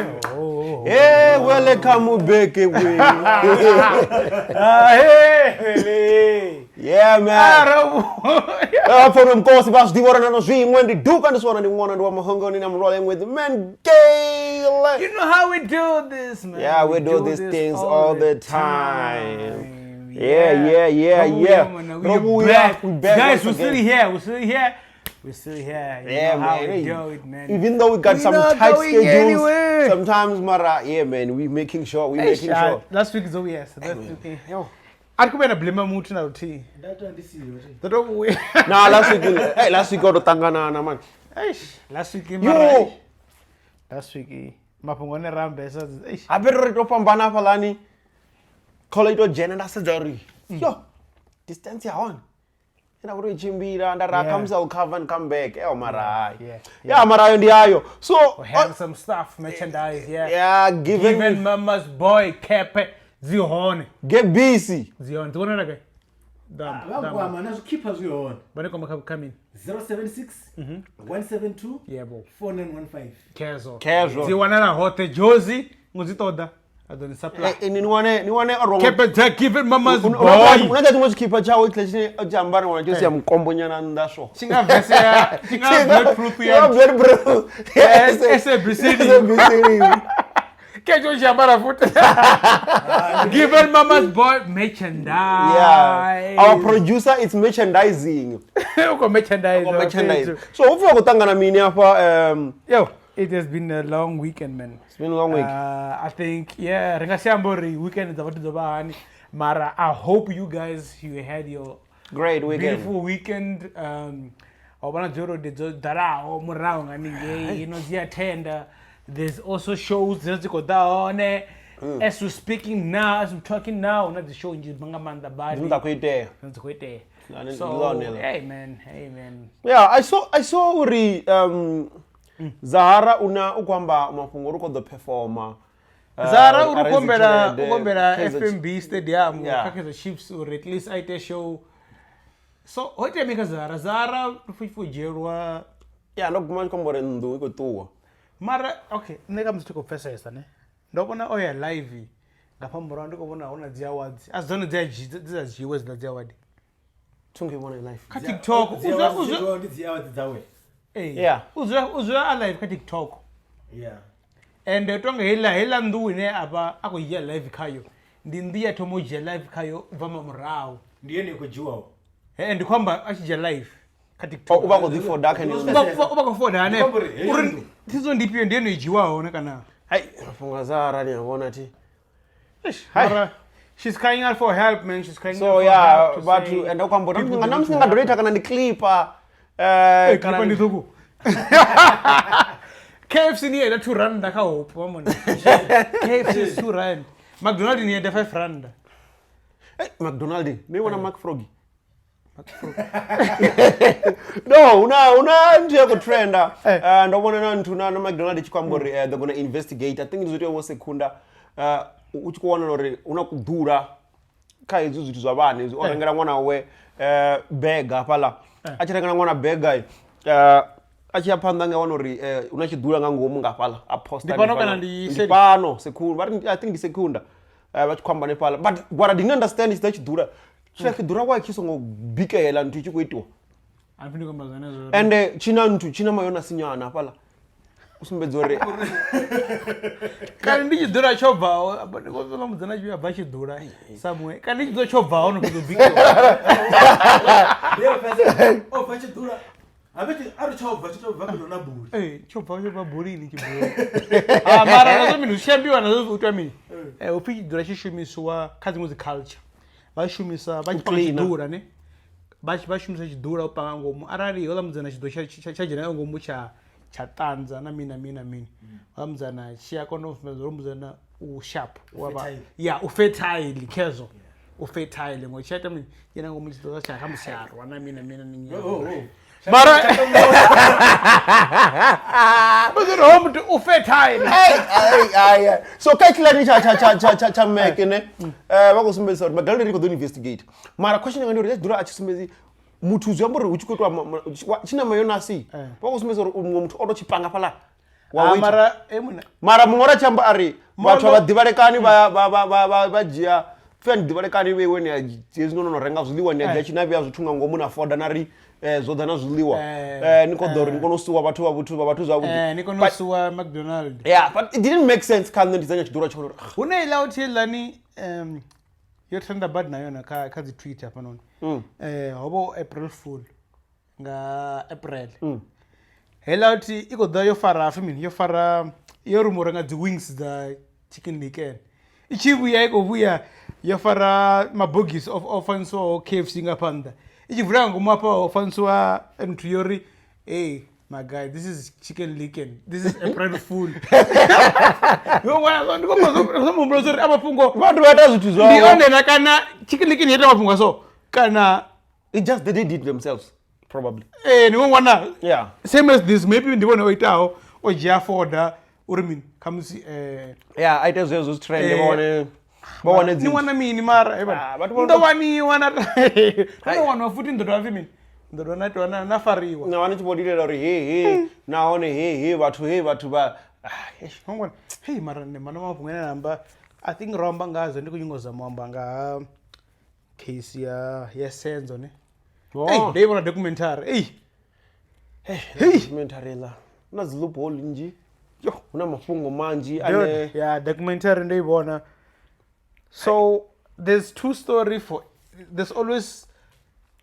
Hey, welcome back. Yeah, man. From Mkosi vha zwi ḓivha uri na no zwiṅwe ndi duka ndi swana ndi ṅwana ndi wa mahongoni and I'm rolling with man Gale. You know how we do this, man. Yeah, we do these things all the time. Yeah. Man. Ro We vhuya, back. we back Guys, once we're still again. here. We're still here. We're still here. You Yeah, know how man. we do it, man. Even though we got We some not tight going schedules, anywhere. sometimes, Mara, yeah, man, we making sure, we Hey, making sure. Last week is over, yes. Last week. Yo. Ari kuve na blame muthu na luthihi. Ḓo vhuya. Nah, last week, hey, last week ro ṱangana man. Eish, last week Yo. mara. Last week mafhungo ane ra ambesa. Eish. Habe ri to fhambana hafhaḽani kholo i to dzhena nda sedza uri yo distance ya hone ina uri i tshimbila nda ra Yeah. khamusi I'll cover and come back eo mara hayi Yeah, ya mara ayo ndi ayo so We have some stuff, merchandise, yeah. yeah given Even mama's boy cap dzi hone. get busy Dzi hone. Dzi vhonala gai? Damba. vha Damba. kwama na zwikhipha zwi hone Vhane kwama kha coming. 076 172 Yebo. 4915 Kezo. Kezo. Dzi wanala hoṱhe Jozi ngo dzi ṱoḓa. A ḓo ni supply. Eh, eh, ni wane ni wane o Cap dza given mama's boy. una tshiṅwe tshikhipha tshawe tshiḽa tshine o tshi ambara wana tsho sia mukombo nyana nnḓa so Tshi nga verse ya tshi nga bulletproof ya bulletproof SABC. SABC Kecho tshi ambara futhi. Given mama's boy merchandise. yeah our producer is merchandising Uko merchandise. merchandise so hopefully khou ṱangana mini afha Yo, it has been a long weekend, man. it's been a long week I think yeah, ri nga si amba uri weekend dza vhathu dzo vha hani, mara I hope you guys you had your great weekend beautiful weekend. Ho vha na dzi holiday dzo ḓalaho murahu nga haningei, you know, dzi attenda. There's also shows dzine dzi khou ḓa hone. As we're speaking now, as we're talking now, hu na dzi show nnzhi nga maanḓa badi dzine dza khou itea dzine dzi khou itea. Ndi So, ḽone ḽo. hey man, hey man. yeah i saw uri zahara una u khou amba mafhungo uri u khou ḓo performa Zara a uri raise kuombela tshelede, kuombela Kaizer FNB Stadium Yeah. kha Kaizer Chiefs uri at least a ite show. So ho itea mini kha Zara? Zara futhi dzhielwa yeah ndo guma tshi khou amba uri nnḓu i khou ṱuwa mara okay nṋe kha musi thi khou pfesesa ne ndo vhona o ya live nga fha murahu ndi khou vhona hu na dzi awards a si dzone dzi a dzi dzi a dzhiwe dziḽa dzi award thungo i vhona i live kha TikTok u dzula u dzula ndi dzi awards dzawe eh Yeah. u dzula u dzula a live kha TikTok yeah ende tonga heiḽa heiḽa nnḓu ine a vha a khou dzhia live khayo ndi nnḓu ya thoma u dzhia live khayo u bva murahu ndi yone i khou dzhiwaho He, ndi khou amba a tshi dzhia live kha TikTok u vha khou ḓi foda kha U vha khou foda hanefho Ndi khou amba uri heyi uri nnḓu. thidzo ndi ifhio ndi yone i dzhiwaho hone kana hai mafhungo a zahara ni a vhona thi Mara, she's crying out for help man she's crying so out for yeah help to vhathu say ende u khou amba uri people na do musi need ni nga to donate kana ndi clipa eh Hey, kana clipa ndi ṱhukhu KFC ni yeda 2 rand kha hope wa mona KFC is 2 rand McDonald ni yeda 5 rand Hey, McDonald ni vhona Mark Froggy no una nthu ya khou trenda ndo vhona na nthu na McDonald tshi khou amba uri they're gonna investigate I think ndi zwo tea vho sekunda u tshi khou wanala uri hu na kuḓura kha hezwi zwithu zwa vhana hezwi o rengela ṅwana wawe bega hafhaḽa a tshi rengela ṅwana bega a tshi ya phanḓa nga wana uri hu na tshiḓula nga ngomu nga hafhaḽa a posta Ndi fhano hanefhaḽa. kana ndi Ndi seli? fhano sekunda vha ri I think ndi sekunda vha tshi khou amba hanefhaḽa but what I didn't understand is that tshiḓula tshila tshiḓula wa tshi songo bikela nthu i tshi khou itiwa a pfi ndi khou amba zwenezwo ende tshina nthu tshina mayonasi nyana hafhaḽa u sumbedza uri kani ndi tshiḓula tsho bvaho apa ndi khou vhona mudzana tshi bva tshiḓula somewhere kani ndi tshiḓula tsho bvaho no fhedza u bikiwa ndi yo fhedza o bva tshiḓula habe a ri tsho bva tshi to bva fhelo na buli Eh, tsho bvaho tsho bva bulini tshiḓula ah mara nazwo mini zwi tshi ambiwa nazwo u itwa mini eh upfi tshiḓula tshi shumisiwa kha dziṅwe dzi culture Vha shumisa vha tshi panga cleaner. tshiḓula ne vha tshi- vha shumisa tshiḓula u panga ngomu arali houḽa mudzana tshiḓo tsha dzhena nga ngomu tsha ṱanza na mini na mini na mini houḽa mudzana tshi a kona u sumbedza uri mudzana u sharp wa vha- Fertile. ya u fertile khezwo u fertile ngo tshi a ita mini dzhena ngomu tshiḓo tsha kha musiarwa na mini na mini na mini Oh, oh. mara Muziri ho muthu u fertile Ai, ai, ai, ai. So kha tshilani tsha meke ne vha khou sumbedzisa uri magalelo ri khou ḓo investigate mara question yanga ndi uri dzula a tshi sumbedzi muthu zwi amba uri hu tshi khou itiwa tshi na mayonasi vha khou sumbedza uri muṅwe muthu o to tshi panga fhaḽa wa Ah, waiter. mara eh, muna Mara muṅwe ora tshi amba a ri vhathu a vha Molo- ḓivhalekani vha dzhia pfhi ani ḓivhalekani vheiwe ni a hezwi no no renga zwiḽiwa ni a dzhia tshina vhea zwithu nga ngomu na foda na ri zwo ḓa na zwiḽiwa ni khou ḓa uri ni kone u suwa vhathu vha vhathu vha vhathu zwavhuḓi. Ni kone u suwa McDonald. Yeah, but it didn't make sense kha nṋe ndi dzanya tshiḓura tshone uri Hu na iḽa uthi heiḽani yo trenda badi na yone kha dzi Twitter hafhanoni. Ho vha hu April Fool nga April. Heiḽa uthi i khou ḓa yo fara pfi mini yo fara yo rumiwa u renga dzi wings dza Chicken Licken. I tshi vhuya i khou vhuya yo fara mabogisi o fanyisiwaho KFC nga phanḓa. I tshi vula nga ngomu hafha ho fanyisiwa nthu yo ri hey my guy, this is Chicken Licken, this is April Fool. Yo ṅwana ndi khou pfa muhumbulo uri a mafhungo vhathu vha ita zwithu ndi zwavho. one na kana Chicken Licken yo ita mafhungo a so kana It just they did it themselves probably. Ni ṅwana Yeah. Same as this, maybe ndi vhone o itaho o dzhia foda uri mini khamusi Yeah, a ite zwezwo zwi trend vha wane ni dzi wana mini mara eh, Ah, vhathu vha ndo waniwa na ndo waniwa futhi ndo dovha pfi mini ndo dovha na itiwa na fariwa. Na wane tshi vho lilela uri he he nahone he he vhathu he vhathu vha ah, eish. Ngwana hey mara ndi mana mafhungo ane amba I think ro amba ngazwo ndi khou nyanga u zama u amba nga ha case ya Senzo ne. Oh. Hey, ndo i vhona documentary. Hey, Hey, documentary iḽa hu na dzi loophole nnzhi yo hu na mafhungo manzhi ane Dude, yeah, documentary ndo i vhona. So there's two story for there's always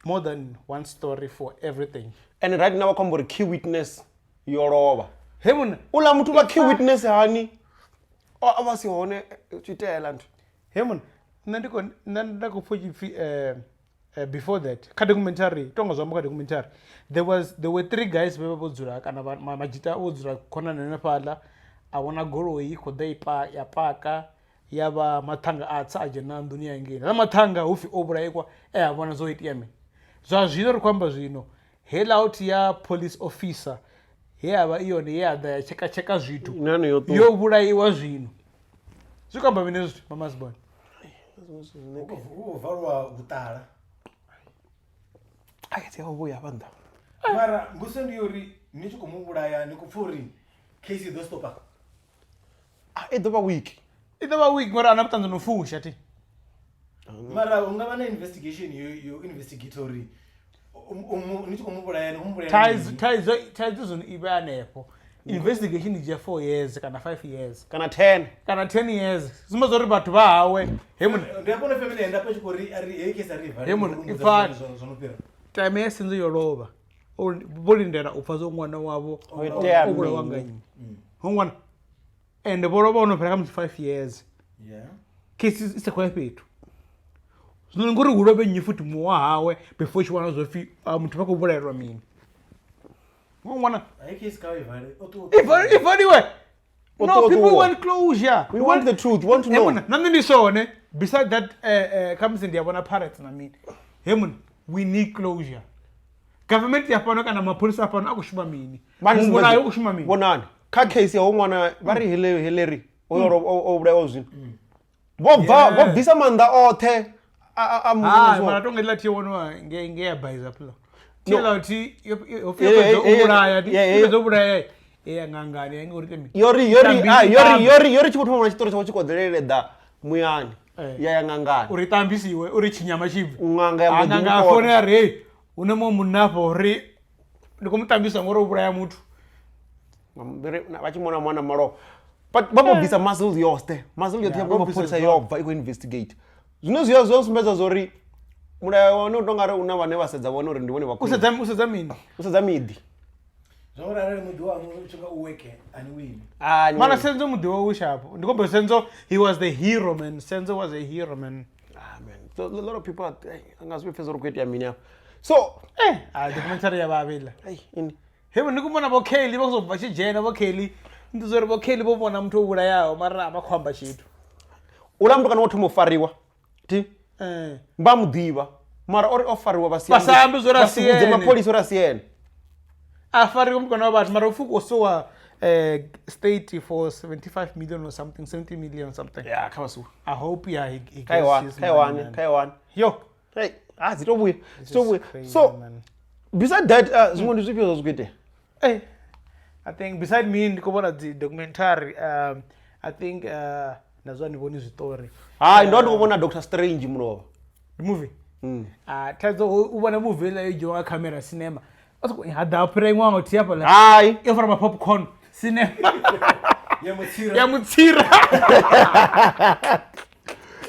more than one story for everything. And right now vha khou amba uri key witness yo lovha. He muna Uḽa muthu vha key witness hani o a vha si hone tshi itela nthu. He muna nṋe ndi khou nṋe nda khou pfha tshipfi before that kha documentary tonga zwa amba kha documentary there were three guys vhe vha vho dzula kana madzhita vho dzula khonani hanefhaḽa a vhona goloi i khou ḓa ipa ya paka ya vha mathanga a tsa a dzhena nḓuni ya ngei na mathanga hupfi o vhulaikwa e a vhona zwo itea mini zwa zwino ri khou amba zwino heiḽa uthi ya police officer he ya vha i yone ye ya ḓa ya tsheka tsheka zwithu Nani yo ṱuwa. yo vhulaiwa zwino zwi khou amba mini hezwi zwithu mamasibone. Hu khou valwa vhuṱala. A ke tsea vhuya hafha nnḓa. Mara mbudziso ndi uri ni tshi khou mu vhulaya ni khou pfha uri case i ḓo stopa? Ah, i ḓo vha weak. I ḓo vha weak ngori ana vhuṱanzi no fusha thi. Mara hu nga vha na investigation yo investigate uri ni tshi khou mu vhulaya ni khou mu vhulaya Thaidzo mini? thaidzo zwino i vhe hanefho investigation i dzhia 4 years kana 5 years kana 10. Kana 10 years sumbedza uri vhathu vha hawe he muna Ndi hafho hune family ya nda tshi khou ri a ri heyi case a ri i vale. He muna, uri i mbudza fani. zwo no fhira. Time ya Senzo yo lovha vho lindela u pfa zwo ṅwana wavho Ho itea o vhulawa mini? nga nnyi ho ṅwana ende vho lovha ono fhela kha musi 5 years case i sa khou ya fhethu zwino ngori hu lovhe nnyi futhi muṅwe wa hawe before tshi wana zwo pfhi muthu vha khou vhulaelwa mini ho ṅwana. Heyi case kha i vale. O ṱuwa. I valiwe. O No, ṱuwa, people ṱuwa. want closure. We want the truth, we want to He know. muna, na nṋe ndi swone beside that khamusi ndi a vhona Pirates na mini he muna we need closure government ya fhano kana mapholisa a fhano a khou shuma mini mulayo u khou shuma mini. Vhonani kha case ya ho ṅwana vha ri Hillary o vhulaiwa zwino vho bva vho bvisa maanḓa oṱhe a Hai, muvhuso. mara tonga iḽa thi yo woniwa nge ya baiza phela No. thiela thi yo Eh, fhedza u eh, vhulaya eh, eh, yo fhedza u vhulaya ya ngangani ya ngori temi Yori Tambi- ah, yori tambi. yori tshi vho thoma tshitori tshawe tshi koḓelelela muyani ya ya ṅangani uri tambisiwe uri tshinyama tshi bve. Ṅanga ya mbo ḓi Ṅanga a mu fono ya ri hey hu na muṅwe munna afha uri ndi khou mu tambisa ngori o vhulaya muthu. Vha tshi mona mwana malofha but vha vho bvisa muscle yoṱhe muscle yoṱhe ya vho bvisa mapholisa yo bva i khou investigate zwine zwi zwo sumbedza zwori mulayo wa hone u tonga ri una vhane vha sedza vhone uri ndi vhone vha U khwine. sedza mini? U sedza miḓi. Zwa uri arali muḓi waṋu u tshi nga u weke a ni wini. Ah, ni Mana wini. Senzo muḓi wawe u shapo ndi khou amba Senzo he was the hero man. Senzo was a hero man. Ah, man. A lot of people are nga zwi pfesa uri khou itea mini afha. So A documentary ya vhavhila. Hey, ini He ndi kumona vho Kelly vha khou bva tshi dzhena vho Kelly. Ndi zwo uri vho Kelly vho vhona muthu o vhulayaho mara a vha khou amba tshithu. Uḽa muthu kana wo thoma u fariwa thi vha mu ḓivha mara ori o fariwa vha si Vha sa ambe zwo uri a vha si si vhudze ene. mapholisa uri a si ene. A fariwa muthu kana wa vhathu mara upfi u khou suwa state for 75 million or something, 70 million something. Ya kha vha suwe. I hope yeah he Kha gets iwane, his kha money, iwane, man. kha iwane. Yo. Hey, ah dzi to vhuya, dzi to vhuya. Crazy, So man. beside that zwiṅwe ndi zwifhio zwa zwi khou itea? Hey, I think beside me ndi khou vhona dzi documentary I think nazwo ani vhoni zwiṱori. Hai, ndo ndi khou vhona Doctor Strange mulovha. Ndi movie. Thaidzo u vhona movie heiḽa yo dzhiwa nga camera cinema. A soko ha ḓa fhira iṅwe nga thihi hafhaḽa. Hai. Yo fara ma popcorn cinema. Ya mutsira. Ya mutsira.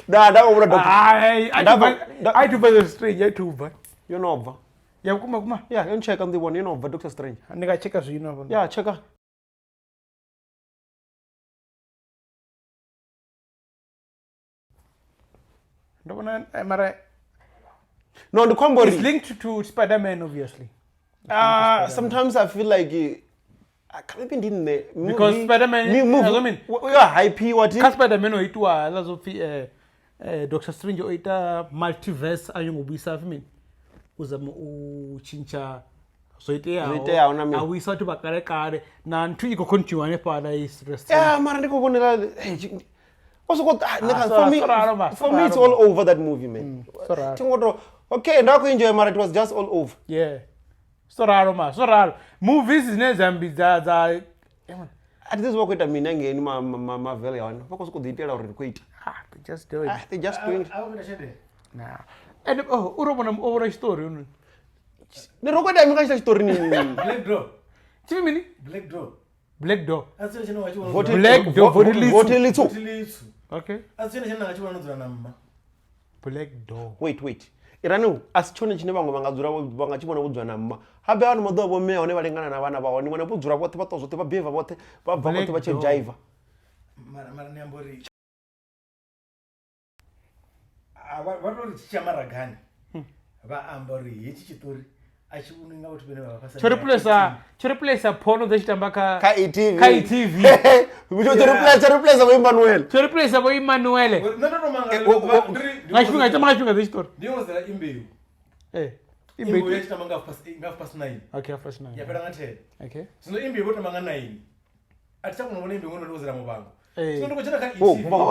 Nda nda khou vhona Doctor. Hai, a thi bva Strange, a thi bva. Yo no bva. Ya vhukuma kuma. Ya, yo ncheka ndi vhona yo no bva Doctor Strange. Ndi nga cheka zwino hafha. Ya, cheka. Ndo vhona mara No, ndi khou amba uri it's linked to Spider-Man obviously. Sometimes I feel like maybe ndi nṋe Because Spider-Man- movie I mean- yo hype thi Kha Spider-Man o itiwa ḽa zwo pfi Doctor Strange o ita multiverse a nyongo vhuisa pfi mini u zama u tshintsha zwo iteaho na mini. a vhuisa vhathu vha kale kale na nthu i khou continue hanefhaḽa i stress. Yeah, mara ndi khou vhonela also got for me sorry, Aroma, for me it's sorry, all over that movie man. Sorry. Thi ngo to okay nda khou enjoy mara it was just all over. Yeah. Soraro ma, soraro. Movies dzine dza mbi dza dza A thi ḓivhi vha khou ita mini angeni Marvel ya hone. Vha khou sokou ḓi itela uri ri khou ita. They just do it. They just doing. A vha khou ita tshelede. Nah. And oh, u ro vhona o vhona tshiṱori hono. Ni ro khou ita mini kha tshita tshiṱori ni? Black Door. Tshipfi mini? Black Door. Black Door. A si tshone tshine wa tshi vhona. Black Door, Vote Litsu. Vote Litsu. Vote Litsu. Okay. A si tshone tshine na nga tshi vhona no dzula na mma. Black Door. Wait, wait. Irani a si tshone tshine vhaṅwe vha nga dzula vha nga tshi vhona vho dzula na mma. Habe ano maḓuvha vho mme hone vha lingana na vhana vha hone vhone vho dzula vhoṱhe vha ṱwa zwoṱhe vha behave vhoṱhe vha bva vhoṱhe vha tshi jive. Mara mara ni amba uri vha to ri tshi tsha maragani. Vha amba uri hetshi tshiṱori a tshi vhonwi nga vhathu vhane vha vha fhasi. Tsho replace porno dza tshi tamba kha kha ETV. Kha ETV. Tsho replace vho Emmanuel. Tsho replace vho Emmanuel. Nṋe ndo to mangala Nga tshifhinga tsha nga tshifhinga dza tshiṱori. Ndi yo zela imbeu. Imbeu ya tshi tamba nga 9:30. Okay, 9:30. Ya fhela nga 10. Okay. Zwino imbeu vho tamba nga 9. A thi tsha kona u vhona imbeu ngono ndo zela muvhango. Zwino ndi khou dzhena kha ETV.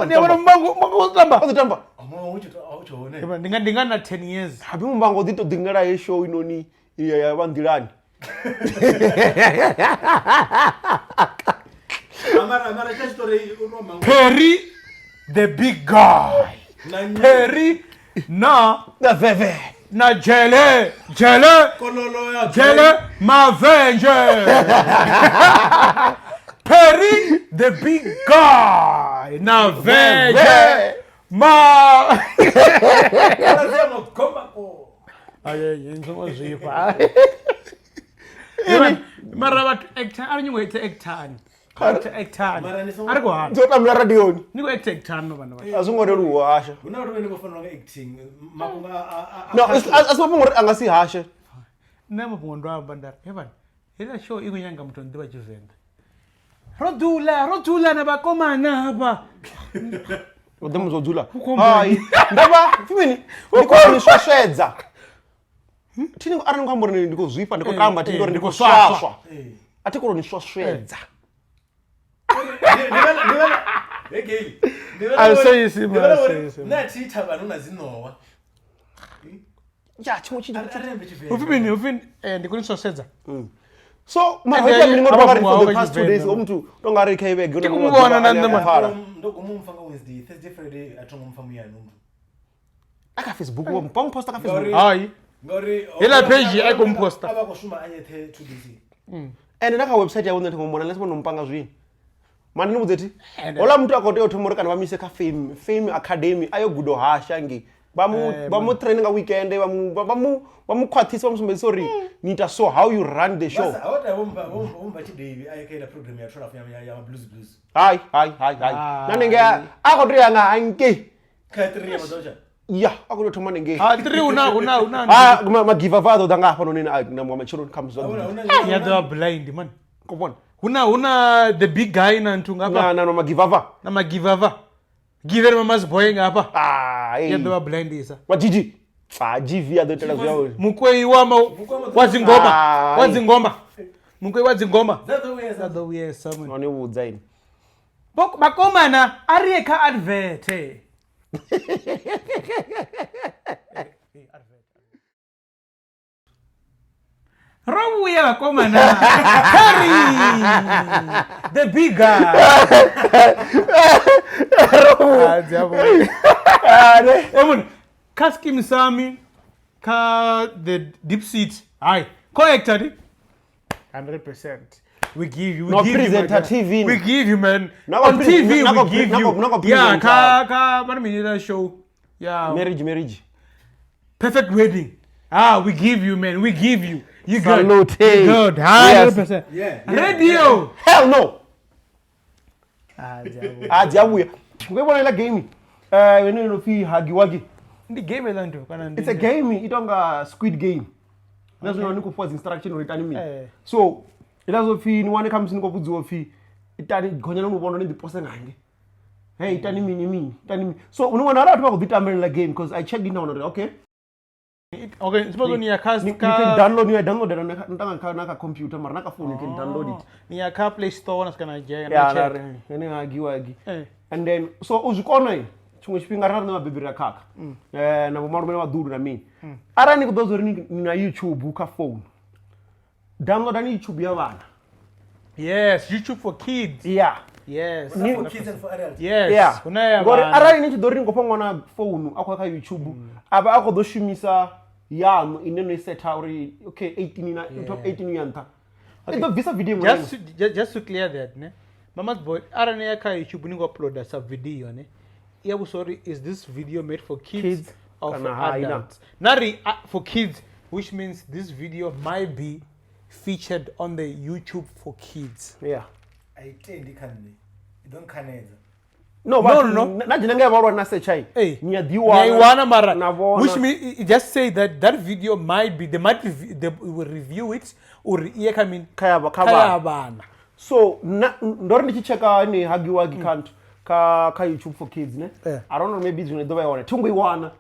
Ndi vhona muvhango muvhango u tamba. O ḓi tamba. Muvhango u tsho hone. Ndi nga na 10 years. Habe muvhango ḓi to ḓingela he show inoni ya vha nḓilani. Mara tsha tshiṱori u to manga. Perry the big guy. Perry na na veve. Na jele jele Kololo ya jele mavenje. Perry the big guy na veje ma. Aye, nzo zwifha. Mara vhathu actor a ri nyingo ite actor. Actor. Ari go hana. Dzo tambela radioni. Ni go actor actor no vhana vha. A zwi ngo leluwa hasha. Hu na vhathu vhane vho fanela nga acting mafhungo a No, a si mafhungo uri a nga si hashe. Nṋe mafhungo ndo amba nda ri, he vhana, heiḽa show i khou nyanga muthu ano ḓivha Tshivenḓa. Ro dzula na vhakomana hafha. U ḓo mu dzula. Hai, ndavha fimini ndi khou ni swaswedza. Thi ni arali ni khou amba uri ndi khou zwifha ndi khou tamba thi ndi khou swaswa. A thi khou ni swaswedza. Na thi thavhani hu na dzi ṋowa. Ya tshiṅwe tshithu. Upfi mini upfi ndi khou ni swaswedza. So mara ndi ngo tonga for the past 2 days o muthu tonga ri kha ivhege ndo muvhona na nṋe mafara. Ndo guma mfa nga Wednesday, Thursday, Friday a thongo mfa muyani muthu. Aka Facebook wo mpang posta ka Facebook. Hai. Ngauri hela page ai komposta. Ava khou shuma a yethe 2 days. And na kha website yawe nṋe thingo mona let's vhona mpanga zwino. Mani ni vhudze thi. Hola muthu a khou tea u thoma uri kana vha mise kha Fame Academy ayo gudo hasha ngi. Vha mu train nga weekend vha mu khwaṱhisa vha mu sumbedzisa uri ni ita so how you run the show. Basa awota vho mba Tshidevi aye kha ila program ya 12 ya Blues Blues. Hai hai hai hai. Na ninge a khou tea nga hangei. Kha 3 ya maḓautsha. Ya, a khou tou thoma nengei. Ha 3 huna huna huna. Ah, magivava a ḓo ḓa nga hafhanoni na matsheloni kha musi zwa Ya ḓo vha blind man. Khou vhona. Huna the big guy na nthu ngafha. Na na magivava. Na magivava. Give mama's boy ngafha. Ah, Ya ḓo vha blindisa. Wa GG. Ah, GV a ḓo itela zwi yawe. Mukwei wa ma wa dzingoma. Ai. Wa dzingoma. Mukwei wa dzingoma. Dza ḓo vhuyesa. Dza ḓo vhuyesa man. No ni vhudza ini. Vhakomana a ri ye kha advert. Ro vhuya vhakomana. Harry the big guy. Ah, dzi a vhuya. Eh, mun, kha Skeem Saam kha the deep seat. Hai, co-actor di 100%. We give you, we No, give you, my presenter guy. TV. We give you, man. Nako On TV, we give you. nako Yeah, presenter. ka mara mina show. Yeah. Marriage. Perfect wedding. Ah, we give you, man. We give you. You good. Salute. You good. 100%. Yeah. Radio. Hell no. Ah, dzia Ah, dzi a vhuya. Ngo vhona ila game. Ine no pfi Huggy Wuggy. Ndi game eḽa nthu kana ndi It's a game i tonga Squid Game. Na zwino ni khou fhiwa dzi instruction uri itani mini. Eh. So, ila zwo pfi ni wane khamusi ni khou vhudziwa pfi itani gonyani luvhondo ni ḓi pose ngange. Hey, itani mini mini, itani mini. So, ni wana arali vhathu vha khou ḓi tambelela game because I checked in na uri okay. Okay, suppose ni ya kha You can download, you download it na kha na kha computer mara na kha phone you can download it. Ni ya kha Play Store na kana dzhena. Yeah, na ri ene Huggy Wuggy. Eh. And then so u zwi kona tshiṅwe tshifhinga ra riṋe vhabebi ra khakha na vhomalume na vhaḓuhulu na mini. Arali ni khou ḓo zwa uri ni na YouTube kha phone, downloadani YouTube ya vhana. Yes, YouTube for kids. Yeah. Yes. For kids and for adults. Yes. Yeah. Huna ya Ngori vhana. arali ni tshi ḓo ri ni khou fha ṅwana founu a khou ya kha YouTube, a vha a khou ḓo shumisa yaṋu ine no i setha uri okay 18 na top 18 ya nṱha. I ḓo bvisa video iṅwe na iṅwe. Just to clear that, ne? Mama's boy, arali ni ya kha YouTube ni khou uploada sa video, ne? Ya vhudzisa uri is this video made for kids, Kids or for kana hai na? adults? Nari for kids, which means this video might be featured on the YouTube for kids. Yeah. A i tendi kha nṋe. I ḓo nkhanedza. No, No, no, no. Na dzhena nga vhahulwane na search Hey, ni a ḓi Ni a i wana mara, na vhona. which means it just say that that video might be, they might they will review it or iye kha mini? Kha ya kha Kha ya vhana. vhana. So na ndo ri ndi tshi checka ni Huggy Wuggy kha kha YouTube for kids ne. Yeah. I don't know, maybe zwino i ḓo vha i hone. Thi ngo i wana.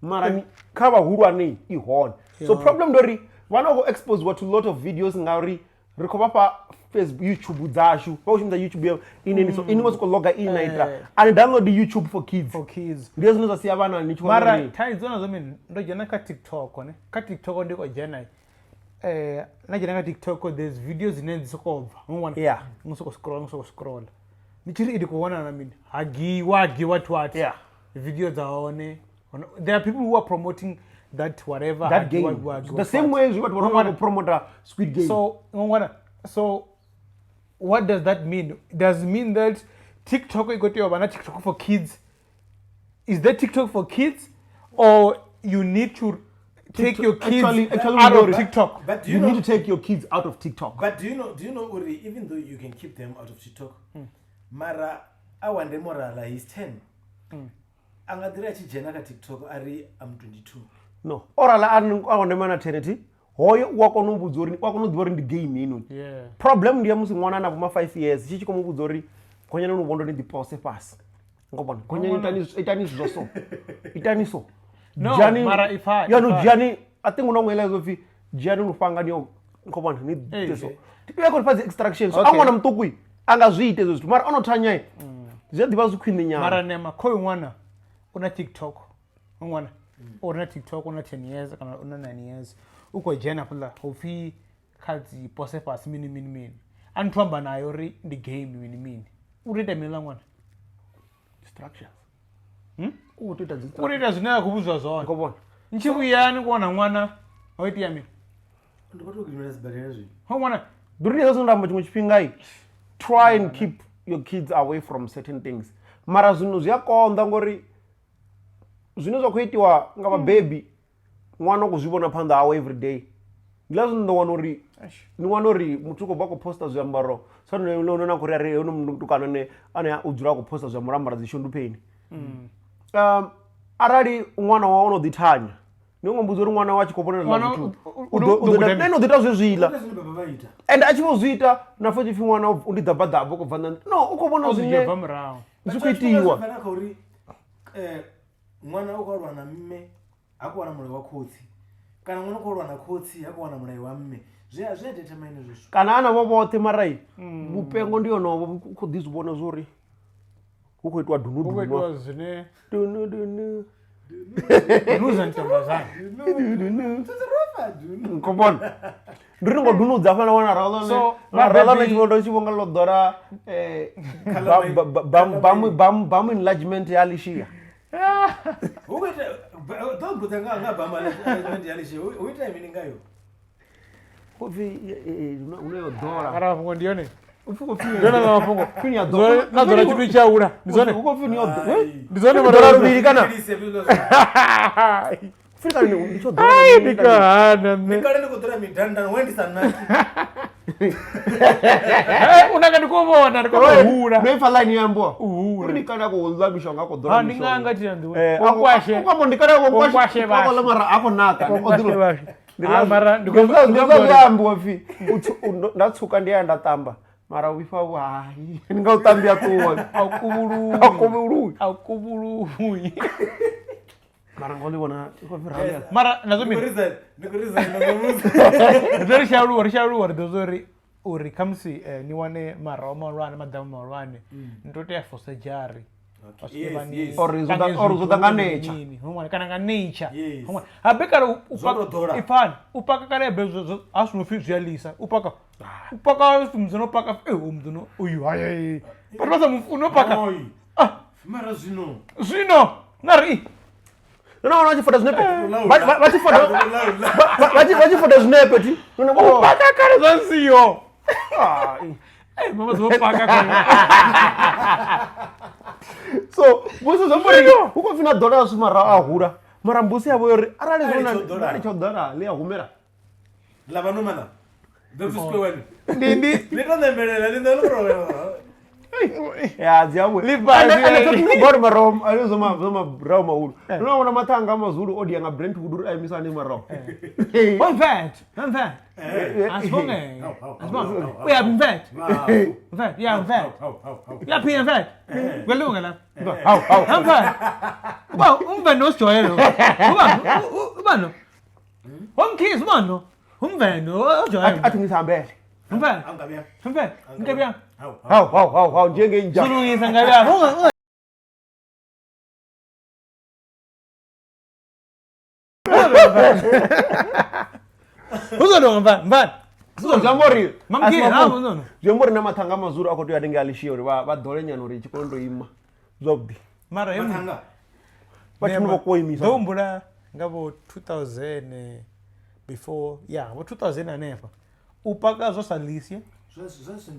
Mara kha vhahulwane i hone. So problem ndo ri vhana vha khou exposewa to lot of videos ngauri ri khou vha fha Facebook, YouTube dzashu. Vha khou shumisa YouTube ya ine ni so ini ngo sokou loga in na ita. A ni download YouTube for kids. For kids. Ndi zwine zwa sia vhana ni tshi wana Mara uri thaidzo nadzo mini, ndo dzhena kha TikTok ne. Kha TikTok ndi khou dzhena na dzhena kha TikTok there's videos dzine dzi sokou bva. Ngo wana. Yeah. Ngo sokou scroll, ngo sokou scroll. Ni tshi ri ndi khou wana na mini? Huggy Wuggy what what. Yeah. Video dza hone. There are people who are promoting that whatever that Huggy game. Wuggy Wuggy The what same what. way zwi vhathu vha no khou promota Squid Game. So, ngwana, so what does that mean? Does it mean that TikTok you got your TikTok for kids? Is that TikTok for kids, or you need to take your kids actually out of we know- TikTok? But do you you know, need to take your kids out of TikTok. But do you know, Uri, even though you can keep them out of TikTok, mara awande morala he's 10. A nga ḓi ri a tshi dzhena kha TikTok a ri I'm 22. No. Orala a awande mana teneti. Hoyo u a kona u vhudza uri u a kona u ḓivha uri ndi game heinoni. Yeah. Problem ndi ya musi ṅwana ana vho ma 5 years tshi tshi khou mu vhudza uri gonyani luvhondo ni ḓi pose fhasi. Ngo vhona. Gonyani itani zwo so. Itani so. No, mara if I- Ya no if I- dzhiani I think una ngwela zwo pfi dzhiani lufhanga ni yo ngo vhona ni Hey. so. Ti ya khou fha dzi extractions. So Okay. a ṅwana muṱuku a nga zwi ite hezwo zwithu mara ono thanya zwi a ḓivha zwi khwine nyana. Mara nema khoyu ṅwana u na TikTok. Ṅwana u na TikTok u na 10 years kana u na 9 years. U khou dzhena hafhaḽa ho pfi kha dzi pose fhasi mini mini mini. A nthu amba naye uri ndi game mini mini. U tou ita mini ḽa ṅwana? Instructions. U tou ita dzi U tou ita zwine a khou vhudziwa zwone. Ngo vhona. Ni tshi vhuya ni khou wana ṅwana ho itea mini? Ndi khou tou gidimela sibadela zwino. Ho ṅwana Ndi uri hezwo ndo amba tshiṅwe tshifhinga try and keep your kids away from certain things. Mara zwino zwi a konḓa ngori zwine zwa khou itiwa nga vhabebi ṅwana u khou zwi vhona phanḓa hawe every day. Ndi ḽa zwino ḓo wana uri ni wana uri muthu u khou bva khou posta zwiambaro sa no na khou ri a ri hono mutukana ane u dzula a khou posta zwiambaro ambara dzi shondupheni. Arali ṅwana wawe ono ḓi thanya, ndi ngo mbudza uri ṅwana wa tshi khou vhona Ṅwana zwithu u ḓo u ḓo guda ita, ḓo ita zwezwiḽa. Zwine zwine baba vha ita. Ende a tshi vho zwi ita na futhi pfi ṅwana u ndi ḓabaḓaba u khou bva nnḓa. No, u khou vhona O zwi dzhia zwine bva murahu. zwi khou itiwa. Zwi kha uri ṅwana u khou aluwa na mme ha khou wana mulayo wa khotsi, kana ṅwana u khou aluwa na khotsi ha khou wana mulayo wa mme, zwi a determine hezwo zwithu. Kana ana vho vhoṱhe mara vhupengo ndi honovho u khou ḓi zwi vhona zwo uri hu khou itiwa Hu khou dunudunu. itiwa zwine Dunudunu. dunuza ntombazana. Dunudunu. Khou vhona. Ndi ri ngo dunudza hafha na wana ralo So, na ralo vhabebi- tshi vho tshi vhonga ḽo ḓola bam enlargement ya lishia. Hu khou ita ḓo mbudza nga bama management ya lishe hu ita mini ngayo? Khou pfi hune yo ḓola. Mara mafhungo ndi yone. Upfi khou pfi Ndi yone na mafhungo. pfi ya ḓola. Na ḓola tshithu tshi a hula. Ndi zwone. Hu khou pfi ni yo ḓola. Ndi zwone Ḓola mara luvhili kana Lise vhilo zwa. pfi kana ndi tsho ḓola. Ai ndi kahana nṋe. Kale ndi khou ḓola midandana we ndi sa naki. Eh unaka ndi khou vhona ndi khou hula. Ndo ipfa line ya ambiwa. Uhula. Uri ndi kale a khou ḽa mishonga a khou ḓola Ha ndi mishonga. nganga thina ndi. Eh, Konkwashe. Ukwambo ndi kale Konkwashe vhashu. ḽa mara a khou naka. Konkwashe vhashu. Ah, mara ndi Ndi khou zwa zwa ambiwa pfi nda tsuka ndi ya nda tamba mara u vhifha vhu hai ndi nga u tambia ṱuwa a kuvhuluwi. a kuvhuluwi. A kuvhuluwi. Mara ngo ḽi vhona i khou pfi rali. Mara nazwo Ndi khou mini? resign, ndi khou resign nga muvhuso. Ri ḓo ri tshi aluwa ri tshi aluwa ri ḓo zwa uri uri khamusi ni wane maraho mahulwane maḓamu mahulwane ni to tea for surgery. Yes, yes. Or zwo ḓa- or zwo ḓa nga nature. Kana nga nature. Yes. Huṅwe- Habe kale u Zwo tou ḓola. ipfani u paka kale habe ha zwino pfi zwi a ḽisa u paka u paka mudzino paka mudzino uyu hayi vhathu vha sa mufuni u paka Oi. Ah, Mara zwino. zwino na ri Ndo na vhona vha tshi foda zwinepe. Laula. Vha tshi foda Laula. vha tshi foda zwinepe thi. Ndo na u paka kale zwa siho Ah, mama zwo paka kale So mbusi zwa uri hu khou pfi na ḓola zwi mara a hula. Mara mbusi yavho yo ri arali Arali zwo tsho ḓola. arali tsho ḓola ḽi a humela. La vha no mana. Back to square one. ndi ndi Ḽi to ṋemelela ḽi ḓo ḽi rovhela. Ya dzi a vhuya. Ḽi fhasi, Ende talking about maraho ane zwo ma zwo maraho mahulu. Ndo na vhona mathanga a mazulu o dia nga Brentwood uri a imisa hani maraho. Mfethu, mfethu. Asibonge. Asibonge. Uyaphi mfethu? Mfethu, ya mfethu. Uyaphi mfethu? Kwelunga lapha. Hawu hawu. Mfethu. Uba umvendo osijwayele lo. Uba uba no. Wamkhizi uba no. Umvendo ojwayele. Athi ngisihambele. Mfethu, Angabi yami. mfethu, inkabi yami. Hawu. Hawu hawu hawu hawu njengenja. Sulungisa inkabi yami. Unga Uzolunga mfana, mfana. Zwi amba uri Mamkhizi, hawu uzono. zwi amba uri na mathanga a mazulu a khou tea u atenge a lishia uri vha ḓole nyana uri tshikolo ndo ima zwavhuḓi. Mara he Mathanga. Vha tshi vho ko imisa. Ndo humbula nga vho 2000 before ya vho 2000 hanefha u paka zwo sa ḽisi Zwa zwa zwi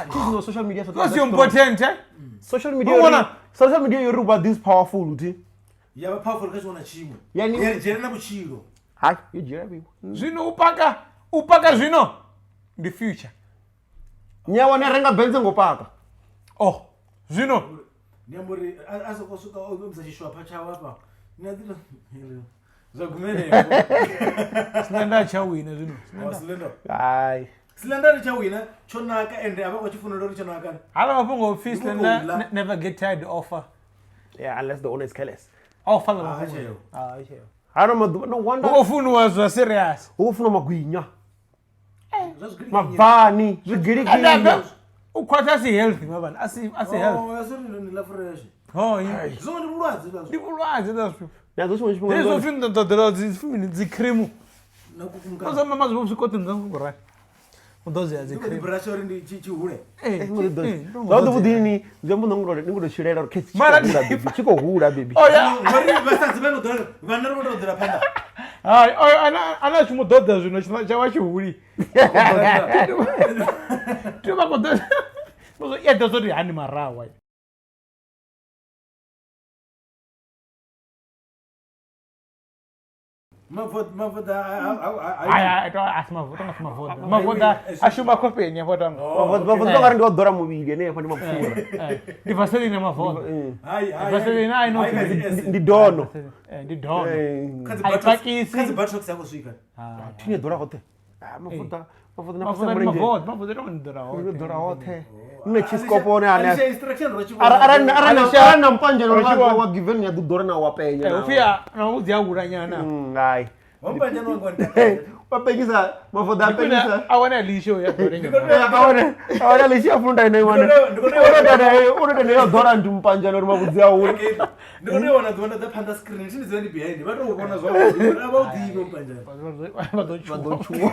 This is social media. zwo si important eh Social media. U vhona? Social media yo ri vha this powerful thi. ya vha powerful kha tshiṅwe na tshiṅwe. Yani- Ya ri dzhena na vhutshilo. Hai, yo dzhia vhiwa. zwino u paka zwino ndi future Nyawa ne renga benze ngo paka. oh zwino Ndi amba uri a soko swika o imisa tshishwapha tshawe hafha. Ni a ḓi to- Zwa gumelefho. Slender tsha wina zwino Oh, Slender. Hai. Slender ndi tsha wina tsho naka ende a vha khou tshi funela uri tsho naka. hala mafhungo pfi Ndi Slender khou ḽa. never get tired offer Yeah, unless the owner is careless. offer la Ah, mafhungo tsheo. ah tsheo Hano maḓuvha no wonder u funiwa zwa serious hu funa magwinya. Zwa zwigili- Mabvani, zwigiliginya. u khwatha si healthy mabana asi healthy Oh, asi uri ndi ḽa fresh. oh Zwiṅwe ndi vhulwadze zwa ndi vhulwadze zwa zwithu Nadzo tshiṅwe tshifhinga hezwo pfi ndo ṱoḓela dzi dzi cream na kukumuka. oza mama zwo zwikoti nda ngura u ḓo dzi dzi Ndi khou ḓi cream brusha uri ndi tshi hule. zwavhuḓi vhuḓi ni zwi amba ni ngo to tshilela uri khetsi Mara tshi khou hula baby, tshi khou hula baby. oh ya Ngori vhasadzi vha no ḓola vhanna ri vho tou ḓela phanḓa. hai oyo ana tshi mu ḓoḓa zwino tshina tshawe tshi huli ti vha khou ḓo ya ḓo zwo ri hani marawa Mavoḓa Aya, to a si mavoḓa, tonga si mavoḓa. Mavoḓa a shuma khofheni afho tanga. Mavoḓa ngari ndi o ḓola muvhili henefho ndi mapfura. Ndi vaseline mavoḓa. Vaseline I know. Ndi dono. Ndi dono. Ai pakisi. Kha dzi buttocks ya khou swika. Thine ḓola hoṱhe. Ah, mavoḓa mavoḓa na Mavoḓa ndi mavoḓa, mavoḓa tonga ndi ḓola hoṱhe. Ndi ḓola hoṱhe. Nne tshiskopo one ane. Alisha instruction ro tshi Ara vhona. ara Alisha- ara na mpanjelo Ro tshi wa vhona. wa given ya ḓo ḓola na wa penya. Eh, upfi a na vhudzi a hula nyana. Hai. Wa mpanjelo wanga ndi. Wa penyisa mavoḓa a penyisa. A wane alisho ya ḓole nyana. Aone aone lisha funda ine wana. Ndi Uno tenda yo ḓola ndi mpanjelo uri mavhudzi a hule. Ndi kone wana ḓuvha nda ḓa phanḓa screen thi ndi dzula ndi behind vha tou vhona zwavhuḓi a vha u ḓivhi mpanjelo. Vha ḓo tshuwa. Tshuwa.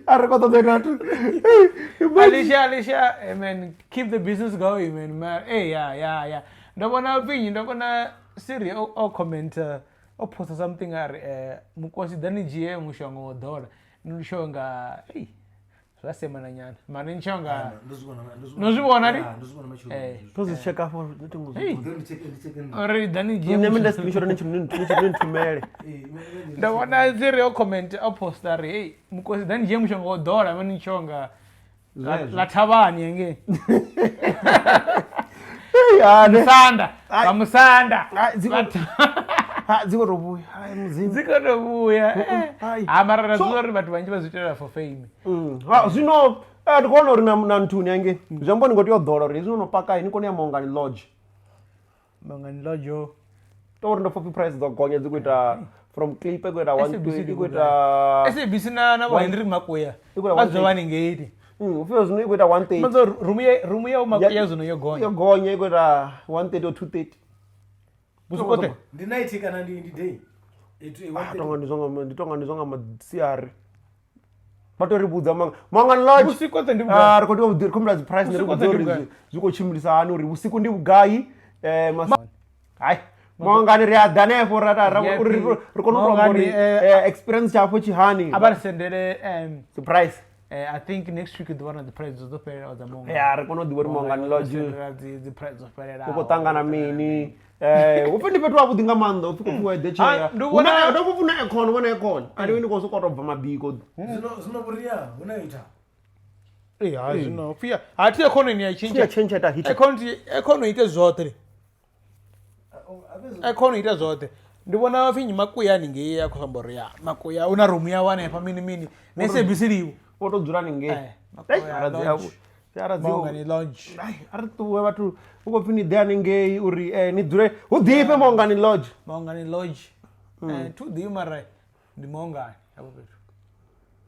A ri khou ṱoḓa ita thu. Alicia, Alicia, hey man, keep the business going, man. Man, hey, yeah, yeah, yeah. Ndo vhona pinyi, ndo vhona Siri o o comment o posta something ari mukosi ḓa ni dzhie mushonga wo ḓola. Ndi mushonga, hey, zwa semana nyana. Mara ni mushonga. Ndo zwi vhona ndo zwi No zwi vhona ni? Ndo zwi vhona matshelo. Eh. To zwi checka afho ndo tengo zwi. Hey, Ndo check ndi check ndi. uri ḓa ni dzhie Nṋe mushonga. nda screenshot ni tshi nthumele. Ndo vhona Siri o comment o posta ari, hey, mukosi ḓa ni dzhie mushonga wo ḓola, mani mushonga la thavhani hengei. Ya ne. Musanda, vha musanda. Ai, dzi Ha dzi khou tou vhuya. Hai mudzimu. Dzi khou tou vhuya. Ai. Ha mara ra zwi uri vhathu vhanzhi vha zwi itela for fame. Ha zwino ndi khou vhona uri na nthuni hange zwi amba ni khou tea u ḓola uri hezwi no paka ni kone u ya Maungani Lodge. Maungani Lodge. To uri ndo pfha price dzo gonya dzi khou ita from clip i khou ita SABC 120 ndi i khou ita SABC na vho Henry Makuya. I khou ita Vha dzula 130. haningei. Ufhio zwino i khou ita 130. Manzo room ya Makuya zwino yo gonya. Yo gonya i khou ita 130 or 230. Vhusiku hoṱhe. Ndi night kana ndi ndi day. It Tonga ndi zwanga ndi tonga ndi zwanga masiari. Vha to ri vhudza Maungani Lodge. Vhusiku hoṱhe ndi vhugai? Ri khou tea u ri khombela dzi price ri Vhusiku vhudze hoṱhe ndi uri vhugai? zwi khou tshimbilisa hani uri vhusiku ndi vhugai hai Maungani ri a ḓa hanefho ra ra uri ri kone u amba uri experience tshafho tshi hani. A vha ri sendele dzi price. I think next week ḓo vha na dzi price dzo fhelelaho dza Maungani. Ya ri kone u ḓivha uri Maungani Lodge dzi price dzo fhelelaho. U khou ṱangana mini. Upfi ndi fhethu havhuḓi nga maanḓa upfi khou pfhi eḓetshea. Ndi vhona ndo pfhi na aircon vhona aircon. A ndi khou sokou tou bva mabiko. Zwino zwino vhuria hu na ita. Eh ha zwino pfhi ha thi aircon ni ya tshintsha. Ya tshintsha ita heat. Aircon aircon ite zwoṱhe. Aircon ita zwoṱhe. Ndi vhona pfhi Makuya haningei ya khou amba uri ya Makuya una room yawe hanefha mini mini. Ne SABC liwo. Wo to dzula haningei. Makuya Lodge. Maungani Lodge. A ri ṱuwe vhathu u khou pfhi ni ḓe haningei uri ni dzule hu ḓifhe Maungani Lodge. Maungani Lodge. Thu ḓivhi mara ndi Maungani hafho fhethu.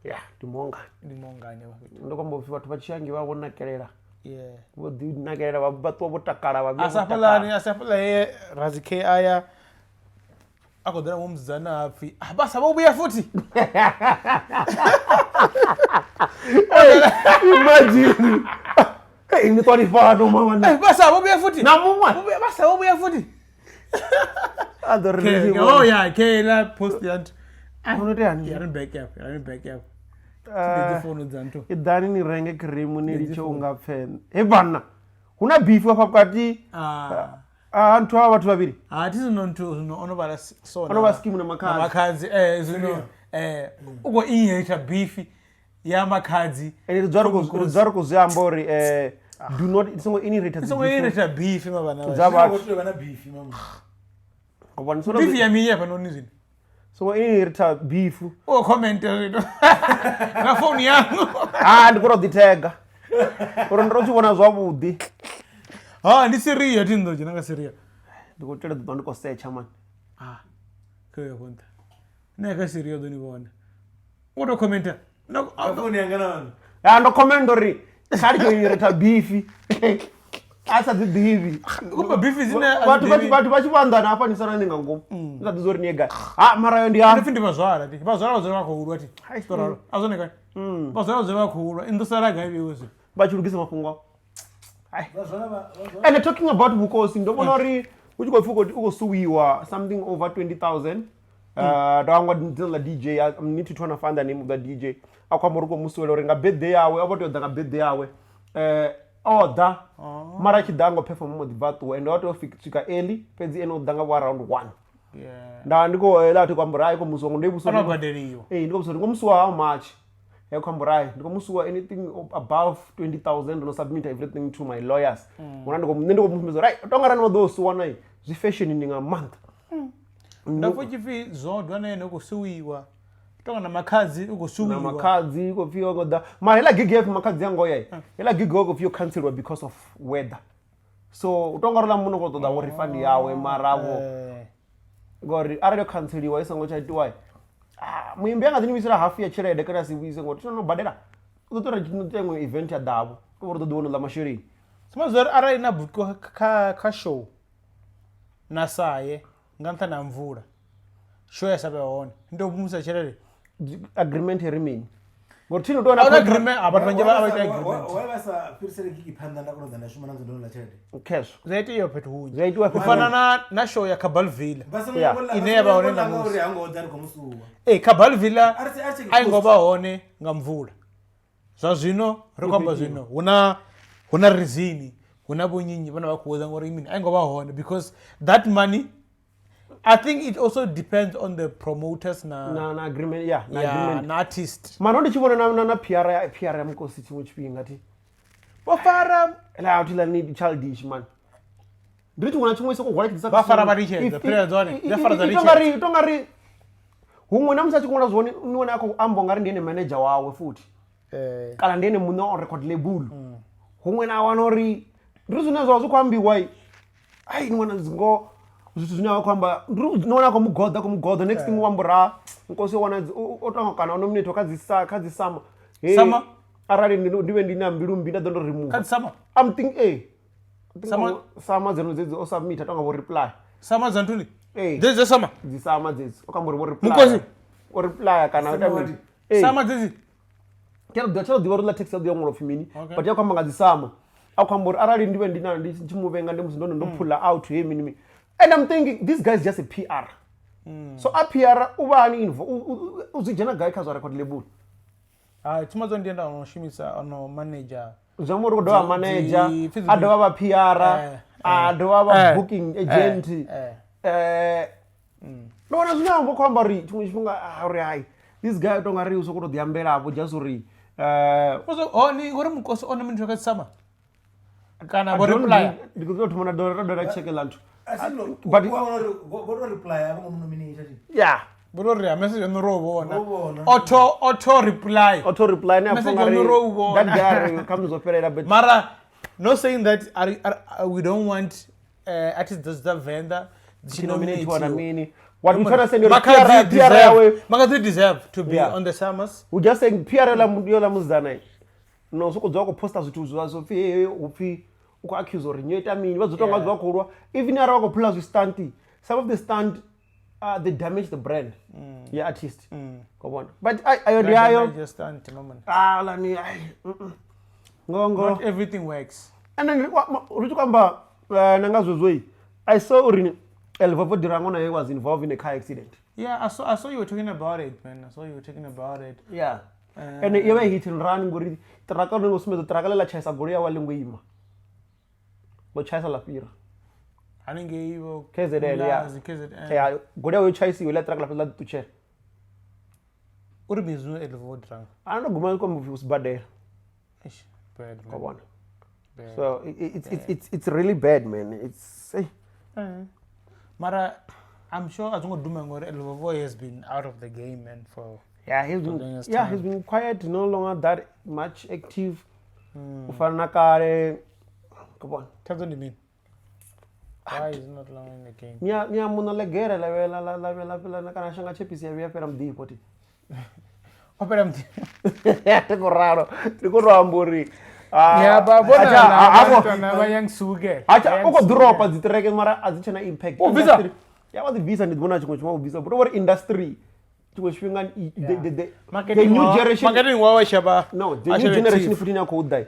Ya ndi Maungani. Ndi Maungani hafho fhethu. Ndo komba upfhi vhathu vha tshi ya ngei vha vho nakelela. Yeah. Vho ḓi nakelela vha ṱuwa vho takala vha vhuya vho Asafhalani asafhala he Razi K aya a khou ḓela musidzana hapfi ah basa vho vhuya futhi. Imagine. Hey, ni ṱwani fhano mama. Basa vho vhuya futhi. Na muṅwe. Basa vho vhuya futhi. A ḓo ri Oh yeah, ke la post ya nthu. Ono tea hani? Ya ri back up, ya ri back up. Ndi founu dza nthu. Iḓani ni renge cream ni litshe unga pfene. He vhanna. Hu na beef hafha vhukati. Ah. Nthu avha vhathu vhavhili. Ha thi zwino nthu zwino ono vhala so. Ono vha scheme na makhadzi. Makhadzi zwino u khou inherit beef ya makhadzi. Ende ri dzula ri khou zwi amba uri do not songo inherit dzi. Songo inherit beef mavhana. Dza vhathu. Vha na beef mama. Beef ya mini hafha noni zwino. Songo inherit beef. O comment zwino. Nga phone yangu. Ah ndi khou tou ḓi tega. Uri ndo tshi vhona zwavhuḓi. Ha ndi Syria thi ndo dzhena nga Syria. Ndi khou tela ḓo ndi khou searcha man. Ah. Khe yo nṱha. Ne kha Syria ḓo ni vhona. U to commenta. No phone yanga na. Ya ndo comment uri kha ri inherit beef. A sa ḓi ḓivhi. Kumba beef dzine vhathu vhathu vha tshi vhanḓana hafha ni sala ni nga ngomu. Ni sa ḓi uri ni ye gai. Ha mara yo ndi ya. Ndi vhazwala thi. Vhazwala vha dzula vha khou lwa thi. To ralo. A zwone kai. Vhazwala vha dzula vha khou lwa. Ndo sala gai vhiwe zwi. Vha tshi lugisa mafhungo. And talking about Vukosi, ndo vhona uri u tshi khou pfhi u khou suwiwa something over 20,000. Ndo hangwa dzina ḽa DJ, I need to try to find the name of the DJ. A khou amba uri u khou mu suwela uri nga birthday yawe, o vha tea u ḓa nga birthday yawe. O ḓa mara a tshi ḓa ngo perform mbo ḓi bva ṱuwa and o tea u swika early fhedzi ene o ḓa nga vho around 1. Yeah. Nda ndi khou ela thi kwamba uri khou musuwa ngo ndi vhusuwa. Ono badeliwa. Eh, ndi khou musuwa, ndi khou musuwa how much? Ya khou amba uri ndi khou musuwa anything above 20,000 ndo submit everything to my lawyers. Ngona ndi khou nṋe ndi khou musumbedza uri ai tonga rani vha ḓo suwa nai zwi fashion ndi nga month. Ndapfa tshipfi Zodwa na ene u khou suwiwa. Tonga na Makhadzi u khou Na suwiwa. Makhadzi khou pfi ngo ḓa. Mara hela gig ya Makhadzi ya ngoya. Hela gig yo khou pfi yo cancelwa because of weather. So u tonga ri ḽa muno khou ṱoḓa vho refund yawe mara vho ngori arali yo canceliwa i songo tsha itiwa ah, muimbi anga ḓi ni vhuisela hafu ya tshelede kana a si vhuise ngori no badela u ḓo ṱora ita iṅwe event ya ḓavho u uri ḓo ḓi wana ḽa masheleni. Sima zwa uri arali na bukiwa kha show na saye nga nṱhani ha mvula show ya sa vhe hone ndi tou vhumusa tshelede. Agreement ri mini ngori thino tou na agreement a vhathu vhanzhi vha ita agreement. Why vha sa fhirisele gigi phanḓa nda kona u ḓa nda shuma na musi ndo no ḽa tshelede? Cash zwi a itea fhethu hunzhi zwi a itiwa u fana na show ya Cabal Villa Vha songo Yeah. nyanga u ḽa- Ine vha ya vha songo hone nyanga u ḽa ṋamusi. ngauri ha ngo ḓa ri khou musuwa. Ee, Cabal Villa A ri a tshi a i ngo vha hone nga mvula. Zwa zwino ri khou amba zwino hu na rizini hu na vhonyinyi vhane vha khou ḓa ngori mini a i ngo vha hone because that money I think it also depends on the promoters na na agreement yeah na yeah, agreement na artist. Mara ndi tshi vhona na PR ya PR ya Mukosi tshiṅwe tshifhinga thi Vho fara la thi la ni childish man. Ndi tshiṅwe na tshiṅwe soko hwala tshi ḓisa Vha fara vha litshedza, phela dzone, vha fara dza litshedza. Tonga ri huṅwe na musi a tshi khou zwone ni wana a khou amba ungari ndi ene manager wawe futhi kana ndi ene muṋe wa record label. Huṅwe na wana uri ndi zwine zwa zwi khou ambiwa ai ni wana dzingo zwithu zwine vha khou amba ndi wana a khou mugoḓa khou mugoḓa next thing u amba uri Nkosi o wana o tonga kana o nominate kha dzi kha dzi sama. Hey, Sama? Arali ndi vhe ndi na mbilu mmbi nda ḓo ndo remove. Kha dzi sama? I'm think eh. Sama- Sama dzeno dzedzi o submit tonga vho reply. Sama dza nthuni? Eh. Dzedzi dza sama? Dzi sama dzedzi o kamba uri vho reply. Mukosi? O reply kana Sama ita what? mini. Eh. Sama dzedzi? Tsha ḓo ḓivha uri ḽa taxi ya ḓo ya ṅwala upfi mini. Okay. But ya khou amba nga dzi sama. A khou amba uri arali ndi vhe ndi na ndi tshi mu vhenga ndi musi ndo ndo pull out he mini mini. And I'm thinking this guy is just a PR. So a PR u vha hani u zwi dzhena gai kha zwa record label? Hai, tsuma dzo ndi enda ono shumisa ono manager. Zwi amba uri u khou dovha manager, dzi- a dovha vha PR, a dovha vha booking agent. Ndo vhona zwine vha khou amba uri tshiṅwe tshifhinga uri hai this guy u tonga ri u sokou tou ḓi ambela vho just uri Musi hone ngori Mukosi ono mini kha sama kana I vho don't reply. Ndi khou ḓo thoma nda ḓo nda check ḽa nthu. A si no- But- wa wana uri vho to reply a vho ngo mu nominate thi. Yeah. Vho ri ha message yono ro vhona. Ro vhona. Auto reply. Auto reply ne a Message pfa yono uri ro vhona. that guy ri kha musi zwo fhelela but Mara no saying that we don't want artists dza Venḓa dzi tshi nominate na nominatiwa. mini. What we trying to say ndi uri Makhadzi PR PR yawe Makhadzi deserve to be Yeah. on the summers. We just saying PR la yo la musidzana no soko dzwa khou posta zwithu zwa zwo pfi hey u pfi u khou accuse uri nyo ita mini vha dzo tonga zwa khou lwa even arali vha khou phula zwi stunt some of the stunt they damage the brand ya artist ko bona but ayo ndi ayo Just stunt, mama. ah la ni ai ngo Not everything works. And then ri tshi khou amba na nga zwezwo I saw uri Elvovo Dirango naye was involved in a car accident. Yeah, I saw you were talking about it, man. I saw you were talking about it. Yeah. And yo vha hit and run ngori tiraka ri ngo sumbedza tiraka ḽe ḽa tshaisa goloi yawe ḽi ngo ima. Ḽo tshaisa ḽa fhira. Haningei vho KZN, yeah. Mlazi, KZN. Yeah, goloi yawe yo tshaisiwa iḽa tiraka ḽa fhedza ḽa ḓiṱutshela. Uri mini Elvovo Dirango? A ndo guma kwa mupfi sibadela. Eish, bad, Kwa man. vhona. Bad. So it's really bad, man. It's hey. Mara I'm sure a zwo ngo duma ngori Elvovo has been out of the game, man, for Yeah, he's been longest yeah, time. he's been quiet, no longer that much active. U fana na kale. Come on. Thaidzo ndi mini? Why is not long in the game? Nya muna legere la la la la la la kana shanga chepisi ya vhuya fhela muḓifho ti. O fhela muḓi. Ndi khou ralo. Ndi khou tou amba uri Yeah, ba bona acha na ba yang suke. acha u khou ḓiropa dzi track mara a dzi tshena impact. U bvisa? Ya wa ḓi bvisa ndi vhona tshiṅwe tshifhinga u bvisa but uri industry tshiṅwe tshifhinga the Marketing new generation marketing wawe shaba. No, the new generation futhi ine ya khou ḓa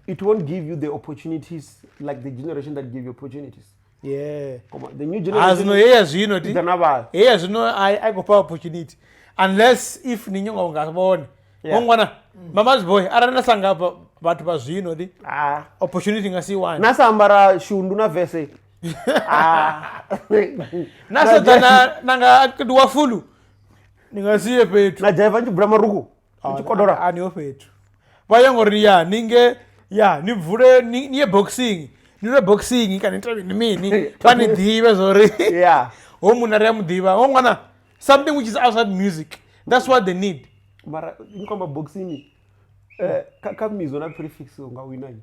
it won't give you the opportunities like the generation that gave you opportunities. Yeah. Come on, the new Ah, generation zwino heya zwino ti. ḓa na vhala. Heya zwino ai go pa opportunity unless if ni nyonga unga vhone. Yeah. Ngwana mama's boy arali na sanga vhathu vha zwino ti Ah. opportunity nga si one. Na sa ambara shundu na vese Ah. Na sedza na nga ndi wa fulu ni nga siye fhethu. Na jaiva ni tshi bvula marukhu ni tshi kodola. A niho fhethu. Vha ya ngori ya ninge ya ni bvule ni ye boxing, ni lwe boxing kana ni ite mini mini vha ni ḓivhe zwori Yeah. ho munna ri a mu ḓivha ho ṅwana something which is outside music. That's what they need. Mara ni khou amba boxing kha mizo na prefix u nga wina nnyi?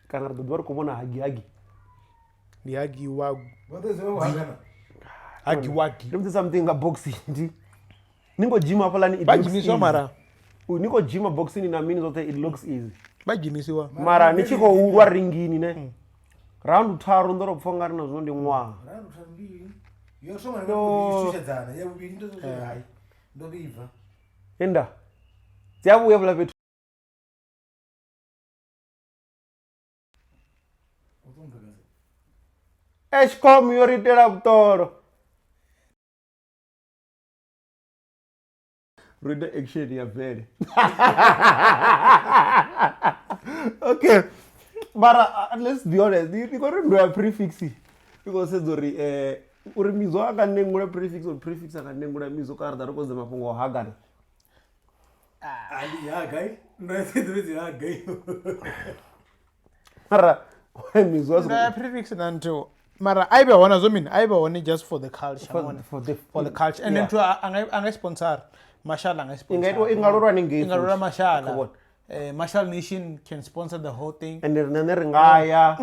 Kana ri ḓo ḓivha ri khou vhona hagi hagi. Ndi hagi wa Vha ḓo zwi vha hagana. Hagi wagi. Let me say something nga boxing ndi ni khou gym hafhaḽani it Vha looks dzhenisiwa easy. mara. Ni khou gym boxing na mini zwoṱhe it looks easy. Vha dzhenisiwa. Mara ni tshi khou lwa ringini ne. Round tharu ndo ro pfa ungari na zwino ndi ṅwaha. Round tharu mbili. Yo thoma ndi shushedzana, ya vhuvhili ndo zwo hai. Ndo vhibva. Enda. Dzi a vhuya vhula fhethu. Eskom yo ri itela vhuṱolo. Ro ita action ya bvele. Okay. Mara let's be honest, ndi khou ri ndo ya prefix. I khou sedza uri uri mizo a nga nengula prefix or prefix a nga nengula mizo kana ri ḓa ri khou sedza mafhungo a hagana. A ndi haga i. Ndo ya sedza haga i. Mara mizo a Nda prefix na ntho. Mara a ibe hona zwo mini, a ibe hone just for the culture. For the for the culture. And then to anga sponsor. Mashala anga sponsor. Inga inga lolwa ningei. Inga lolwa Mashala. Come on. Mashala Nation can sponsor the whole thing. And then ri nga ya.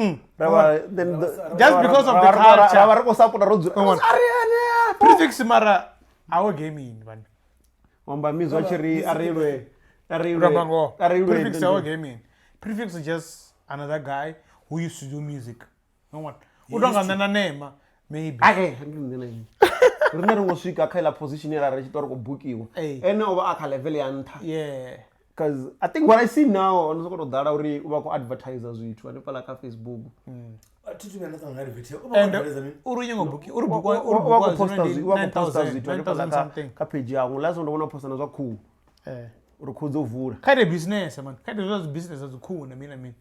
Then just because of the culture. Ra ri khou support ro dzula. Come on. Prefix mara our game in man. Wamba mizo a tshi ri a ri lwe. A ri lwe. Rabango. A ri lwe. Prefix our game in. Prefix is just another guy who used to do music. No one. U tonga nṋe na Nema maybe. Ake ndi nṋe. Rine ri ngo swika kha iḽa position ye ra ri tshi ṱwa ri khou bukiwa. Ene o vha a kha level ya nṱha. Yeah. Because I think what I see now ono sokou tou ḓala uri u vha khou advertise zwithu hanefhaḽa kha Facebook. Thi thu vhuya nda ṱangana na advert. U vha And advertise mini? uri nyengo buki uri U bukwa uri vha bukwa khou posta zwino ndi u vha khou posta 9000 zwithu hanefhaḽa 9000 something. kha page yawe. Last ndo vhona posta na zwa khuhu. Uri khuhu dzo vula. Kha ite business man. Kha ite zwa business dza khuhu na mini na mini.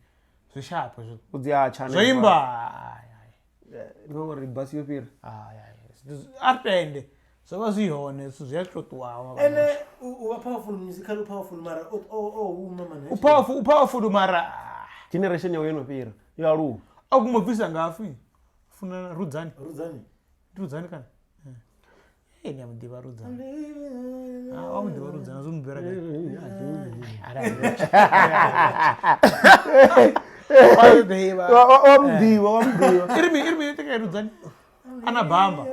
Zwi sharp zwo. U dzi a tsha Zwo imba. Ndi uri basi yo fhira. A ri tende. Zwo vha zwi hone zwi a tou ṱuwa. Ene u vha powerful musical, powerful mara o huma man. U powerful, u powerful mara generation yawe yo no fhira. Yo aluwa. A ku mubvisa ngafhi? Funa Rudzani. Rudzani. Rudzani kana? Eh ni amudiva Rudzani. Ah, wa mudiva Rudzani zwo mubvira gai. Wa mudiva. Wa mudiva, wa mudiva. Irimi teka Rudzani. Ana bamba.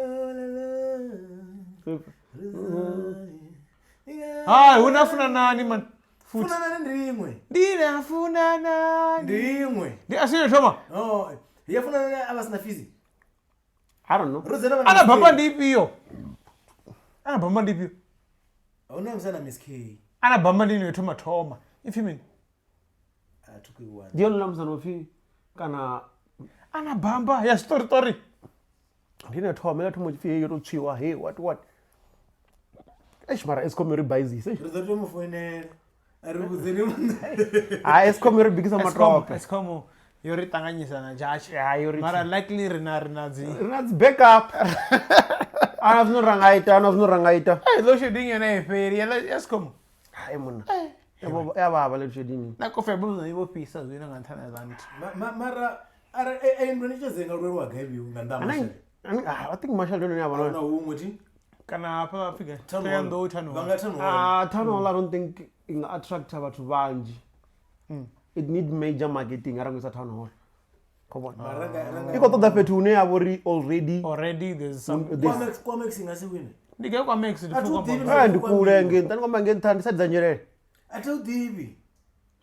Hai, unafuna nani man? Funa nani ndi imwe. Ndina funa nani? Ndi imwe. Ndi asine thoma. Oh, ya funa nani abasina fizi? I don't know. Rudzani Ana bamba ndi ifhio? Ana bamba ndi ifhio? Una msana Miss K. Ana bamba ndi ino thoma. Ipfi mini? A thukiwa. Ndi yone ḽa musana upfi kana Ana bamba ya story story. Ndi ine thoma ila thoma upfi yo to tswiwa hey what what. Eish mara Eskom yo ri baizisa. Ri ḓo tou mu foinela. A ri vhudzeni muṋe. Ah Eskom yo ri bikisa matope. Eskom yo ri ṱanganyisa na judge. Ya yo ri mara likely ri na dzi ri na dzi backup. Ana zwino ra nga ita, ana zwino ra nga ita. Eh load shedding yone i fheli ya Eskom. Hai munna. Ya vhavha load shedding. Na kofi ya bubza i vho fhisa zwino nga nṱhani ha zwa nthu. Mara ara e ndo ni tshedze nga lwelwa gai vhiu nga nḓa masha. I think Marshall don't know Na huṅwe thi. Kana hafha Afrika. Thohoyandou town hall. Vha nga town hall. Ah town hall I don't think inga attract vhathu vhanzhi. It need major marketing arali sa town hall. Come on. I khou ṱoḓa fhethu hune ya vhori already there's some Kwamex nga si wine. Ndi gai Kwamex ndi A thi pfukwa ḓivhi. mbona. Ndi kule ngei nṱha, ndi khou amba ngei nṱha ndi sa dza Nyerere. A thi u ḓivhi.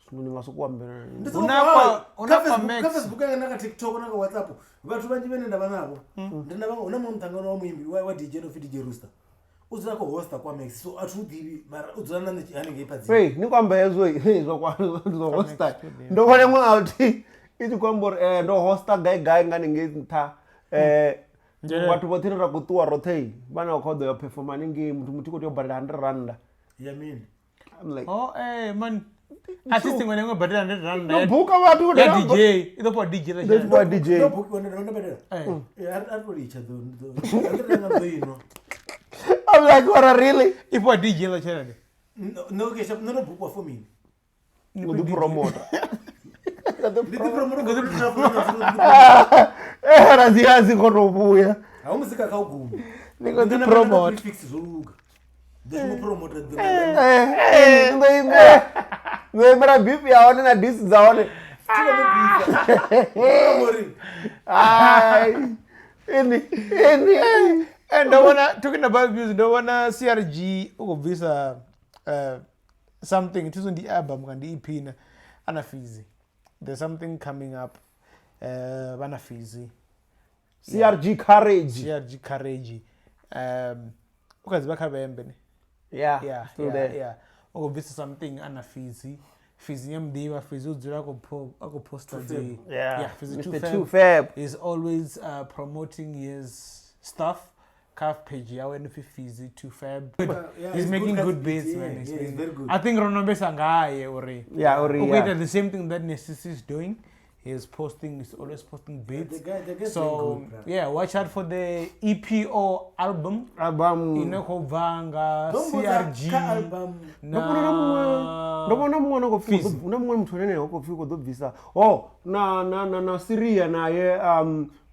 Zwino ndi nga sokou ambela. Ndi Huna sokou kwa- huna kha Facebook, Kwamex. kha Facebook yanga na kha TikTok na kha WhatsApp vhathu vhanzhi vhane nda vha navho. Ndi na vhaṅwe, huna muṅwe muṱangano wa muimbi wa DJ no pfi DJ Rooster. U dzula khou hosta Kwamex, so a thi u ḓivhi mara u dzula na nṋe hanengei Phadzini. Hey, ni khou amba hezwo zwa kwa zwa hosta. Ndo vhona iṅwe out i tshi khou amba uri ndo hosta gai gai nga hanengei nṱha. Vhathu vhoṱhe ra khou ṱuwa roṱhe vhana vha khou ḓo ya perform hanengei muthu muthu khou tea u badela 100 rand. Ya mini? I'm like Oh man. Artist iṅwe na iṅwe badela 100 rand No buka vhathu ya DJ, i ḓo fhiwa DJ ḽa Ḓo tshelede. fhiwa DJ. Ndo bukiwa ndo ndo badela. Eh. Eh, a ri to litsha ḓo ḓo ri renga ḓo inwa. I'm like, what, really? I fhiwa DJ ḽa tshelede. No okay, sharp, ndo no bukiwa for mini. U ḓi promoter. Ndi ḓi promoter ngo ḓi Eh, ra dzi a dzi khou tou vhuya. Ha u muzika kha u gume. Ni khou ḓi promote. Fix zwo luga. Ḓo shuma promoter ḓo. Eh, ndo imela. Ndo imela beef ya hone na diss dza hone. Ngori Ai. Ini, ini. ai. And ndo vhona, talking about music, ndo vhona CRG u khou bvisa something, thiso ndi album kana ndi EP na ana Fizzy. There's something coming up. Vhana Fizzy. CRG Courage. CRG Courage. U kha ḓi vha kha Vhembe ne? Yeah, Yeah, still yeah, there. yeah. U khou bvisa something ana Fizzy. Fizzy ya muḓivha, Fizzy u dzula a khou posta dzi Yeah. Yeah, Fizzy Mr. 2 Two Fab. Fab. He's always promoting his stuff. Kha page yawe no pfi Fizzy 2 Fab. Yeah, He's he's making good good at beats, beats, man. yeah, He's yeah, he's making- very good. I think ro nombesa ngaye uri Yeah, uri, u khou yeah. ita the same thing that Nesisi is doing. He's posting, he's always posting beats. The guy's So doing good, bro. yeah, watch out for the EPO album. Album. Ine khou bva nga Ndo mbudza CRG kha album. na Ndo vhona na muṅwe, ndo vhona muṅwe no khou pfi Fizzy. hu na muṅwe muthu ane khou pfi u khou ḓo bvisa. Oh, na Syria naye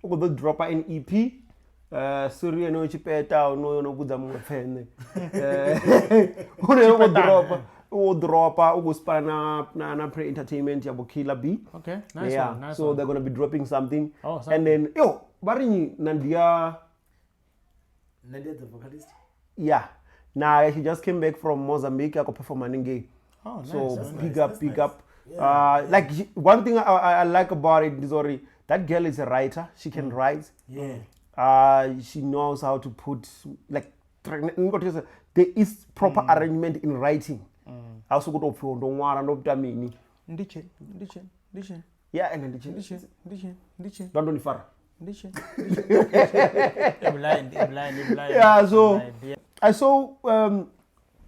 u khou ḓo dropa an EP. Syria no tshipeta no no vhudza muṅwe pfene. Une u khou dropa, u dropa u khou spana na Pre Entertainment ya Bo Killer B. Okay, nice Yeah, one, nice so one. they're going to be dropping something. Oh, And something. then yo, vha ri nnyi Nadia. Nadia the vocalist. Yeah. Nah, she just came back from Mozambique a khou performa hanengei. Oh, nice. So That's big nice, up, that's big nice. up. Like she, one thing I like about it is already that girl is a writer. She can write. Yeah. She knows how to put like there is proper arrangement in writing. Ha u sokou tou pfhi ndo ṅwala ndo ita mini. Ndiche, ndiche, ndiche, Yeah, and ndi ndiche, ndiche, ndiche, ndo ndo ni fara. ndiche. I'm blind, I'm blind, I'm blind. Yeah, so I'm blind, yeah. I saw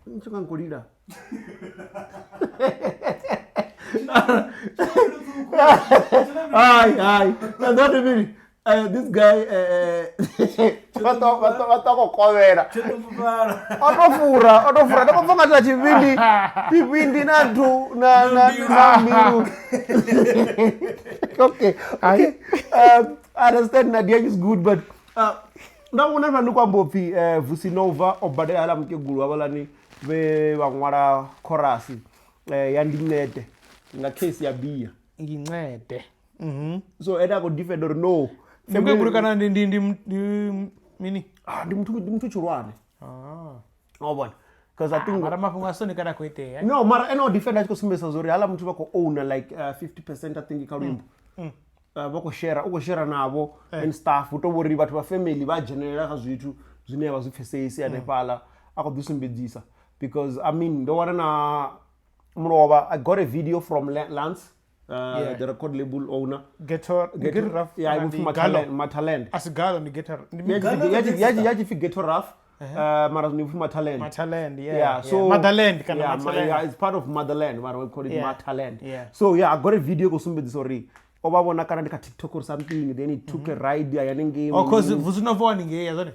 ntshinga nkolila. Ai, ai. Not really. This guy vha ṱo khou kovhela. Oto fura. Ndo khou pfa nga tshivhindi, tshivhindi na nthu na mbilu. Okay. Okay. I understand Nadia is good, but nda vhona vha ndi khou amba upfi Vusi Nova o badela haḽa mukegulu havhaḽani vhe vha ṅwala chorus ya Ndincede nga case ya bia. Ngincede. So ene a khou defend uri no. Ndi mukegulu kana ndi mini? Ah, ndi muthu tshihulwane. Ah. O vhona. Because I think Mara mafhungo a soni kana khou itea. No, mara ene o defend a tshi khou sumbedzisa zwa uri haḽa muthu vha khou owner like 50% I think kha luimbo. Vha khou share, u khou share navho and stuff. Hu tou vhori vhathu vha family vha dzhenelela kha zwithu zwine vha zwi pfesesi hanefhaḽa. A khou ḓi sumbedzisa. Because I mean, ndo wana na mulovha, I got a video from Lance, the record label owner. Ghetto, Ghetto Rough. Yeah, kana I ndi Matalend. Galo. Matalend. A si Galo, ndi Ghetto, ndi Ya tshi pfi Ghetto Rough, mara zwino ipfi Matalend. Matalend, yeah, Yeah, so yeah. Motherland kana yeah, Matalend. yeah, it's part of Motherland, but we call it Yeah. Matalend. Yeah. So yeah, I got a video go sumbedzisa uri o vha vhona kana ndi kha TikTok or something, then he took a ride ya hanengei. Oh, cause Vusi Nova wa hanengei, ya zwone?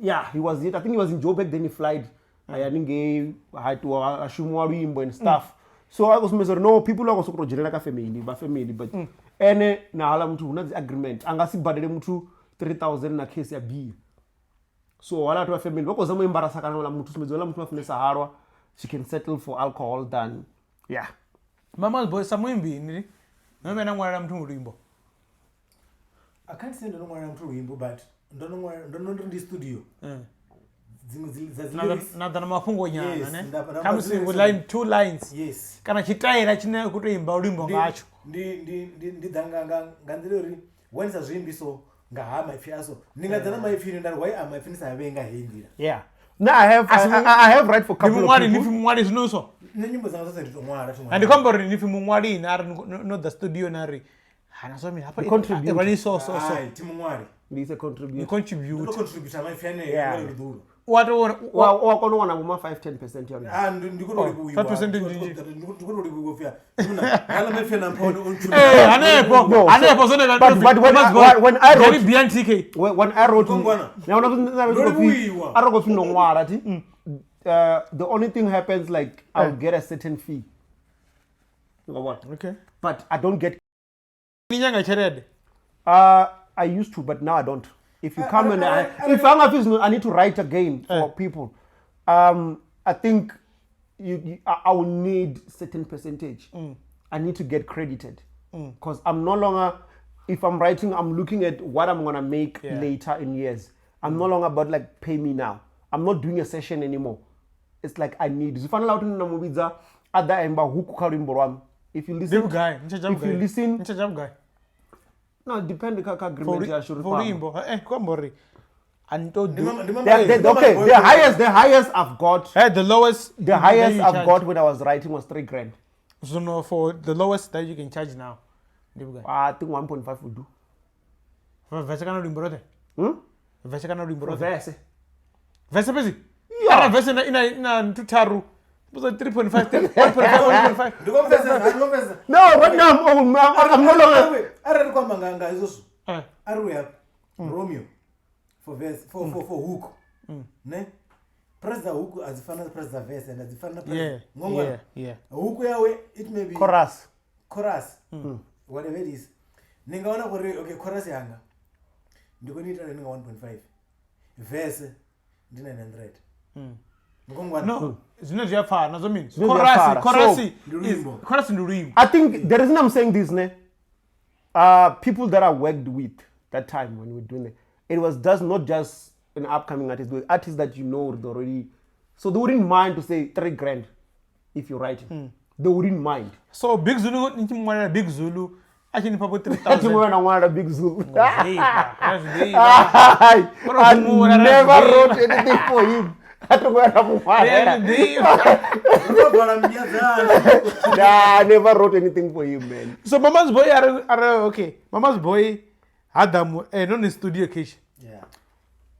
Yeah, he was it. I think he was in Joburg, then he flied ya hanengei, ha itiwa a shumiwa luimbo and stuff. So I was sumbedzisa uri no, people vha khou sokou tou dzhenela kha family, vha family, but ene na haḽa muthu hu na dzi agreement, a nga si badele muthu 3000 na case ya beer. So haḽa vhathu vha family vha khou zama u embarasa kana haḽa muthu, sumbedza haḽa muthu vha funesa halwa, she can settle for alcohol than yeah. Mama's boy sa muimbi ni no vhuya na ṅwalela muthu luimbo. I can't say ndo no ṅwalela muthu luimbo, but ndo no ṅwalela, ndo no ri ndi studio. Dziṅwe dza dzi lyrics. Na ḓa na mafhungo nyana, Yes, ne? nda Khamusi dzi lyrics. line, 2 lines. Yes. Kana tshitaela tshine u khou tou imba luimbo ngatsho. Ndi ḓa nga nḓila uri when sa zwiimbiso nga ha maipfi aso, ndi nga ḓa na maipfi ine nda ri why a maipfi ni sa vhee nga heyi nḓila. Yeah. No, I have right for Ndi couple of muṅwali, ni people. pfi muṅwali zwino so. Nṋe nyimbo dzanga dzoṱhe ndi tou ṅwala, thi And ndi khou amba uri ni pfi muṅwali ine a ri no ḓa studio na ri hana so mina hafha Ndi contribute. rani so so so. Hai, thi muṅwali. Ndi is a Ni contribute. contribute. Ndo contribute maipfi aneyo Yeah. nga ḽeḽo ḓuvha. Wa to Wa kona u wana vho ma 5 10% ya Ah, ndi khou tou livhuwiwa. 5% Ndi ndi khou tou livhuwiwa pfhi haḽa maipfi ane a mpha one o ntshumela. Eh, hanefho No, so- hanefho zwone but when I wrote- BNTK When I wrote Ngongwana. Ndo livhuwiwa. a ro pfi ndo ṅwala thi the only thing happens like I'll get a certain fee. You know what? Okay. But I don't get Ni nyanga tshelede. I used to, but now I don't. If you come and if I'm a I need to write again for people. I think I will need certain percentage. I need to get credited because I'm no longer. If I'm writing, I'm looking at what I'm gonna make later in years. I'm no longer about like pay me now. I'm not doing a session anymore. It's like I need. Zwi fanela kuti nda muvhidza a ḓa a imba huku kha luimbo lwanu. If you listen, Ndi vhugai? Ni charge if you vhugai? listen, Ni charge vhugai? no depend kha agreement yashu ri For fhano. luimbo. Eh, khou amba uri a ni tou Ndi mama- ndi mama- Okay, the highest I've got, Eh, the lowest the highest that you I've charge. got when I was writing was 3 grand. So no, for the lowest that you can charge now. Ndi vhugai? I think 1.5 will do. Verse kana luimbo lothe? Verse kana luimbo lothe? Verse. Verse fhedzi? Yeah. Arali verse ina nthu tharu. Buza 3.5 1.5 1.5. Ndi khou pfesesa, ndi khou pfesesa. No, right now I'm no longer. Arali ri khou amba nga hezwo zwithu, Eh. a ri uya Romeo for verse, for hook. Ne? Price dza hook a dzi fani na price dza verse and a dzi fani na price. Yeah. Ngongwana. Yeah, yeah. Hook yawe it may be Chorus. chorus. Whatever it is. Ni nga wana uri okay chorus yanga ndi kone ita nga 1.5 verse ndi 900. Ngongwana. No, zwine zwi a pfana zwo mini? Zwine zwi a pfana. Chorus, So- Ndi luimbo. chorus ndi luimbo. I think the reason I'm saying this, ne, people that I worked with that time when we were doing it, it was just not just an upcoming artist, but artists that you know already. So they wouldn't mind to say 3 grand if you write it. They wouldn't mind. So Big Zulu ni tshi muṅwalela Big Zulu a tshi nifha vho Athi 3000. ṅwana ṅwala Big Zulu. Zwiḓivha, zwiḓivha. I Ora humura, never razviḓivha. wrote anything for him. Athi ṅwana muṅwalela. Zwiḓivha. Ri khou vala mbia dzashu. Nah, I never wrote anything for him, man. So Mama's Boy are okay. Mama's Boy ha ḓa mu eh no ni studio cash. Yeah.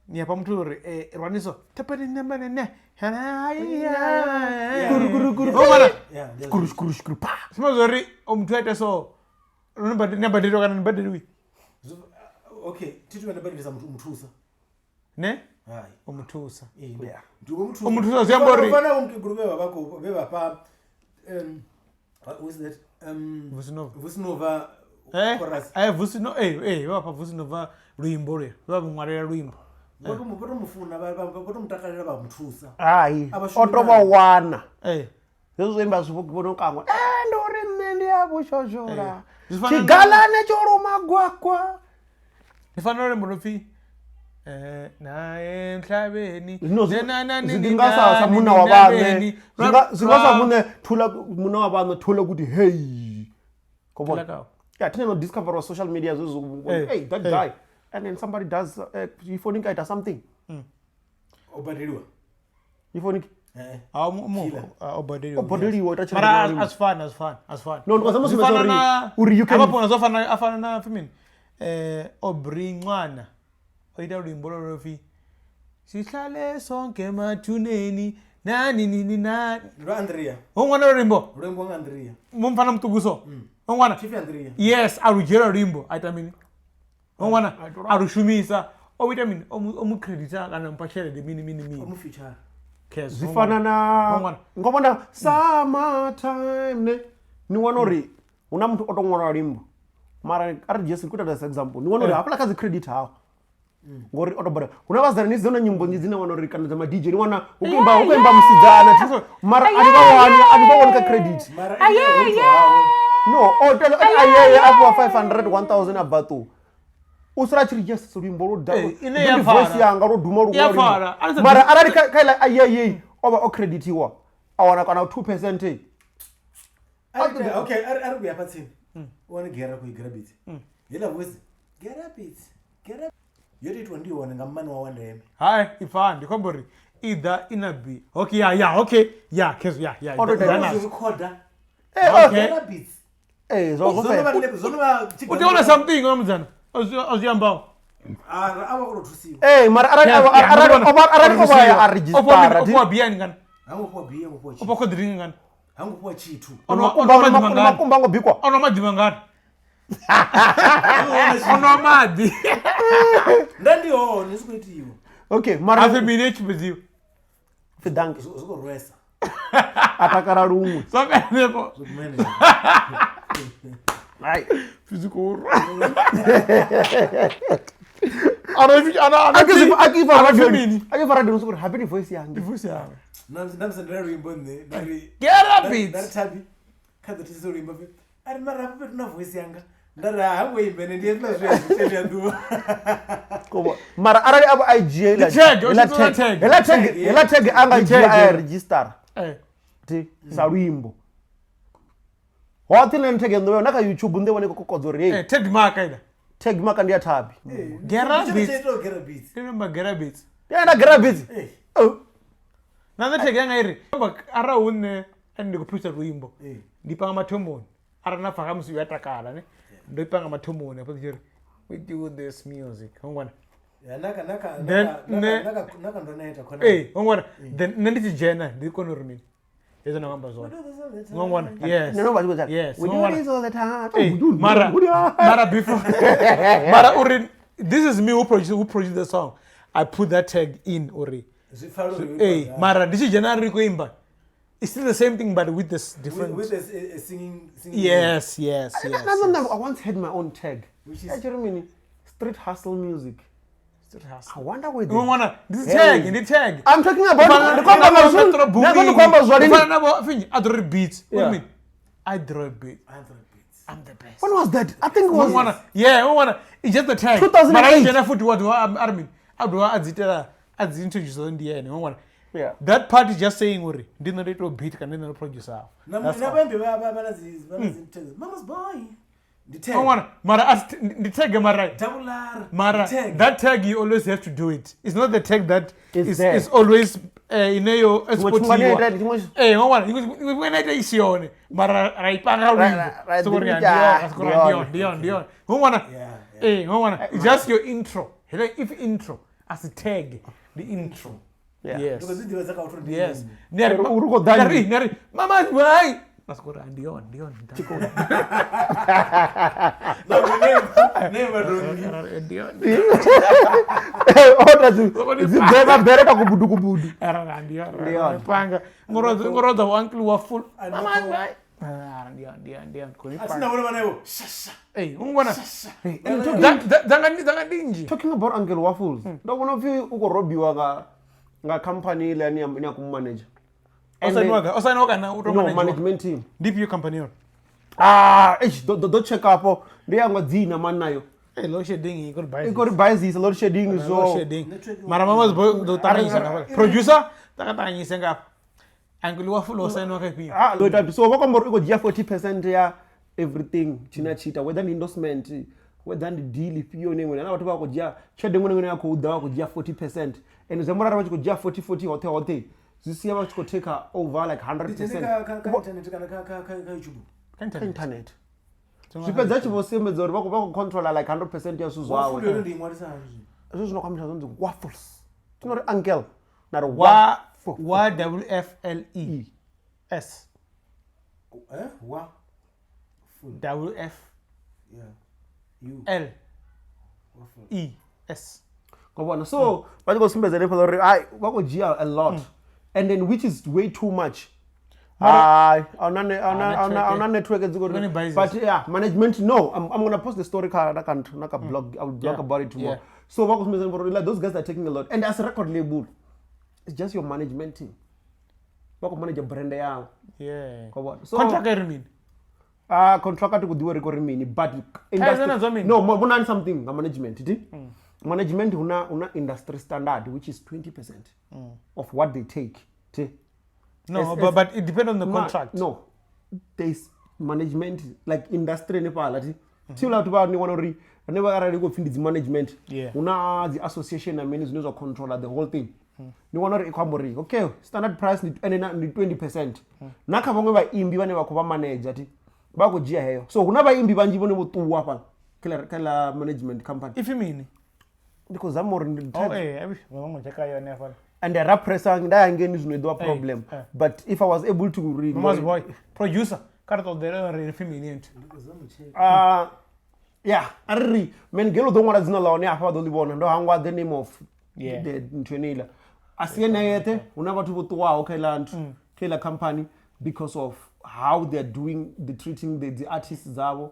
Ni hafha muthu uri eh rwaniso. Thepeni nemene ne. Kuru, kuru, kuru. Oh mara. Yeah, there's- Skuru, skuru, skuru, pa. Sima zori o muthu a ite so. No badeli ne badeli kana ni badeliwi. Okay, thi thu vhuya nda badelisa muthu u muthusa. Ne? Hai. O muthusa. Ee, ndi khou muthusa. U muthusa zwi amba uri- U fana na vho mukegulu vhe vha vha khou- vhe vha fha, what was that? Vusinova. Vusinova Eh, chorus. eh Vusino eh eh vha fha Vusinova luimbo lwe. Vha muṅwalela luimbo. Vho to mu funa, vho to mu takalela vha muthusa. Hai, A vha shumi o to vha naye. wana. Eh. Hezwi zwo imba zwi vho kangwa. Eh, ndi uri nṋe ndi a vhushoshola. Zwi fana na- Tshigalane tsho luma gwagwa. Ndi fanela luimbo lwo pfi eh naye emhlabeni Zwino na- na- na- zwi ni- ḓi nga sa sa na- munna ni- wa vhaṋe. nabeni. Zwi nga sa muṋe thula munna wa vhaṋe thula kuti hey. Come on. Thula kao. Yeah, thina no discover on social media zwe Eh, hey that eh. guy. And then somebody does ifoni ita something. O badeliwa. Ifoni Eh. Ah, mu- Killer. ah, o badeliwa. o badeliwa ita tshelede Mara ya luimbo. asifani asifani asifani. No, ndikwa zama Zwi sumbedza fana uri- na- uri you can- Hafha fhungo zwo fana afana na pfi mini? Eh Aubrey Ncwana o ita luimbo lwo lwo pfi Sihlale sonke emathuneni nani nini nani. Ndi lwa Andrea. Ho ṅwana luimbo Luimbo nga Andrea. mufana muṱuku so. Ho ṅwana. Chief Andrea. Yes, a lu dzhiela luimbo a ita mini? Ho ṅwana a lu shumisa. O ita mini? O mu credita kana mupha tshelede mini mini O mini. mu feature. Kes, zwi ho fana ṅwana. na Ho ṅwana. ngo vhona summertime ne ni wana uri hu na muthu o to ṅwala luimbo mara arali dzhie ku ita sa example ni wana uri hafhaḽa kha dzi credit hawo ngori o to badela hu na vhasidzana ni dzi na nyimbo nnzhi dzine wana uri kana dza ma DJ ni wana hu khou imba hu khou imba musidzana thi mara a ni vha wani a ni vha wani kha credit Mara ene ho hawe. no o tela ayeye a fhiwa 500 1000 a bva ṱuwa u sala a tshi ri yes luimbo lwo da Eh, ine ya ndi voice pfala. yanga lwo duma lu Ya pfala. A ni sa mara ḓi- arali kha iḽa ayeye o vha o creditiwa a wana kana 2% Okay, a ri vhuya hafha tsini. U wane gera khou i gera bitsi. Heiḽa voice, gera bitsi, gera yo to itiwa ndi yone nga mmane wa wa ndeme. Hai, ifani ndi khombo uri i ḓa i na b. Okay, ya ya okay. Ya, kezo ya ya. O to ita ya Zwi nazwo. recorder. Okay. Gera bitsi. eh zwo Zwo no vha zwo no vha U tea u wana something wa mudzana. O zwi ambaho. Ara a vha o thusiwa. Ee, mara arali arali o vha ya a register ofhiwa biyani ngana Ha ngo fhiwa biya, ngo fhiwa ofhiwa tshithu. cold drink ngana Ha ngo fhiwa tshithu. Makumba ngo bikwa. Onwa maḓi mangana onwa maḓi. Nda ndi hone zwi khou itiwa. Okay, mara Hafe mini e tshimbidziwa pfi danki. Zwi khou rwesa. A takala luṅwe. Zwa henefho. Zwo kumene. Hai. Physical. Akifa radio uri happy ni voice yange. Voice yange. Nda musendela luimbo nṋe nda ri Get up it. Nda ri Thabi kha ḓo thetshelesa luimbo pfi a ri mara hafha fhethu na voice yanga. Nda ri ha ngo imba ene ndi hezwiḽa zwe ya zwi ya ḓuvha. Kobo. Mara arali avo a dzhia Ndi tag, o tshi tag. hela tag hela tag anga dzhia a register. Ti sa luimbo. Hoṱhe nṋe tag nḓo na kha YouTube nḓe vhone kokodza uri hey. Tag mark ila. Tag mark ndi ya Thabi. Gera beats. Gera beats. Ndi namba Gera beats. Ya na Gera beats. Na nṋe tag yanga iri ara hu nṋe ane ndi khou producer luimbo. Ndi panga mathomoni. Ara na pfa musi ya takala ne. Ndo ipanga mathomoni afho ndi ri we do this music. Hongwana. Ya naka naka naka naka ndo naita khona. Hongwana. Then nṋe ndi tshi dzhena ndi kone uri mini. Hezwo na amba zwone. Ngongwana. Yes. No, yes. We do this all the time. Mara, mara before mara uri this is me who produced the song. I put that tag in uri. Mara ndi tshi dzhena ri khou imba. It's still the same thing but with this different with a singing Yes, yes, yes. I once had my own tag. Which is actually street hustle music. I wonder where they... Ngwana, this tag, ndi tag. I'm talking about I draw beats. What do you mean? I draw beats. I'm the best. When was that? I think it was... Yeah, ngwana. It's just the tag. 2008. Mara Yeah. That part is just saying uri ndi no ito beat kana ndi no producer. Na vhaimbi vha vha na dzi Mama's boy. Tag. Mara, the tag, mara. Mara, that tag you always have to do it. It's not the tag that is always in your exportiwa. Eh, ngwana, ngwana ita isione. Mara raipanga luimbo. So ndiyo. Ngwana. Eh, ngwana, just your intro. If intro as a tag, the intro. Yeah. Yes. Yes. Neri, Mama's boy. Naskora ndiyo. Ndiyo. Ora zibeba bereka kubudu kubudu. Ndiyo. Panga. Ngoroza uncle wa full. Mama's boy. Ndiyo. Asina vona vana Shasha. Eh, ungwana. Danga ndinji. Talking about Uncle Waffles. Ndabona pfi uko robiwa nga company ile yani ya kumanager. Osainoka na no management team. Ndipio company yo. Ah, do check up. Ndi yangwa dzina man nayo. Eh, load shedding iko buy. Iko buy load shedding so. Load shedding. Mara mama's boy do tanganyisa ngapha. Producer takatanganyisa ngapha. Uncle Waffle osainoka ipi. Ah, lo so ba kombo iko dzhia 40% ya everything china chita whether ndi endorsement whether ndi deal ifio ne ngwe na vhathu vha khou dzhia tshelede ngwe ngwe ya khou ḓa vha khou dzhia 40% and zwa murara vha tshi khou dzhia 40 hoṱhe hoṱhe zwi sia vha tshi khou take over like 100% ka internet kana ka YouTube internet zwi fhedza tshi vho sumbedza uri vha khou controller like 100% ya zwithu zwawe. Ndi ṅwalisa hani zwi zwino kwamisa zwonzi waffles tinori uncle na ri wa W F L E S wa W F L E S. Ngobona so vha tshi khou sumbedza hanefhaḽa uri ai vha khou dzhia a lot and then which is way too much. Ai auna network dzi khou but yeah management no I'm gonna post the story ka na ka blog I will blog about it tomorrow. So vha khou sumbedza uri like those guys are taking a lot and as a record label it's just your management team. Vha khou manage brand yavho. Yeah. Ngobona so contract iri mini? Contract ati kudiwa ri mini but industry no vhonani something nga management ti management huna industry standard which is 20% of what they take ti. No, but it depends on the contract. No, there's management like industry nephala ti thila vhathu vha ni wana uri ne vha arali ko pfi ndi dzi management huna dzi association na mini zwine zwa controller the whole thing. Ni wana uri i khou amba uri okay standard price ndi 20% na kha vhaṅwe vhaimbi vhane vha khou vha manager ti vha khou dzhia heyo. So huna vhaimbi vhanzhi vhone vho ṱuwa hafha kha la management company. If you mean Ndi khou zama uri ndi Oh, eh, vhaṅwe tsheka yone hafhaḽa. And ra pressa nda ya ngeni zwino i ḓo vha problem. eh. But if I was able to re Mama's boy producer kha ri ṱoḓele uri ri pfi mini nthu. Yeah, a ri ri man girl u ḓo ṅwala dzina ḽa hone hafha vha ḓo ḽi vhona. Ndo hangwa the name of the nthu yeneiḽa. A si ene yeṱhe, hu na vhathu vho ṱuwaho kha iḽa nthu, kha iḽa company because of how they are doing the treating the artists dzavho,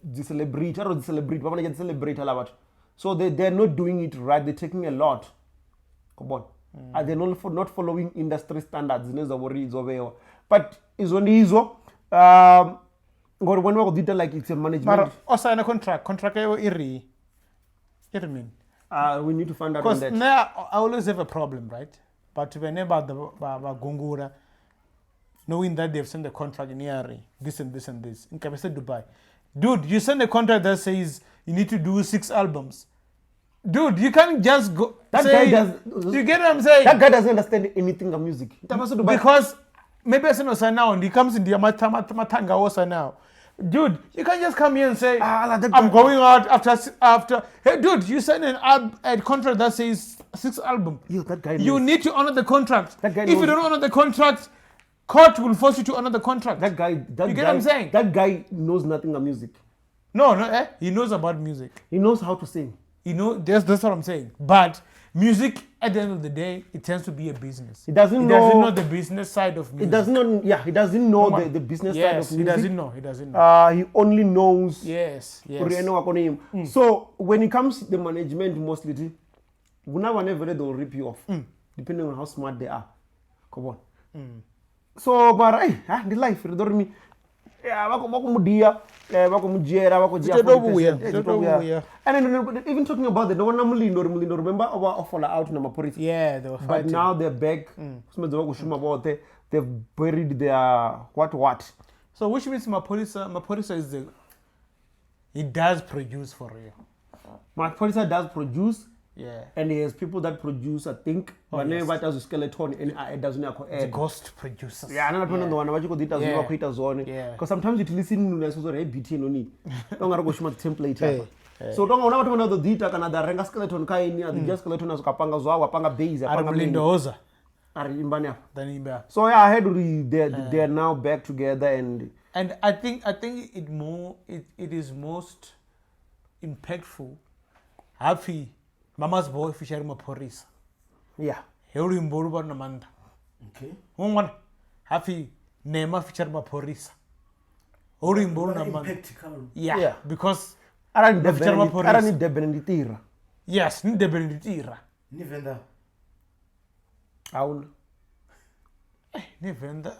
dzi celebrity, arali dzi celebrity vha vhona dzi celebrity hala vhathu. So they are not doing it right, they're taking a lot. Come on. Are they not following industry standards dzine dza vhori dzo vhewa? But izwo ndi izwo, ngori vhone vha khou ḓi ita like it's a management. Mara o sign contract yawe i ri mini? We need to find out on Because that. nṋe I always have a problem, right? Vhathu vhene vha ḓa vha gungula knowing that they've signed a contract in ERA, this and this and this. In Kabese Dubai. Dude, you send a contract that says you need to do 6 albums. Dude, you can't just go. That say, guy does. You get what I'm saying? That guy doesn't understand anything of music. Because maybe I say now, and he comes in the matanga also now. Dude, you can't just come here and say, I'm going out after. Hey, dude, you signed a contract that says 6 album. Yo, that guy knows. You need to honor the contract. That guy if you don't honor the contract, court will force you to honor the contract. That guy, that you get guy, what I'm saying? That guy knows nothing of music. No, no, he knows about music. He knows how to sing. You know, that's what I'm saying. But music, at the end of the day, it tends to be a business. He doesn't know the business side of music. He does not. Yeah, he doesn't know the business side of music. He doesn't know. He doesn't know. He only knows. Yes. Yes. So when it comes to the management, mostly, whenever they'll rip you off, depending on how smart they are. Come on. So, but hey, the life. Yeah, and then even talking about the no one Mulindo, remember our fallout na Mapurisa. Yeah, they were fighting. But now they're back. They've buried their what. So which means Mapurisa is the he does produce for real. Mapurisa does produce. Yeah. And he has people that produce, I think. Oh, yes. But skeleton and it doesn't the ghost producers. Yeah, I'm not the one. Yeah. Because sometimes you listen to the BT no need. Don't go to template. So don't go to the data can renga skeleton kaini, the skeleton as kapanga zwa, panga base, panga Lindoza. So yeah, I heard they are now back together and I think it is most impactful. Happy Mama's boy featuring Mapurisa. Yeah. Heri Mboruba Namanda. Okay. One happy Nema featuring Mapurisa. Heri Mboru Namanda. Yeah. Because Arani Deben. Yes, ni Deben Nditira. Ni Venda. Aul. Ni Venda.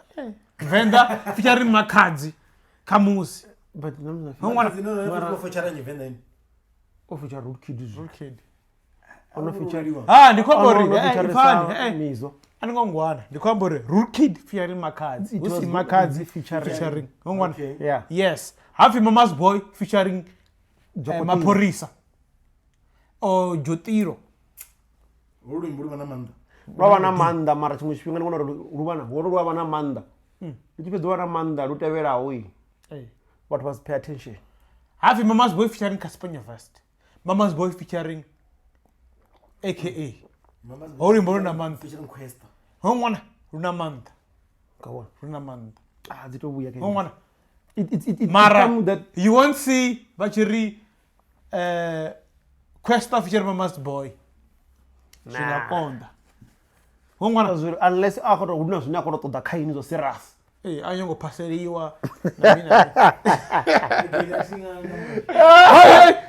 Venda featuring Makadzi. Kamusi. But no, no, featuring Venda. Oh, featuring Rude Kid. Rude Kid. Rude Kid featuring Makadzi. It was Makadzi featuring. Okay. Yeah. Yes. Happy Mama's Boy featuring Mapurisa. Or Jotiro. Lwa manda mara tshiṅwe tshifhinga ndi vhona uri lwa vha na maanḓa. Ndi tshi fhedza u vha na maanḓa lu tevhelaho vhathu vha si pay attention. Happy Mama's Boy featuring Cassper Nyovest. Mama's Boy featuring AKA. Hori mboro na maanḓa. Featuring Questa. Ho ngwana runa maanḓa. Ka bona. Runa maanḓa. Ah, dzi to vhuya Ho ngwana. It Mara that you won't see vha tshi ri Questa featuring Mama's Boy. Zwi nga konḓa. Ho ngwana unless a khou hu na zwine a khou ṱoḓa kha ini zwo serious. Eh, a nyongo phaseliwa na mina.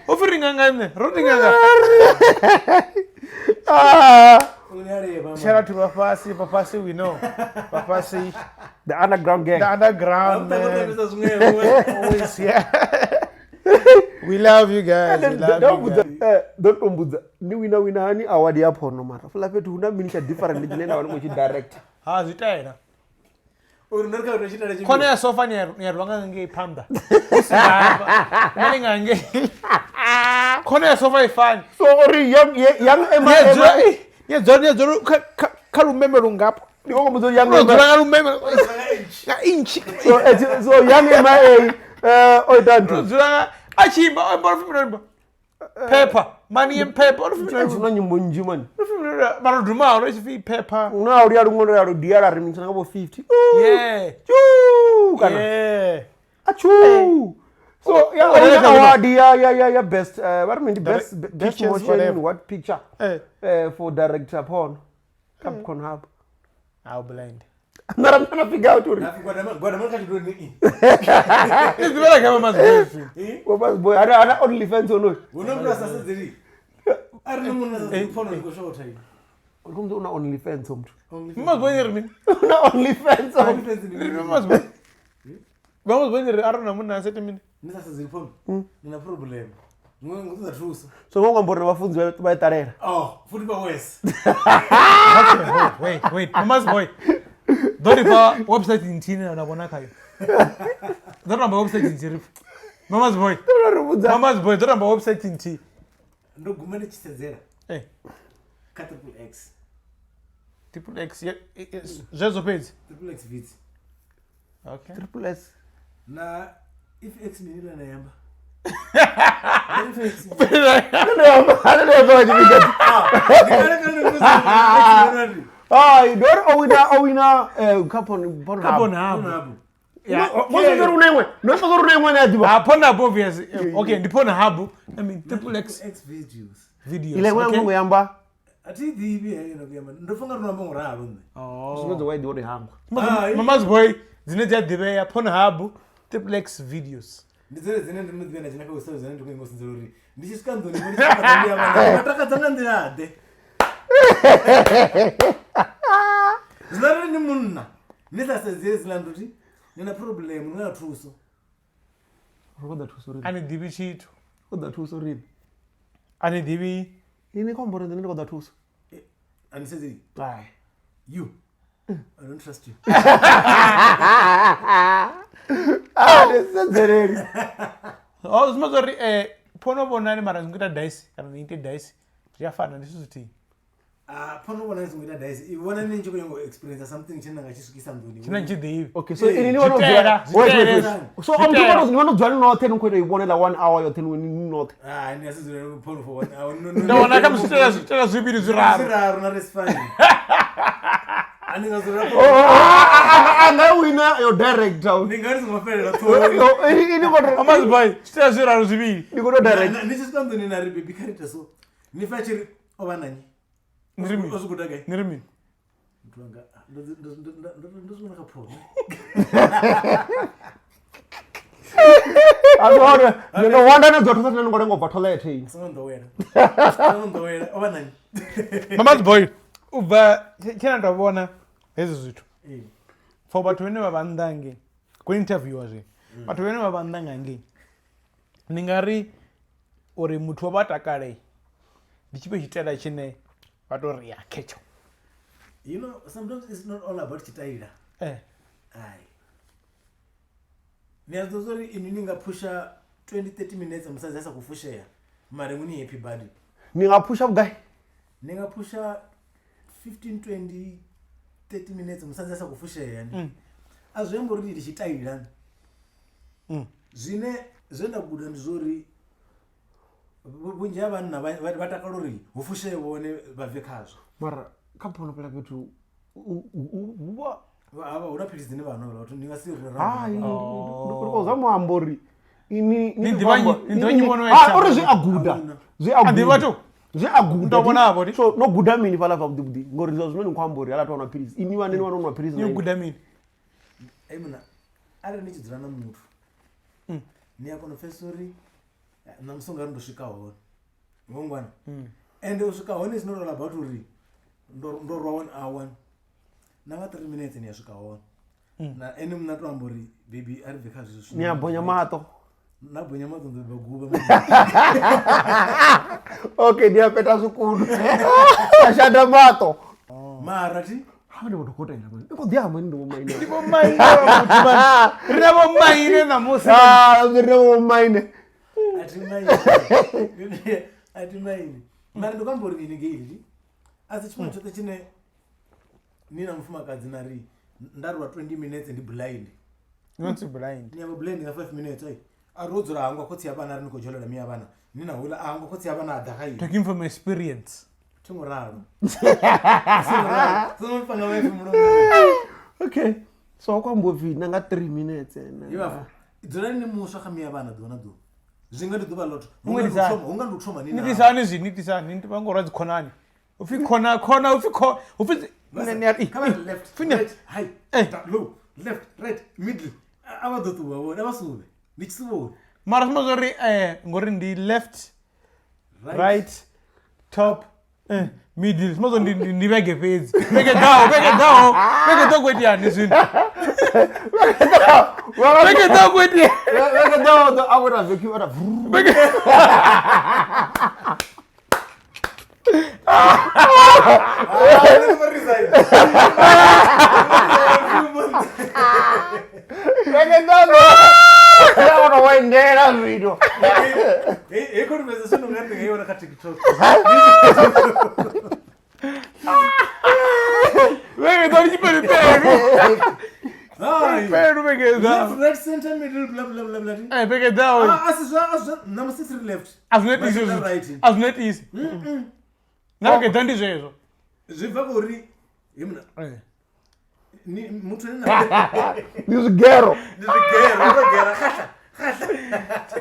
O firi nganga nne, ro ndi nganga. Shout out to Bafasi, Bafasi we know. Bafasi, the underground gang. The underground, man. Always, yeah. We love you guys. We love you guys. Don't ombudza. Ni wina hani award ya porno mara. Fula fhethu huna mini tsha different dzine nda vha ni khou direct. Ha zwi itaela. Khona ya sofa ni ya rwanga ngei panda. Nani ngangei. Khona ya sofa ifani. So ori young Emma. Yeah, dzora kha lumeme lungapha. Ndi khou mbudza young Emma. Dzora lumeme nga inch. So young Emma o ita nthu. Dzora a tshi imba o imba. Pepper mani pepper na nyimbo nnzhi mani mara dumaho ri tshi pfi pepper na lu ya luṅwe lwa lu dia lwa ri mintshana nga vho 50 yeah Tjuu, kana yeah achu so ya Oh, yeah, award ya best vha ri mini best best Pictures, motion whatever. what picture Eh. for director porn Capricorn Hub How blind mara mna figure out uri gwadamani kha tshidoni i ni ḓivhela kha vha Woma's boy ana ana only fans ono hu na muthu a sa sedzeli a ri ni munna sa sedzeli phono ndi khou shotha ini kumbe una only fans muthu mazibonye ri mini una only fans ri mini mazibonye ri arali na munna a sete mini ni sa sedzeli phono ni na problem ṅwe ngo ṱoḓa thuso so ngo ngamba uri vhafunzi vha ṱalela oh futhi vha wes wait wait mama's boy ḓo ri fha website nthihi ine na vhona khayo ḓo tamba website nthihi ri pfa mama's boy ri vhudza mama's boy ḓo tamba website nthihi ndo guma ndi tshi sedzela eh kha triple x triple x zwezwo fhedzi triple x vids okay triple s na if x mini ḽa na yamba hayi ndori owina owina Capricorn Pornhub Pornhub yeah mose uri una iṅwe ndo soko uri una iṅwe ine ya ḓivha ah Pornhub obvious okay ndi Pornhub I mean triple x x videos videos ile iṅwe okay ngo yamba a thi ḓivhi heyo no kuyamba ndo pfa nga ri no amba ngo ralo nṋe oh sumbedza wa ḓivha uri hangwa mama's boy dzine dzi a ḓivhea Pornhub triple x videos ndi dzone dzine ndo no ḓivha nda dzhena kha website dzine ndi khou ingo sedzela uri ndi tshi swika nḓuni ndi tshi takadza ndi ya takadza nga nḓila ḓe zwino arali ni munna ni sa sedzi hedzila ndoti ni na problem ni na thuso ri khou ḓa thuso ri a ni ḓivhi tshithu khou ḓa thuso rini a ni ḓivhi ini khou amba uri nṋe ndi khou ḓa thuso a ni sedzeli hai you i don't trust you a ni sedzeleli oh zwima zwa uri phono vhonani mara zwi ngo ita dice kana ni ite dice zwi a fana ndi zwithu zwithihi ah phono vhona ni songo ita dice i vhona ni tshi khou nyanga u experience something tshine na nga tshi swikisa nḓuni tshine ni tshi ḓivhi okay so ini ni vhona Zwitela, wait wait wait zwitela. so muthu vhona ni vhona dzula ni noṱhe ni khou ita i vhonela 1 hour yoṱhe ni noṱhe ah ni a si dzulele phono for one hour no no nda wana kha musi zwitela zwitela zwivhili zwiraru zwiraru na ri fine a ni nga dzula a nga wina yo director ni nga ri songo fhelela ṱhoho ini khou mama's boy zwitela zwiraru zwivhili ndi khou to direct ni tshi swika nḓuni na ri baby kha ri ite so ni fa tshi ri o vha na nnyi ni ri mini o zwi guda gai ni ri mini muthu wanga ah, ndo zwi vhona kha phono ndo wanda na dzotho sa ngo lengo bva toilet ini songo nḓowela songo nḓowela o vha na nnyi mama's boy u bva tshine nda vhona hezwi zwithu Ee. for vhathu vhane vha vha nnḓa ngei khou interviewa zwino vhathu vhane vha vha nnḓa nga ngei ndi nga ri uri muthu wa vha takale ndi tshifhio tshitaela tshine vha to ri ya khetsho you know sometimes it's not all about tshitaila eh ai ni a zwi ḓivha uri inwi ni nga phusha 20 30 minutes musadzi a sa khou fushea mara inwi ni happy body ni nga phusha vhugai ni nga phusha 15 20 30 minutes musadzi a sa khou fushea ni a zwi amba uri ndi tshitaila zwine zwe nda guda ndi zwori vhunzhi ha vhanna vha takala uri hu fushee vhone vha bve khazwo mara kha phono fhela fhethu hu vha havha hu na philisi dzine vha nwa vhathu ndi nga si ri hai ndi khou zama u amba uri ini Ni ḓivha nnyi- ni ḓivha nnyi vhono extra? uri zwi a guda zwi a A ḓivha guda tu? zwi a guda Ndo vhona-vho ni. so no guda mini fhaḽa zwavhuḓi vhuḓi ngori zwa zwino ni khou amba uri hala thu nwa philisi ini vhane ni wana nwa philisi ni na ini. guda mini ei muna arali ni tshi dzula na muthu ni a kona u pfesesa uri ṋamusi ungari ndo swika hone ngongwana ende u swika hone is not all about uri ndo rwa one hour na nga 3 minutes ni ya swika hone na ene muṋe a to amba uri baby a ri bve kha zwezwi ni a bonya maṱo na bonya maṱo ndo bva guvha okay ndi a peta zwikulu a shanda maṱo mara thi ha ndi vho dokotela mani ndi khou ḓi amba ni ndi vhomaine ndi vhomaine vha muthu mani. Ri na vhomaine ṋamusi Ah, ri na vhomaine a thi maini a thi maini mara ndi khou amba uri mini geili a si tshifhinga tshoṱhe tshine ni na mufumakadzi na ri nda rwa 20 minutes ndi blind not blind ni amba blind nga 5 minutes ai A ri o dzula hangwa khotsi ya vhana, a ri ni khou dzholela miya vhana, ni na hula a hangwa khotsi ya vhana a ḓa kha iwe. Talking from experience. Thi ngo ralo. Thi ngo ralo. Songo mpanga maipfi mulomoni. Okay, so wa khou amba upfi na nga 3 minutes ene. Ye vhafu, dzulani ni muswa kha miya vhana ḓuvha na ḓuvha. Zwi nga ndi ḓuvha ḽotho. Hu Ṅwe nga ndi u lisani. thoma, hu nga ndi u thoma ni Ni navho. tisani zwi, ni tisani, ni vha ngo rwa dzikhonani. Upfi khona, khona, upfi kho, upfi dzi- Vha- ni a ri, Kha vha ri left, pfi ni- right, high, Eh. down, low, left, right, middle. A a vha ḓo ṱuwa vhone, a vha suvhe. Ndi tshisuvhoni. Mara zwi amba zwori ngori ndi left, right, top, middle. Zwi amba zwori ndi vhege fhedzi. Vhege ḓaho, vhege ḓaho, vhege ḓaho khou iteani zwino? Vhege ḓaho khou itea. Vhege ḓaho ḓo a wela vacuum a vrrr. Vhege Ah, nṋe ndo resign. Vhege ḓaho ḓo a tou wendela zwino. Hei hei conversation unga ri ndi nga i wana kha TikTok. Vhege ḓaho ndi tshipelupelu. Hai. Pelu vhege Left, ḓaho. right, center, middle, bla bla bla bla. Vhege ḓaho. Ah, a si zwa, a si zwa, ṋamusi tshi ri left. A zwi netisi Vha tshi hezwo. right. A zwi netisi. Na vhege ḓaho ndi zwezwo. Zwi bva kha uri he muna, ni muthu ane na Ndi zwigero. ndi zwigero, u tou gera khahla.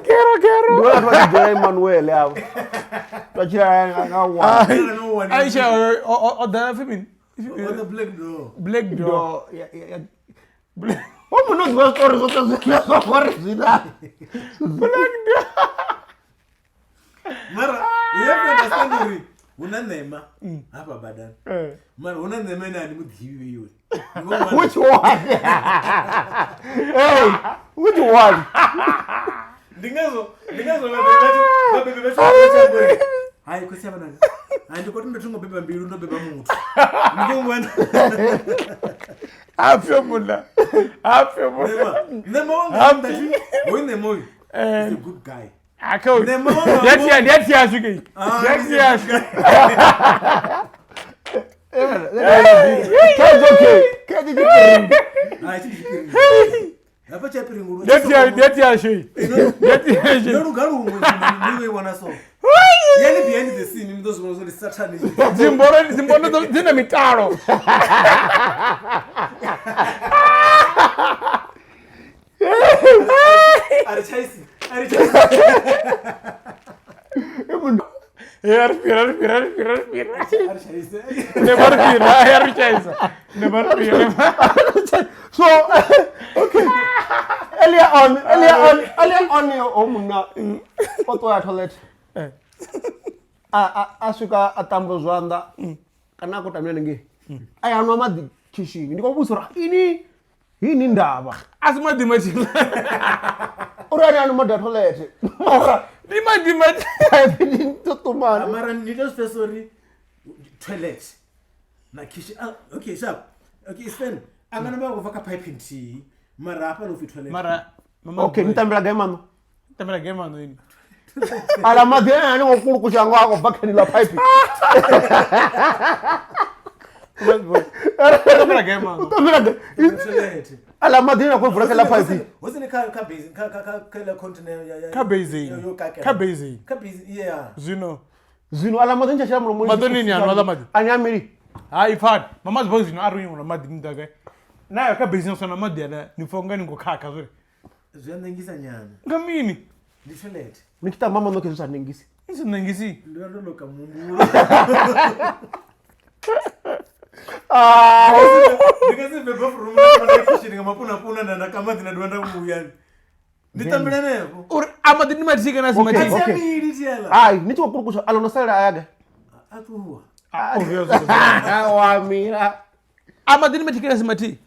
Gero gero. Ndi vhona vhathu vha tshi dzhola Emmanuel avho. Vha tshila nga one. Gera no one. Aisha o ḓa pfi mini? On the black door. Black door. Do ya ya Ho muno ḓivha zwiṱori zwoṱhe zwine zwa khou ri zwina. Black door. Mara you have to understand uri hu na ṋema hafha badani. Mara hu na ṋema ine a ni mu ḓivhi iwe. Ni vho wana- Which one? Hey, which one? Ndi ngazwo ndi ngazwo vhabebi vha tshi vha tshi amba uri hai khotsi a vhananga hai ndi khou tou ndo tho ngo beba mbilu ndo beba muthu. Ndi khou wana Hapfi muḽa. Hapfi muḽa. ṋema ṋema wanga nda hoyu ṋema uyu is a good guy. Akho. Ṋema wanga Ndiyathi ndiyathi yashu ke. Ah, Ndiyathi yashu. Kazi okay. Kazi tshipiri. Hai tshi ndi tshipiringi. Hafha tshi a piringulwa. Ndiyathi ndiyathi yashu. Ndiyathi yashu. Ndo luga luṅwe zwino ni khou i vhona so. Yani behind the scene ni ḓo zwi vhona zwo ndi sathane. Dzimboro dzimbono dzi na mitalo. A ri tshaisi. A ri tshaisi. Eh ri fhira ri fhira ri fhira ri fhira. A ri tshaisi. Ne ba ri fhira ya ri tshaisa. Ne ba ri fhira. So okay. Earlier on o munna o ṱuwa toilet. A swika a ṱamba zwanḓa kana a khou tamela hanengei. A ya nwa maḓi khishini. Ndi khou vhudzisa uri ini hini ndavha. A si maḓi matshila. Uri ani a nwa maḓi a toilet. Mara Ndi maḓi matshila. pipe ndi ḓo ṱumana. Mara ni tea u zwi pfesesa uri toilet na kitchen ah, okay sharp. Okay, it's fine. A nga namba a khou bva kha pipe nthihi mara hafha no pfi toilet. Mara mama Okay, ni tambela gai maṋo. tambela game ano ini. Ala maḓi ane ani ngo kulukusha ngo a khou bva kha ḽa pipe. Tambela game ano. Tambela gai. Toilet. Ala maḓi ane a khou bvula kha ḽa pipe. Hu si ni kha kha basin kha kha kha kha ḽa container ya ya Kha basin. yo kakela. Kha basin. Kha basin yeah. Zwino Zwino ala maḓi ni tsha shela mulomoni. Maḓi ni a nwa aḽa maḓi? A ni a mili. Hai pfani. Mama zwi zwino a ri unywa maḓi ni ḓa Nayo kha basin usana maḓi ala ni pfa unga ni khou khakha zwori. Zwi a nengisa nyana. Nga mini? Ndi toilet. Ni tshi tamba maṋo khezwi sa nengisi. Ni si nengisi. Ndo ndo loka muhumbulo. Ndi nga si bve bathroom nda nda kitchen nga mapunapuna nda nda ka maḓi nda dovha nda vhuya. Ndi tambela henefho. Uri a maḓi ndi mathihi kana a si Okay. mathihi? A thi a mili thiela. Hai, ni tshi khou kulukusha ala no salela aya gai. A ṱuwa. Obvious. Wa mila. A maḓi ndi mathihi kana a si mathihi?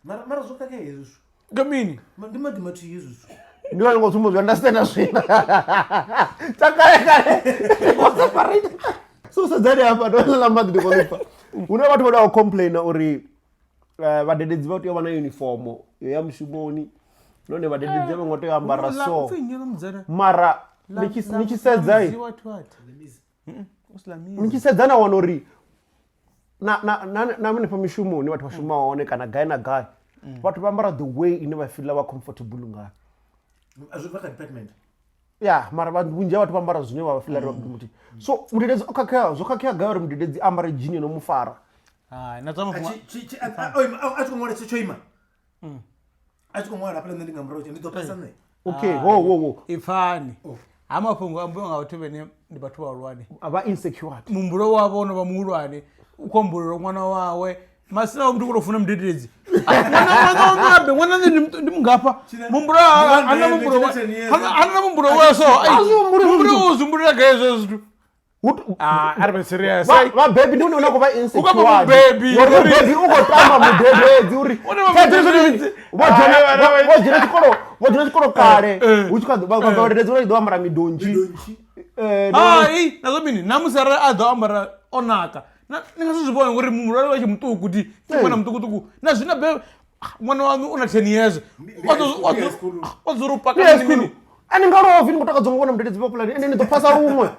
Mara mara zwo khakhea hezwi zwithu. Nga mini? Ndi maḓi mathihi hezwi zwithu. Ndi vha ni khou tsumbo zwi understand zwino. Tsa kale kale. Ndi khou separate. So sedzani hafha ndo ḽa maḓi ndi khou ḽipfa. Hu na vhathu vha no complaina uri vhadededzi vha tea u vha na uniform ya mushumoni nahone vhadededzi a vho ngo tea u ambara so. Mara ni tshi sedza ni tshi sedza na wana uri na na na na hanefha mishumoni vhathu vha shuma hone kana gai na gai vhathu vha ambara the way ine vha feel vha comfortable ngayo. Zwi bva kha department. Ya, mara vhunzhi ha vhathu vha ambara zwine vha feel uri muthu. So mudededzi o khakhea, zwo khakhea gai uri mudededzi a ambare jean no mu fara? Hai, na zwa mafhungo. A tshi khou ṅwala tsho ima. A tshi khou ṅwala hafhaḽa nṋe ndi nga murahu, ndi ḓo phasa nṋe. Okay, wo wo wo. Ipfani. Ha mafhungo ambiwa nga vhathu vhene ndi vhathu vhahulwane. Vha insecure. Muhumbulo wavho wo no vha muhulwane, u khou humbulela ṅwana wawe. Masina wa muthu u khou funa mudededzi. Ṅwana abe ṅwana ndi mungafha. Muhumbulo ana muhumbulo ana muhumbulo wa so. Muhumbulo u zumbulela gai hezwo zwithu. Ah, ari be serious. Vha baby ndi une khou vha insecure. Mubebi. Ngori mubebi u khou tamba mudededzi uri vho dzhena tshikolo, vho dzhena tshikolo kale. Hu tshi kha vhadededzi vha ḓo ambara midonzhi. Hai, nazwo mini? Na musi arali a ḓo ambara o naka. Ni nga si zwi vhone ngori mulwele wa tshi muṱuku ndi ṅwana muṱukuṱuku. Na zwino be ṅwana waṋu u na 10 years. O dzula u paka mini mini. A ni nga lovi, ni khou takadzwa nga vhona mudededzi vha pulani ende ni ḓo phasa luṅwe.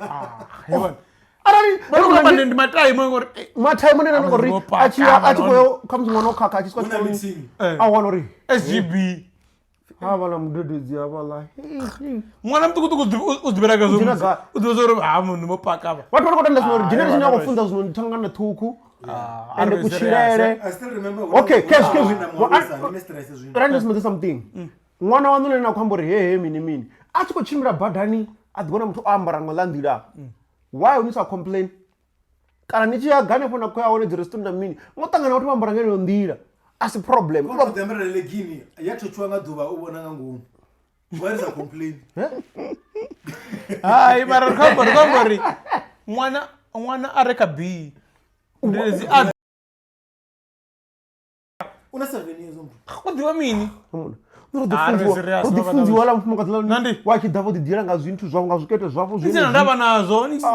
Arali ndi matime ngori matime ndi na ngori a tshi a tshi khou kha musi ṅwana o khakha a tshi swika tshikoloni a wana uri SGB ha vha na mudededzi havhaḽa. Ṅwana muṱukuṱuku u ḓivhela ka zwo u ḓivha zwa uri ha munhu mo paka vha. Vhathu vha khou tenda zwino uri generation ya khou funza zwino ndi thangana ṱhukhu. Ende kutshilele. Okay, cash cash. Rani sumbedza something. Ṅwana waṋu ane na khou amba uri he he mini mini a tshi khou tshimbila badani a ḓi vhona muthu o ambara nga ḽa nḓila, why ni sa complain? Kana ni tshi ya hanefho na khou ya hone dzi restaurant na mini, ngo ṱangana vhathu vho ambara nga yeneyo nḓila, a si problem. Vho ḓi ambara legini ya thotshiwa nga ḓuvha u vhona nga ngomu. Why ni sa complain? Hai, mara ri khou amba uri ṅwana a re kha B ndedzi a Una 7 years muthu. U ḓivha mini? Ro ḓi funziwa ḽa mufumakadzi ḽa wa tshi ḓa vho ḓi diela nga zwinthu zwavho nga zwikete zwavho zwine. Ndi ndavha nazwo ni dzi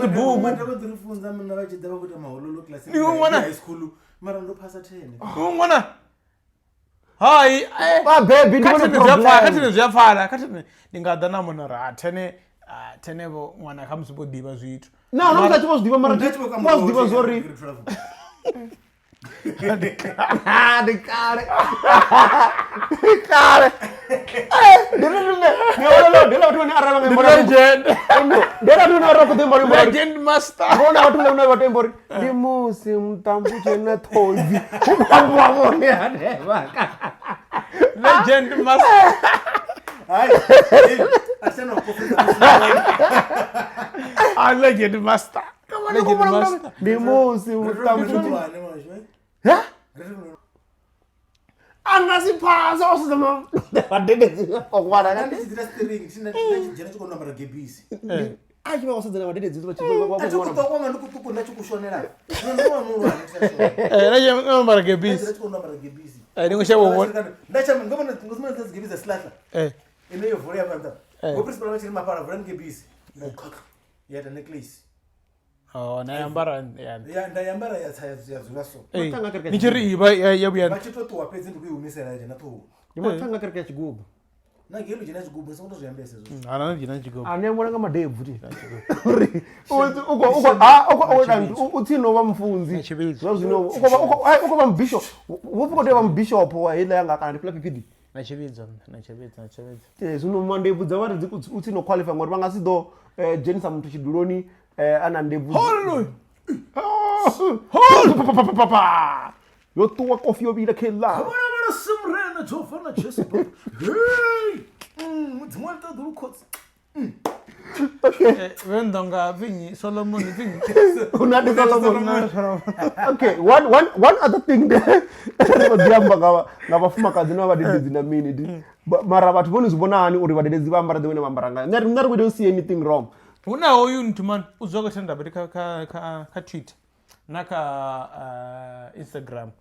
bugu. Vha ḓi ri funza munna vha tshi ḓa vha khou ita mahololo class. Ni ṅwana high school mara ndo phasa 10. Ṅwana hai vha baby ndi vhone problem. Kha thene zwi a pfala, kha thene ndi nga ḓa na mona ra thene thene vho ṅwana kha musi vho ḓivha zwithu. Na no musi a tshi vho zwi ḓivha mara vho zwi ḓivha zwori ndi kale kale ndi vhathu vhane arali vha nga legend ndi vhathu vhane arali vha khou ḓo imba luimbo legend master vhona vhathu vhane vha to imba uri ndi musi mutambutshe na ṱhodzi hu khou ambiwa vhone hanevha legend master. Hai, asena ah legend master. Ndi musi mutambutshe a nga si phasa o sedza vhadededzi ṅwana ndi tshi dzula steering tshi na dzhena tshi khou ambara gebisi a tshi vha khou sedzana vhadededzi vha tshi a tshi khou ṱwa ndi kuṱuku nda tshi kushonela ndo vha muhulwane na tshi ambara gebisi tshi khou ambara gebisi ndi ngo shavha vhona nda tsha ndo vhona ngo sima dzi gebisi dza silahla ine yo vulea phanḓa vho principal vha tshi ri mafhala vulani gebisi nda khakha ya ta necklace. Oh, na ambara ya nda ambara ya tsaya ya dzula so. Ni tshi ri iba ya vhuya vha tshi to ṱuwa fhedzi ndi ku humisela ya na ṱhuhu. Ndi mathanga kereke ya tshigubu. Na gelo dzhena tshigubu songo to zwi ambesa zwo. Ha na dzhena tshigubu. A ne vhona nga madebvu ti. Uri u ko u ko a u ko u tsini no vha mufunzi. Zwa zwino u ko u ko vha bishop. Vho pfi ko tea vha bishop wa heiḽa yanga kana ndi fula PPD. Na tshivhidzo na tshivhidzo na tshivhidzo. Zwino mandebvu dza vha ri u tsini no qualify ngori vha nga si ḓo dzhenisa muthu tshiduloni ana ndebvu. Hallelujah. Yo ṱuwa kofi yo vhila kheḽa. Vhona Simrena Jehova na Jesu. Hey! Mudzimu wa ṱaḓulu khotsi. Okay. Vhendonga vinyi Solomon vinyi. Una ndi Solomon. Okay, one other thing there. Ri khou ḓi amba nga vhafumakadzi na vhadededzi na mini di. Mara vhathu vhone zwi vhona hani uri vhadededzi vha ambara the way vha ambara ngayo. Nṋe ri we don't see anything wrong. Hu na hoyu nthu man u dzula khou thenda badi kha Twitter na kha Instagram.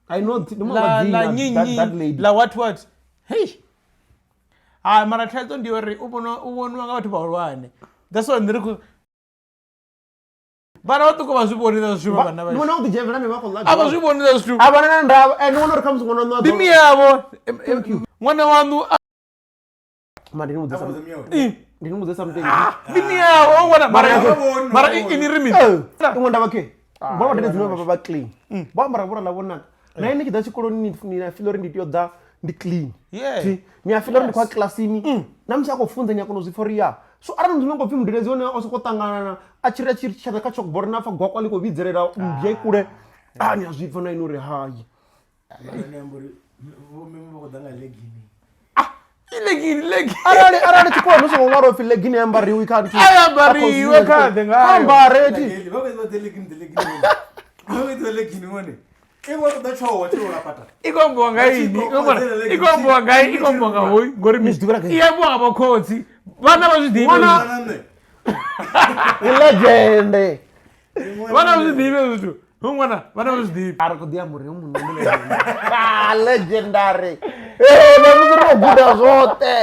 I know la nyinyi that lady. La what. Hey. Ah, mara thaidzo ndi uri u vhoniwa nga vhathu vhahulwane. That's why ndi ri khou vhana vhaṱuku vha zwi vhoni zwa zwithu vhana vha. Ndi vhona u ḓi dzhenela vha khou ḽa. A vha zwi vhoni zwa zwithu. A vhana na ndavha and vhona uri khamusi ṅwana waṋu ndi miyavho. Ṅwana waṋu Ndi ni mudze something. Ndi miyavho ṅwana mara ini ri mini? Iṅwe ndavha ke. Vhona vhadededzi vha vha clean. Vho ambara vhura ḽa vhonaka. Na ine tshi ḓa tshikoloni ni na feel uri ndi tea u ḓa ndi clean. Yeah. Thi, ni a fila uri ndi khou ya kilasini na musi a khou funza ni a kona u zwi pfa uri ya so arali muthu no khou pfhi mudededzi one o sokou ṱangana a tshi ri a tshi tshaḓa kha chalkboard na pfa gwakwa ḽi khou vhidzelela mmbya i kule a ni a zwi pfa na ini uri hayi. Mara ni amba uri vho mme vha khou ḓa nga legini. Legini legini. Arali tshikolo ni songo ṅwala upfhi legini ya ambariwi kha nthu. A ambariwe kha ḓe ngayo. Kha ambare thi. Legini, vha khou ḓi legini ḓi legini. Vha khou ḓi legini vhone. I vho ṱoḓa tshowa tsho lapata. I khou ambiwa nga ini, i khou ambiwa- i khou ambiwa nga i khou ambiwa nga hoyu ngori Ni zwi ḓivhela gai? i ambiwa nga vhokhotsi vhana vha zwi ḓivhi Ṅwana- Na nṋe. Ni legend. vhana vha zwi ḓivhi hezwi zwithu hu ṅwana vhana vha zwi ḓivhi. A ri khou ḓi amba uri hoyu munna ndi legend. Ah, legendary. Eh, na musi ri khou guda zwoṱhe.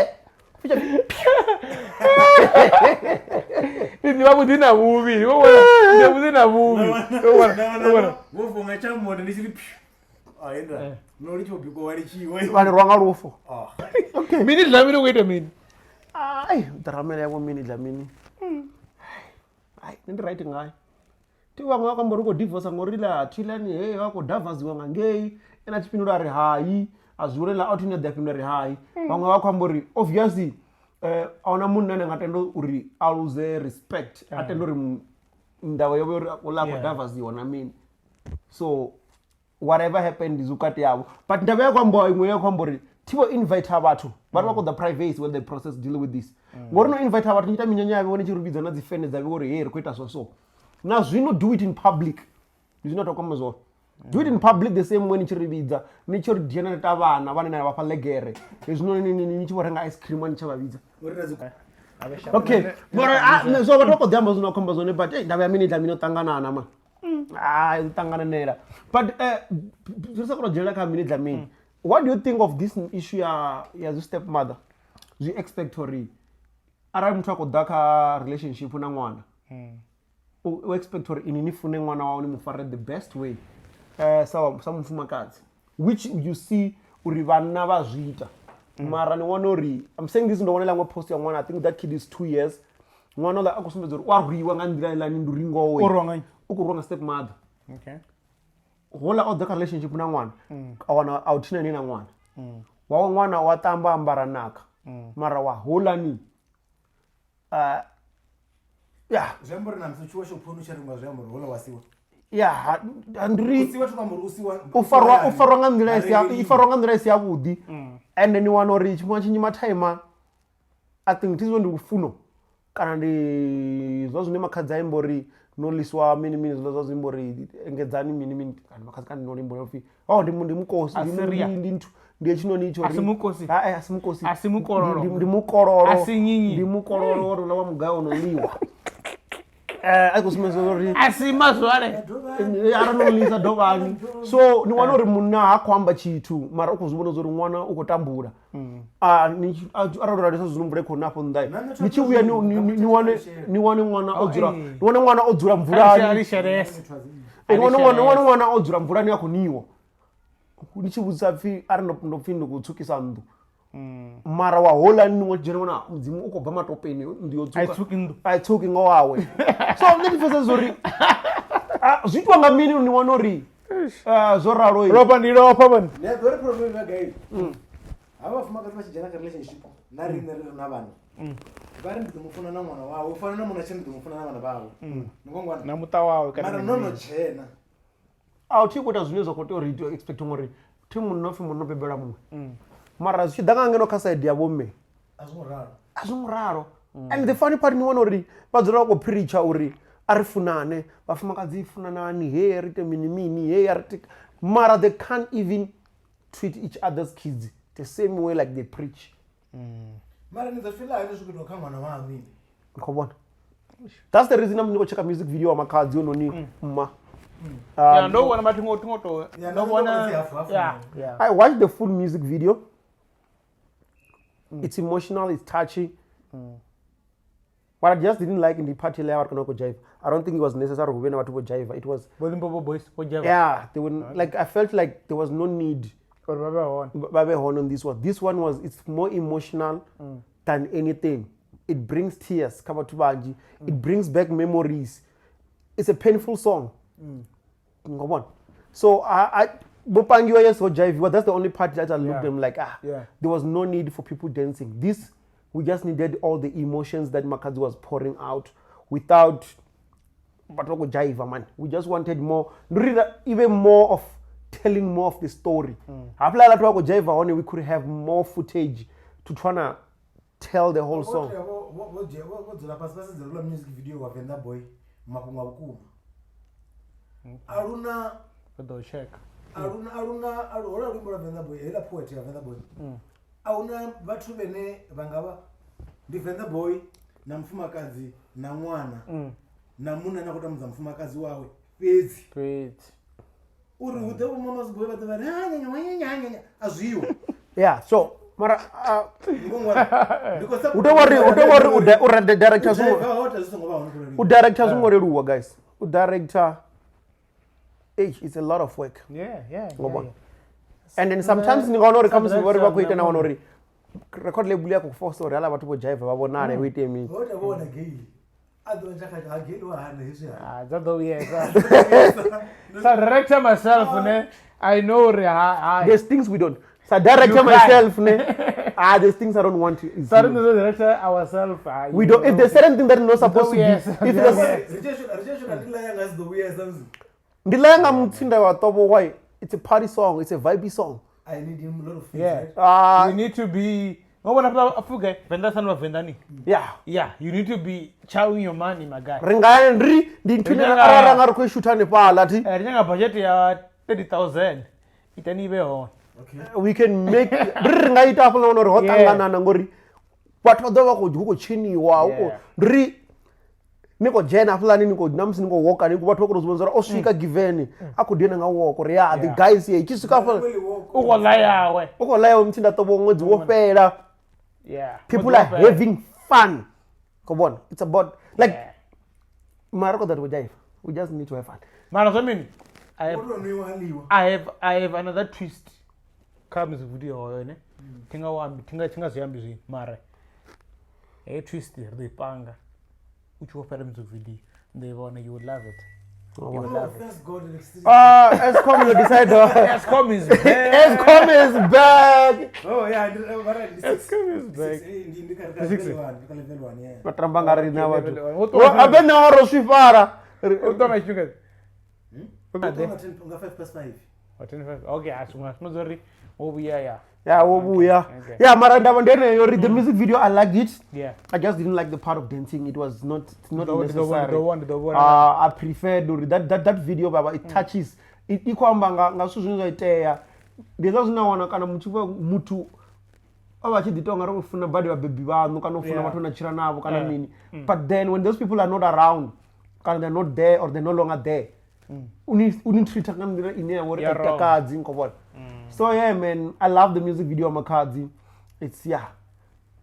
Ndi ḓivha vhuḓi na vhuvhi, wo vhona ndi vhuḓi na vhuvhi. Wo vhona, wo vhona. Vho funga tsha monde ndi tshi ri phew. Ah, enda. No ri tsho bikwa wa litshiwa. Vha ni rwa nga lufo. Ah. Okay. Mini Dlamini u khou ita mini? Ai, dramela yavho Mini Dlamini. Ai, nṋe ndi right ngayo. Thi vhaṅwe vha khou amba uri u khou divorce ngori ḽa thilani he vha khou davaziwa nga ngei ene a tshi fhindula a ri hai a zwi ḽa out ine a ḓi a fhindula ri hai. Vhaṅwe vha khou amba uri obviously a huna munna ane a nga tenda uri a lose respect a tenda uri ndavha yavho uri uḽa a khou davaziwa na mini. So whatever happened is vhukati havho but ndavha ya khou ambiwa iṅwe ya khou amba uri thi vho invite vhathu vhathu vha khou ḓa privacy when they process deal with this ngori no invite vhathu ni ita minyanya yavho ni tshi ri vhidza na dzi fene dza vho uri hey ri khou ita zwa so na zwino do it in public ndi zwine to kwamba zwone do it in public the same way ni tshi ri vhidza ni tshi ri dzhena ni ta vhana vhane na vhafha legere hezwino ni tshi vho renga ice cream ni tsha vha vhidza. Uri na dzi Okay, mara ah, so vhathu vha khou ḓi amba zwino khomba zwone but ndavha ya mini Dlamini o ṱanganana ma ah i ṱangananela but ri sa kona u dzhenelela kha Mini Dlamini. What do you think of this issue ya zwi step mother zwi expect uri arali muthu a khou ḓa kha relationship na ṅwana u expect uri ini ni fune ṅwana wawe ni mu fare the best way sa mufumakadzi which you see uri vhanna vha zwi ita mara ni wane uri I'm saying this ndo vhona ḽa post ya ṅwana I think that kid is 2 years ṅwana uḽa a khou sumbedza uri u a rwiwa nga nḓila iḽani ndi uri ngowe O rwiwa nga nnyi? U khou rwiwa nga step mother. Okay. Hola o ḓa kha relationship na ṅwana a wana a u thinani na ṅwana wawe ṅwana wa tamba ambara naka mara wa holani ya zwiambaro na musi tshiwa shophoni tshi rengiwa zwiambaro hola wa siwa. Ya ndi ri U siwa thi amba uri u siwa u farwa nga nḓila isi i farwa nga nḓila isi ya vhuḓi and ni wana uri tshifhinga tshinzhi mathaima I think thi zwo ndi lufuno kana ndi zwa zwine makhadzi a imba uri no ḽiswa mini mini zwiḽa zwa zwi imba uri engedzani mini mini kana makhadzi kana no limbo upfi oh ndi mukosi Asiria. ndi nthu ndi hetshinoni itsho Asi mukosi. Ha, asi mukosi. Asi mukololo. Ndi mukololo. Asi nyinyi. Ndi mukololo uri uḽa wa mugayo ono ḽiwa. A khou sumbedza uri Asi mazwale. Arali no ḽisa dovhani so ni wana uri munna ha khou amba tshithu mara u khou zwi vhona uri ṅwana u khou tambula. Arali rali sa zwino mvula i khou na afho nnḓa ni tshi vhuya ni wane ṅwana o dzula ni wane ṅwana o dzula mvulani Ali sherese. ni wane ṅwana o dzula mvulani a khou niwa ni tshi vhudzisa pfhi ari ndo pfhi ndi khou tswukisa nnḓu mara wa holani ni dzhena wana mudzimu u khou bva matopeni nnḓu yo A i tswuki nnḓu. A i tswuki nga wawe so nṋe ndi pfesesa uri zwi itiwa nga mini ni wana uri zwo ralo Lofha ndi lofha vhone. Ndi a ḓivha uri problem ya gai. Havha vhafumakadzi vha tshi dzhena kha relationship na riṋe ri re na vhana vha ri ndi ḓo mu funa na ṅwana wawe u fana na munna tshi ndi ḓo mu funa na vhana vhawe ni ngongwana Na muṱa wawe kana mara mini. no no dzhena A thi khou ita zwine zwa khou tea uri ite expect ngori thi munna upfi munna o bebelwa muṅwe mara zwi tshi ḓa nga ngeno kha side ya vhomme a zwo ngo ralo a zwo ngo ralo. And the funny part ni wana uri vha dzula vha khou preacher uri a ri funane vhafumakadzi funanani he ri ite mini mini he a ri ite mara they can't even treat each other's kids the same way like they preach. Mara ni ḓo feel hani zwi khou itiwa kha ṅwana waṋu ini? Ni khou vhona that's the reason I'm khou checka music video wa makhadzi ononi mma. Ya ndo vhona vhathu ngo tingo to. Ya, Ndo ndo vhona vhona dzi hafu hafu. Ya, ya. I watched the full music video. It's emotional, it's touchy. What I just didn't like in the party layer go jive. I don't think it was necessary when to go jive. It was Vho Limpopo boys vho jive. yeah, they were like I felt like there was no need Uri vha vhe hone. ba be hone on this one. This one was it's more emotional than anything. It brings tears, kha vhathu vhanzhi. It brings back memories. It's a painful song. Ngobona. So I Vho pangiwa, yes, ho jiviwa. That's the only part that I looked them like, ah, there was no need for people dancing. This, we just needed all the emotions that Makhadzi was pouring out without batho vha khou jiva, man. We just wanted more, ndi uri even more of telling more of the story. Hafhaḽa vhathu vha khou jiva hone, we could have more footage to try to tell the whole song. Vho dzula fhasi vha sedza lula music video wa Venḓa Boy, mafhungo a vhukuma a luna. Ri ḓo check. A luna hola luimbo lwa Venḓa Boy, heiḽa poet ya Venḓa Boy, a huna vhathu vhene vha nga vha ndi Venḓa Boy na mufumakadzi na ṅwana na munna ane a khou tambudza mufumakadzi wawe fhedzi. Fhedzi. Uri hu ḓe vho Mama's Boy vha ḓo vha ri "Ah, nyanya, nyanya, nyanya," a zwiho. Yeah, so mara ndi khou hu tou uri u director zwi hote zwi songo vha hone u director zwi ngo leluwa, guys. U director, it's a lot of work. Ngoba and then sometimes ni nga wana uri khamusi vhori vha khou ita na wana uri record label ya khou force uri hala vhathu vho jive vha vhonale hu itee mini. Hote vhona geili a ḓo tshakha ha geili wa hana hezwi ha. Ah, dza ḓo vhuyesa. Sa director myself ne, I know uri ha There's things we don't, sa director You cry. myself ne, ah, there's things I don't want to Sa ri director ourselves, ah, we you don't, if know. there's certain thing that is not supposed to be, Yes. if there's Ri tshi ndi laya nga si ḓo vhuyesa musi. Ndi laya nga mutsinda wa tobo why it's a party song, it's a vibe song. I need him a lot of things, right? Ah. You need to be ngobona phela afuke Venḓa sani vhavenḓani. Yeah. Yeah, you need to be chowing your money, my guy. Ri nga ya ri ndi nthu ine Ri nga- arali ra nga ri khou i shutha hanefhaḽa thi. Ri nyanga budget ya 30,000, itani ive hone. Okay. We can make ri nga ita hafhaḽa wana uri ho ṱanganana ngori vhathu vha ḓo vha khou hu khou tshiniwa hu khou ri ni khou dzhena hafhaḽani ni khou namusi ni khou woka ni vhathu vha kona u zwi vhona uri o swika given a khou dina nga woko uri ya the guys here tshi swika hafhaḽa. U khou ḽa yawe. U khou ḽa yawe mutsinda ṱovho ṅwedzi wo fhela. People are having fun, khou vhona, it's about like mara ri khou ḓa ri jive, we just need to have fun. Mara zwa mini, I have, Wo tou nwiwa ha ḽiwa. I have another twist kha music video hone. Thi nga ambi, thi nga zwi ambi zwino, mara heyi twist ri ḓo i panga u tshi wo fhela music video, ndi ḓo i vhona, you will love it. You will Oh, love it. thanks God, electricity. Eskom yo decide. Eskom is back. Eskom is back. Oh, yeah, mara ndi six. Eskom is Ndi back. six, ndi kha Ndi six? level one, ndi kha level one, yeah. Vha tamba nga riṋe Okay, vhathu. level one. Wo ṱuwa Abe na ro swifara. U ṱuwa nga tshifhinga? Wo ṱuwa nga nga 5:05. Oh, 25. Okay, a swinga swinga uri wo vhuya ya. Ya wo vhuya. Okay. Yeah, mara ndavha ndi yeneyo uri the music video, I liked it. I just didn't like the part of dancing. It was not, it's not necessary. Ndi ḓo vhona. I preferred uri that video baba it touches i khou amba nga zwithu zwine zwa itea, ndi hezwiḽa zwine wa wana kana muthu muthu o vha tshi ḓi ita ungari u funa badi vhabebi vhaṋu kana u funa vhathu na tshila navho kana mini, but then when those people are not around kana they're not there or they're no longer there, uni treat nga nḓila ine ya vha uri Ya a i wrong. takadzi nko vhona. So yeah man, I love the music video wa Makhadzi. It's, yeah,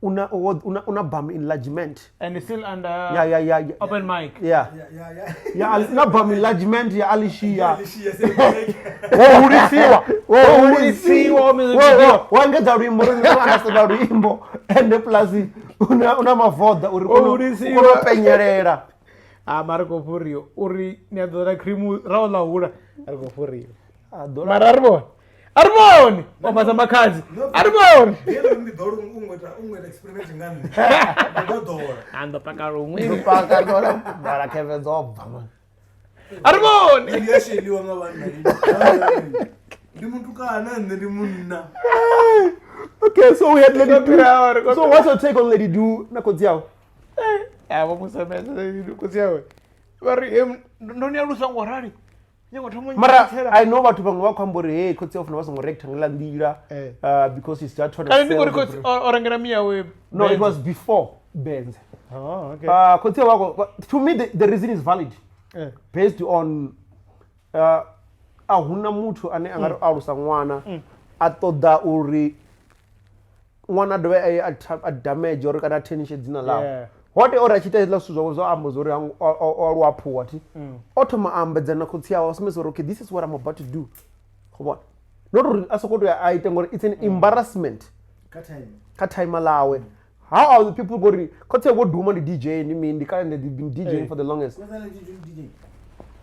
una bum enlargement. And it's still under Yeah. open mic. Yeah. Yeah. Yeah, una bum enlargement ya Alicia. Alicia, say, Wo hulisiwa, wo hulisiwa music video. Wo engedza luimbo uri ni understand luimbo and plus una mavoḓa uri Wo hulisiwa. u kone u penyelela. Ah, mara ri khou fhuriwa uri ni a ḓola cream ra o ḽa hula, ri khou fhuriwa. A ḓola- Mara a ri vhoni, a ri vhoni o basa Makhadzi, a ri vhoni. Ndi ndi ḓo u ngo ita experiment nga nṋe. Ndi ḓo ḓola. A ndo paka luṅwe. Paka ḓola mara kheve dzo bva man. A ri vhoni. Ndi a sheliwa nga vhanna. Ndi mutukana nṋe ndi munna. Okay, so we had Lady Ri Du. khou So what's your take on Lady Du na khotsi awe? A vho musemesa khotsi awe vha ri, "Em, ndo ni alusa ngo rali nyango thoma Mara I know vhathu vhaṅwe vha khou amba uri hey, khotsi awe funa vha songo react nga nḓila because he's just trying to Kale ndi sell ngori the khotsi o rengela miyawe. No, it was before Benz. Oh, okay. Khotsi awe to me the reason is valid based on a huna muthu ane a nga ri alusa ṅwana a ṱoḓa uri ṅwana a dovhe a ye a damage or kana a tarnish dzina ḽawe. Ho tea uri a tshi ita hezwiḽa zwithu zwawe zwo amba zwa uri o aluwa phuwa thi, o thoma a ambedzana na khotsi awe a sumbedza uri okay, this is what I'm about to do. Khou vhona, not uri a sokou tou ya a ite ngori it's an embarrassment. Kha time. Kha time ḽawe. How are the people ngori khotsi awe vho duma ndi DJ, ndi mini, ndi kale, they've been DJing for the longest. Kwazana ndi DJ.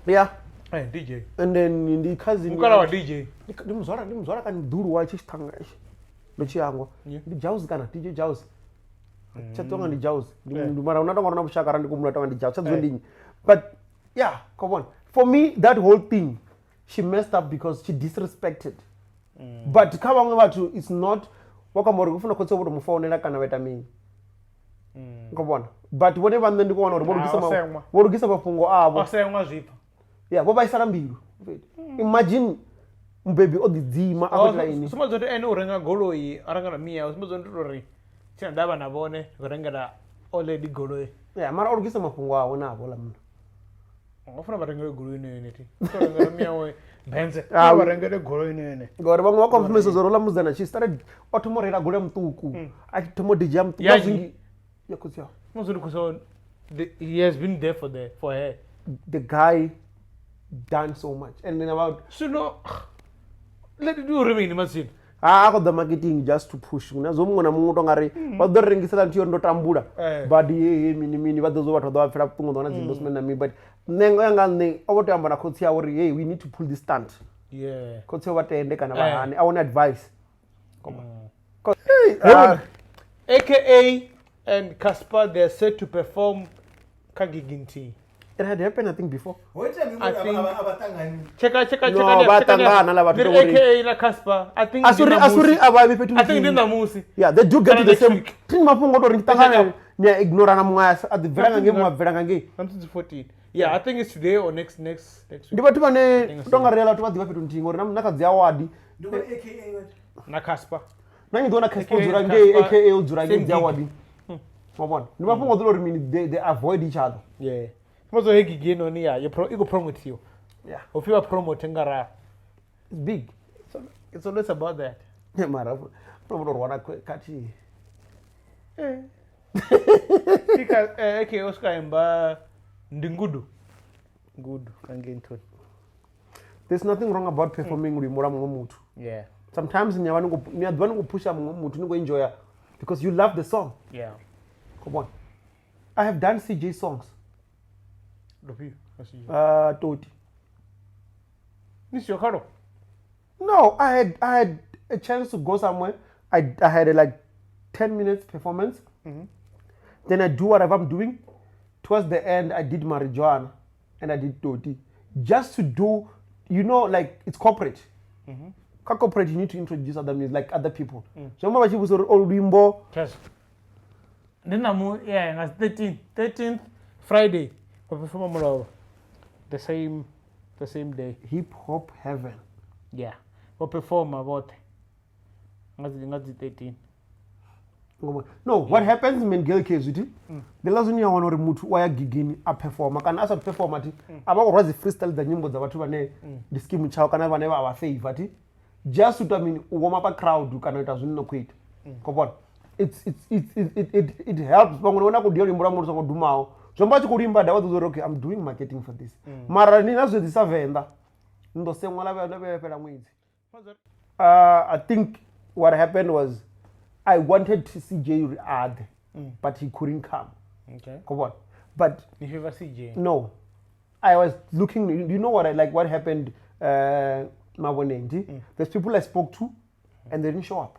Yeah. DJ. And then ndi cousin Mukala wa DJ. Ndi muzwala, ndi muzwala kana ḓulu wa tshi tshiṱhanga ishi ndo tshi hangwa. Yeah. Ndi Jaws kana DJ Jaws. Tsha tonga ndi Jaws. Ndi mara una tonga na vhushaka ra ndi kumula tonga ndi Jaws tsha ndi nnyi. But yeah, come on. For me that whole thing, she messed up because she disrespected. But kha vhaṅwe vhathu it's not vha khou amba uri ufuna khotsi vho to mu founela kana vha ita mini. Khou vhona. But vhone vhaṋe ndi khou wana uri vho lugisa Ah, o sengwa. vho lugisa mafhungo avho. O sengwa zwipfa. Yeah, vho vhaisala mbilu. Imagine mubebi o ḓidzima a khou itela ini. Sumbedza uri ene u renga goloi, a renga na miya, sumbedza uri tsina ndavha na vhone, u rengela already goloi. Yeah, mara o lugisa mafhungo awe navho ḽa munna. Nga funa vha rengele goloi ine yone thi. To rengela miya we Benz. Ah, Vha rengele goloi ine yone. Ngauri vhaṅwe vha khou pfumesa zwo uri oḽa musidzana she started o thoma u reila goloi ya muṱuku, a tshi thoma u DJ ya muṱuku. Ya zwingi ya khotsi awe. Sumbedza uri khoso he has been there for the for her. The guy done so much and then about Zwino let it do uri mini matsina. ha a khou ḓa marketing just to push na zwo muṅwe na muṅwe u tonga ri vha ḓo ri rengisela nthu yo ndo tambula but he he mini mini vha ḓo zwo vhathu vha ḓo vha pfela vhuṱungu ḓo wana dzi endorsement na mini, but nṋe nga ya nga nṋe o vho tea u amba na khotsi awe uri hey, we need to pull this stunt. Yeah. Khotsi awe vha tende kana vha Eh. hane, a wane advice. Hey, ah, AKA and Casper, they are set to perform kha gig nthihi. It had happened I think before. Ho itea mini I uri think- a vha ṱangani? Cheka cheka No, cheka. vha ṱangana la vhathu Ndi to uri- AKA na Casper. I think Asuri ndi asuri ṋamusi. a vha vhe fhethu I think ndi huthihi. ṋamusi. Yeah, they do get Kana to the next same. week. Thi mafhungo o to ri ndi ṱangane ni a ignore na muṅwe a ḓi bvela nga ngei muṅwe a bvela nga ngei. Ṋamusi dzi 14. Yeah, I think it's today or next next next Ndi week. vhathu vhane think so. tonga reala vhathu vha ḓivha fhethu nthihi ngori na kha dzi award Ndi khou ri AKA vhathu. Na Casper. na nyi ḓo wana Casper o AKA dzula ngei, Casper, AKA o dzula ngei same dzi gig. award. Wa vhona? Ndi mafhungo o ḓo uri mini they avoid each other. Yeah. Mazo he gig yenoni ya, yo pro iko promotiwa. Yeah, Ho pfi vha promote nga ralo. it's big. It's always about that. Mara ro vhona uri wana khathihi. Ika AKA Oscar imba ndi ngudu. Ngudu ngei nthuni. There's nothing wrong about performing luimbo lwa muṅwe muthu. Yeah. Sometimes ni a vha ni khou ni a ḓivha ni khou pusha muṅwe muthu ni khou enjoya because you love the song. Yeah. Come on. I have done CJ songs. Lufhio? Asi. Toti. Ni siyo khalo. No, I had a chance to go somewhere. I had a, like 10 minutes performance. Then I do whatever I'm doing. Towards the end, I did marijuana and I did Toti. Just to do, you know, like it's corporate. Ka corporate, you need to introduce other music, like other people. So I'm going to luimbo. Trust. Ndi namu yeah, nga 13th, 13th Friday. Vha performa mulovha. The same day. Hip hop heaven. Yeah. Vho performa vhoṱhe. Nga dzi 13. No, what happens in girl case uthi the last one ya wana uri muthu wa ya gigini a performa kana a sa performa thi a vha khou rwa dzi freestyle dza nyimbo dza vhathu vhane ndi scheme tshawo kana vhane vha vha favor thi just u ita mini u warm up crowd kana u ita zwine na khou ita. Khou vhona it helps vhaṅwe vhona khou dia luimbo lwa muthu songo dumaho zwo amba a tshi khou luimba da vha ḓo uri okay I'm doing marketing for this mara ni na zwe dzi sa venḓa ni ḓo seṅwa ḽa vhuya fhela ṅwedzi. I think what happened was I wanted to see CJ Ad, but he couldn't come. Okay. Come on. But Ni favor CJ. no, I was looking, you know what I like, what happened, Maboneng, There's people I spoke to and they didn't show up.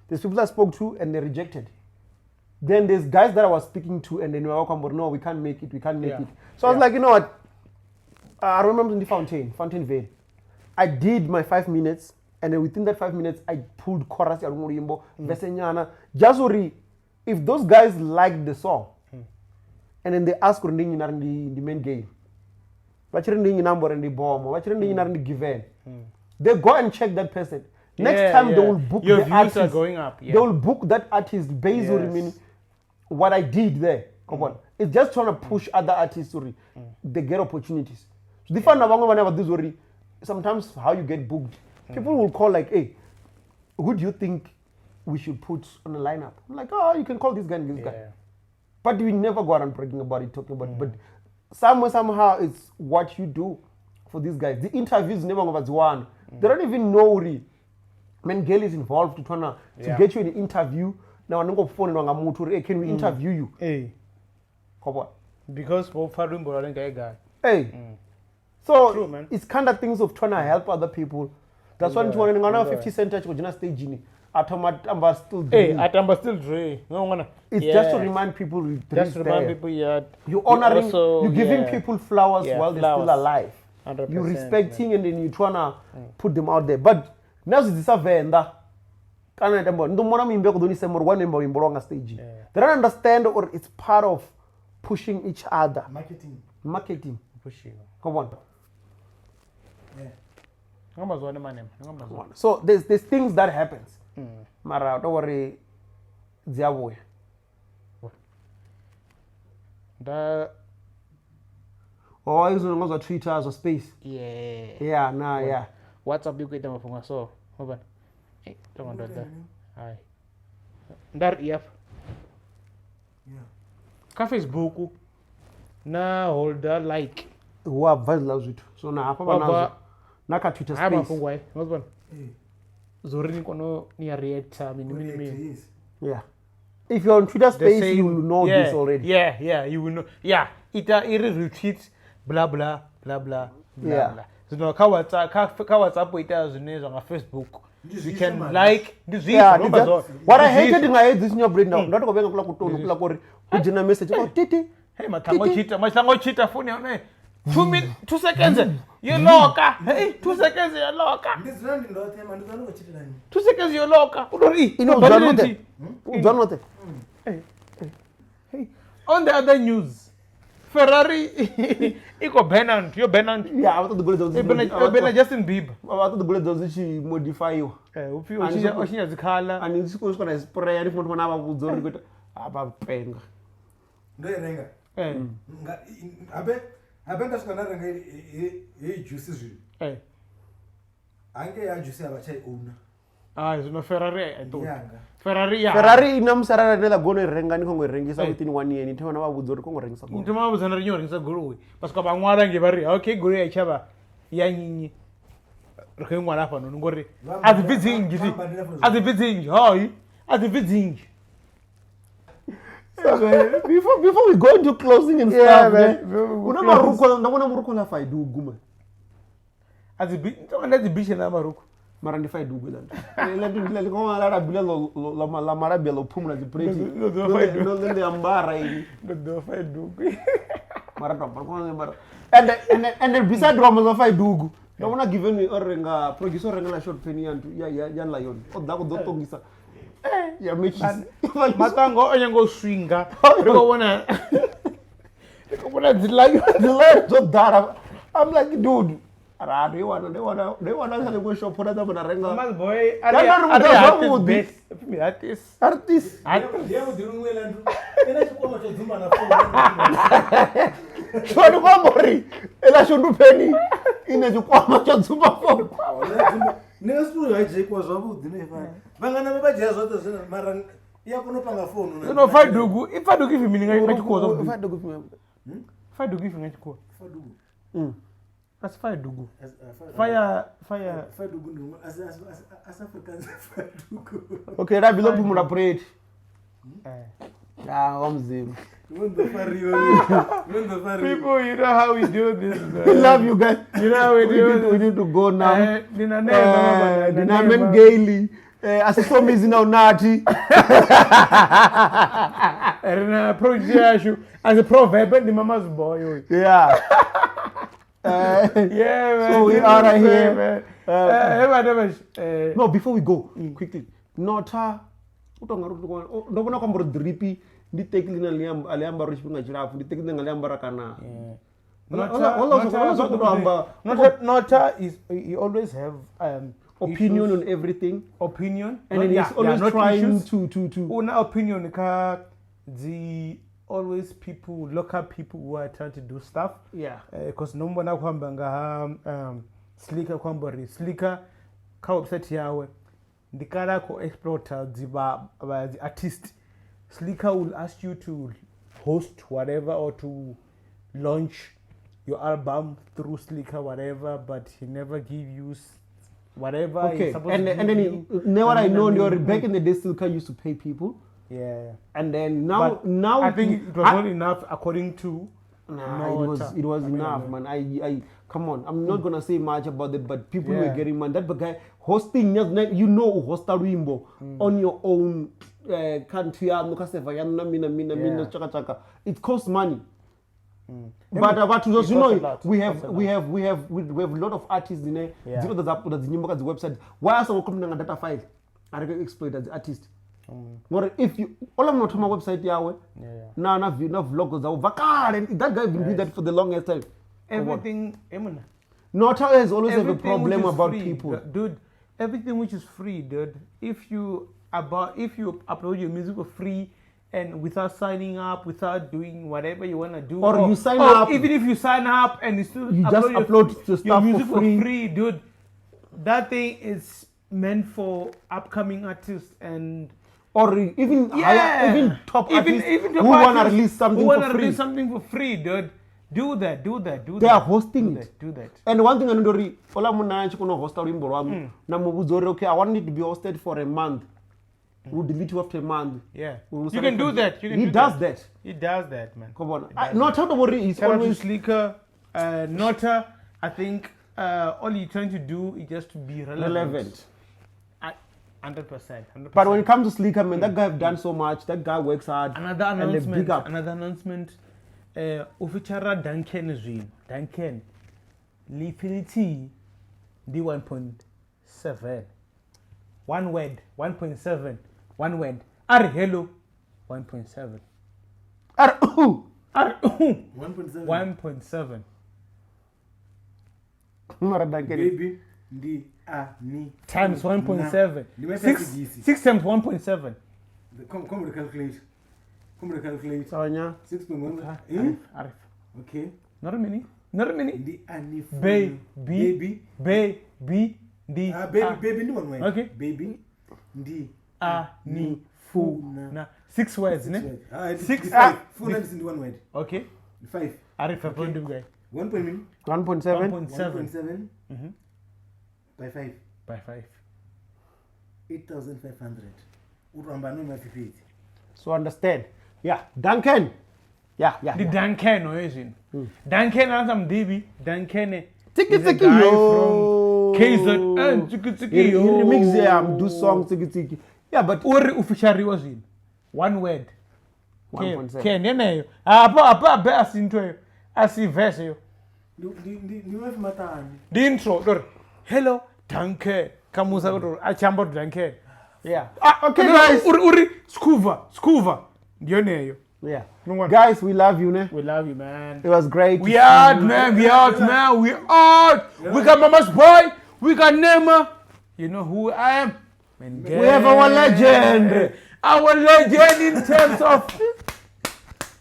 There's people I spoke to and they rejected. Then there's guys that I was speaking to and then we were like, no, we can't make it, we can't make Yeah. it. So I was like, you know what? I remember in the Fountain Vale. I did my 5 minutes, and then within that 5 minutes, I pulled chorus ya luṅwe luimbo, verse nyana. Just uri, if those guys like the song, and then they ask uri ndi nnyi na ri ndi main game, vha tshi ri ndi nnyi na amba uri ndi Bomo, vha tshi ri ndi nnyi na ri ndi Given, they go and check that person. Next time they will book Your the views artist. are going up. Yeah. They will book that artist based on Yes. what I did there. Come on. It's just trying to push other artists to they get opportunities. So the fun of sometimes how you get booked, people will call like, hey, who do you think we should put on the lineup? I'm like, oh, you can call this guy and this guy. But we never go around bragging about it, talking about it. But somewhere, somehow, it's what you do for these guys. The interviews never go one. They don't even know really. When Gail is involved to try to get you an interview. Now I'm going to phone and hey, can we interview you? Hey. Come on. Because we're following guy. Hey. So True, man. it's kind of things of trying to help other people. That's why ndi ngana 50 Cent a tshi khou dzhena stagini a thoma tamba still Hey, Dre. atamba still Dre. No ngwana. It's just to remind people Dre Just is to remind there. people, yeah. You honoring, also, you giving yeah. people flowers Yeah, while they're still flowers. alive. 100%, You respecting and then you trying to put them out there. But na zwi ḓisa Venḓa kana ita mbona ndo mona muimbi a khou ḓo ni sema uri wa no imba luimbo lwa nga stage. They don't understand or it's part of pushing each other. Marketing. Marketing. Pushing. Come on. Yeah. Ngamba zwane mane. Ngamba zwane. So there's things that happens. Mara don't worry, dzi a vhuya. Da Oh, izwo nga zwa Twitter zwa space. yeah. Yeah, na yeah. WhatsApp yi ku ita mafhungo so. Ngoba. Eh, tonga ndoda. Hayi. Ndar yep. Yeah. Ka Facebook na holder like. Hu a bva hezwiḽa zwithu. So na hafha vha Wa bva- nazwo. Na kha Twitter Haya space. mafhungo ayi. Ngazibona. Eh. Zori ni kono ni ya reactor mini mini React, mini. yes. Yeah. If you're on Twitter The space, same- you will know yeah, this already. Yeah, yeah, you will know. Yeah, ita iri retweet blah blah blah blah blah Yeah. blah. Zwino kha WhatsApp kha WhatsApp ita zwine zwa nga Facebook. Ndi You zwiswa can mani. like ndi zwiswa Yeah, no mba zwo. what I hated nga hedzi sinya brain now. Ndo to vhenga kula kutoni kula kuri hu dzhena message oh titi. Hey, mathango chita, mathango chita phone ya hone. 2 min 2 seconds. Yo loka. Hey, 2 seconds yo loka. Ndi dzula ndi ndoṱhe ma ndi dzula ndi khou tshitela nnyi. 2 seconds yo loka. U tori Ino dzula noṱhe. U dzula noṱhe. Hey, on the other news, Ferrari iko banned, yo banned. Yeah, a vha ṱoḓi goloi dzavho Yo banned, yo banned Justin Bieber. vha ṱoḓi goloi dzavho dzi tshi modifyiwa. Eh, upfi And o tshinya dzikhala. Ani tshi khou swika na spray ani funa vha vhudza uri ndi khou ita a vha penga. Ndo i renga. Eh. Nga habe habe nda swika nda renga heyi juice zwino. Eh. Hange ya juice ya vha tsha i owner. Ah, zwino Ferrari a i Ndi ṱoḓi. yanga. Ferrari ya. Ferrari ina musarara ine ḽa gona i renga ni khongo i rengisa Hey. within 1 year ni thoma na vha vhudza uri khongo rengisa goloi. Ntoma vha vhudzana ri nyo rengisa goloi. Vha swika vha ṅwala nge vha ri okay goloi ya tshavha ya nyinyi. Ri khou i ṅwala hafhanoni ngori Vha a dzi bvi dzinzhi. vha mbadela for A dzi bvi dzinzhi. Hai. A dzi bvi dzinzhi. So, before we go into closing and Yeah, stuff, man. ne, Before we go huna close. marukhu nda vhona murukhu ḽa Faidugu man. A dzi bvi tonga nda dzi bishe na marukhu. Mara ndi Faidugu ḽa nthu. Ḽa ḽi khou ḽa labi ḽa malabi ḽo phumula dzi plate. Ndo ḓivha Faidugu. Ndo ḽi ambara ini. Ndo ḓivha Faidugu. Mara to ambara mara. And beside drama zwa Faidugu, ndo vhona given me o renga producer o renga la short pen ya nthu ya ya ya Lion. O ḓa ku ḓo ṱongisa. Ya matches. Matango o nyango swinga. Ri khou vhona ri khou vhona dzi lion. The lion dzo ḓala. I'm like dude. Ara ndo i wana ndo i wana ndo i wana kha ḽiṅwe shop nda ḓa na renga. Mama's boy Ya ndo ri vhudza zwavhuḓi. Artist. Artist. Ndi ya vhuḓi luṅwe ḽa nthu. I na tshikwama tsho dzumba na founu. So ndi khou amba uri eḽa shundupeni ine tshikwama tsho dzumba founu. Ni nga si tou hijackwa zwavhuḓi no ifana. Vhangana vha dzhia zwoṱhe zwine mara i a kona u panga founu. na- Zwino Faidugu, i Faidugu ipfi mini nga tshikhuwa zwavhuḓi? Faidugu. Faidugu ipfi nga tshikhuwa. Fadugu. Asi Faidugu. Fire Fire fire Fadugu ndi luṅwe asi asi asi asi Afrikaans Fadugu. Okay, labi ḽo phumula plate. Eh. Ah, wa mudzimu. Ndo ndo fariwa. Ndo ndo fariwa. People, you know how we do this. Man. We love you guys. You know how we We do need, we this. need to go now. Eh, nina nema, nina Ndina nema. Men Gaily. Asisomizi na unathi. Ri na project yashu as a proverb ndi mama's boy uyu. Yeah. Yeah, man. So we This are is here. it, man. Eh, vhana vha- No, before we go, quickly. Notha u tonga ri ndo vhona kwamba uri dripi ndi teki ḽine a ḽi ambara tshifhinga tshilapfu ndi teki ḽine nga ḽi ambara kana Hola sokoto amba Nota is he always have opinion issues, on everything opinion and then Not- he's always not trying issues. to Una opinion ka the always people local people who are trying to do stuff yeah because nombona kuhamba nga ha Slicker kuhamba uri Slicker kha website yawe ndi kale a khou explota dzi vha dzi artist. Slicker will ask you to host whatever or to launch your album through Slicker whatever, but he never give you whatever he's okay supposed and to and then give he, you. now what I And know then ndiyo back in the day Slicker used to pay people yeah and then now But now I think it was not enough according to Nah, it was Nota. it was I mean, enough, man. I Come on, I'm not gonna say much about it, but people were Yeah. getting money. That guy hosting, you know, hosta luimbo on your own country, yaṋu kha server yaṋu na mina mina mina Yeah. chaka chaka. It costs money. But vhathu zwa It zwino costs a lot. we It have costs a we have we have we have a lot of artists dzine Yeah. dzi ṱoḓa dza uploada dzi nyimbo kha dzi website. Why a songo company nga data file? A ri khou exploita dzi artist. Ngori if you ola munhu thoma website yawe Yeah. na na na vlog dzawe bva kale that guy been doing that for the longest time. Everything, Emuna. Nota has always have a Everything problem which is about free, people. Dude. Everything which is free, dude. If you upload your music for free and without signing up, without doing whatever you wanna do, Or you sign up. even if you sign up and you still You just upload your your stuff for music for free. free, dude. That thing is meant for upcoming artists and Or even higher, even top artists even top who wanna artists release something who wanna for free. release something for free, dude. Do that, do that, do They that. are hosting do it. That, do that. And one thing I know uri ola munna a tshi kona u hosta luimbo lwaṋu na muvhudza uri okay I want it to be hosted for a month. We'll delete you after a month. Yeah. We'll You can do that. You can He do does that. He does that, man. Come on. Not out of worry, he's Shout out to always Slikour, Nota. I think all you're trying to do is just to be relevant. relevant. 100%. 100%. But when it comes to Slikour, man, that guy have done so much. That guy works hard. Another And a announcement. big up. Another announcement. U feature Duncan zwino. Duncan. Liquidity ndi 1.7. One word. 1.7. One word. Ari hello. 1.7. Ari Ari 1.7. 1.7. Mara Duncan. Baby ndi a ni Times 1.7. Ndi my Six, 6 six times 1.7. Come to calculate. Come to calculate. Sanya. 6.1. Eh? Arif, Arif. Okay. Not a mini. Not a mini. Ndi a ni fu. B, B, Baby. B, B, D, Ah, baby, A, baby ndi one word. Okay. Baby ndi A, ni, fu, na. 6 words, ne? Ah, Six. Five. Funa ndi one word. Okay. 5. Arif, okay. Guy. 1.7. 1.7. 1.7 1.7 by 5. by 5. 8,500. Uramba no mafifiti. So understand. Yeah. Duncan. Yeah, yeah. The yeah. Duncan origin. Duncan Antham DB. Duncan. Tiki is a tiki guy yo. from KZN. Tiki tiki He, he yo. remix do song tiki tiki. Yeah, but Uri ufishariwa zwino. One word. 1.7. Ken yeneyo. Apa apa abe asinto eyo. Asivese yo. Ndi mafi matanu. The intro. Dor. Hello Duncan. Kamusa dor. Achamba Duncan. Yeah. Ah, okay, guys. Uri uri Scuva. Scuva. Ndiyoneyo. Yeah. No one. Guys, we love you, ne? We love you, man. It was great. We out, man. We out, man. We out. We got Mama's boy. We got Nema. You know who I am. Man, We have our legend. Our legend in terms of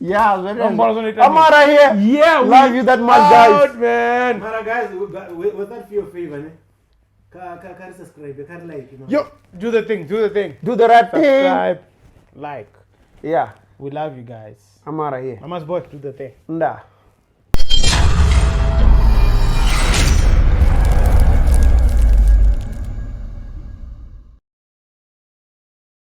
Yeah, very I'm I'm out of here. yeah. We Love you that much, out, guys. man. Mara guys, without fear of favor, ne? Ka ka ka subscribe, ka like, you know. Yo, do the thing. Do the thing. Do the right thing. Subscribe, like. Yeah. We love you guys. I'm out of here. Mama's boy, do the thing. Nda.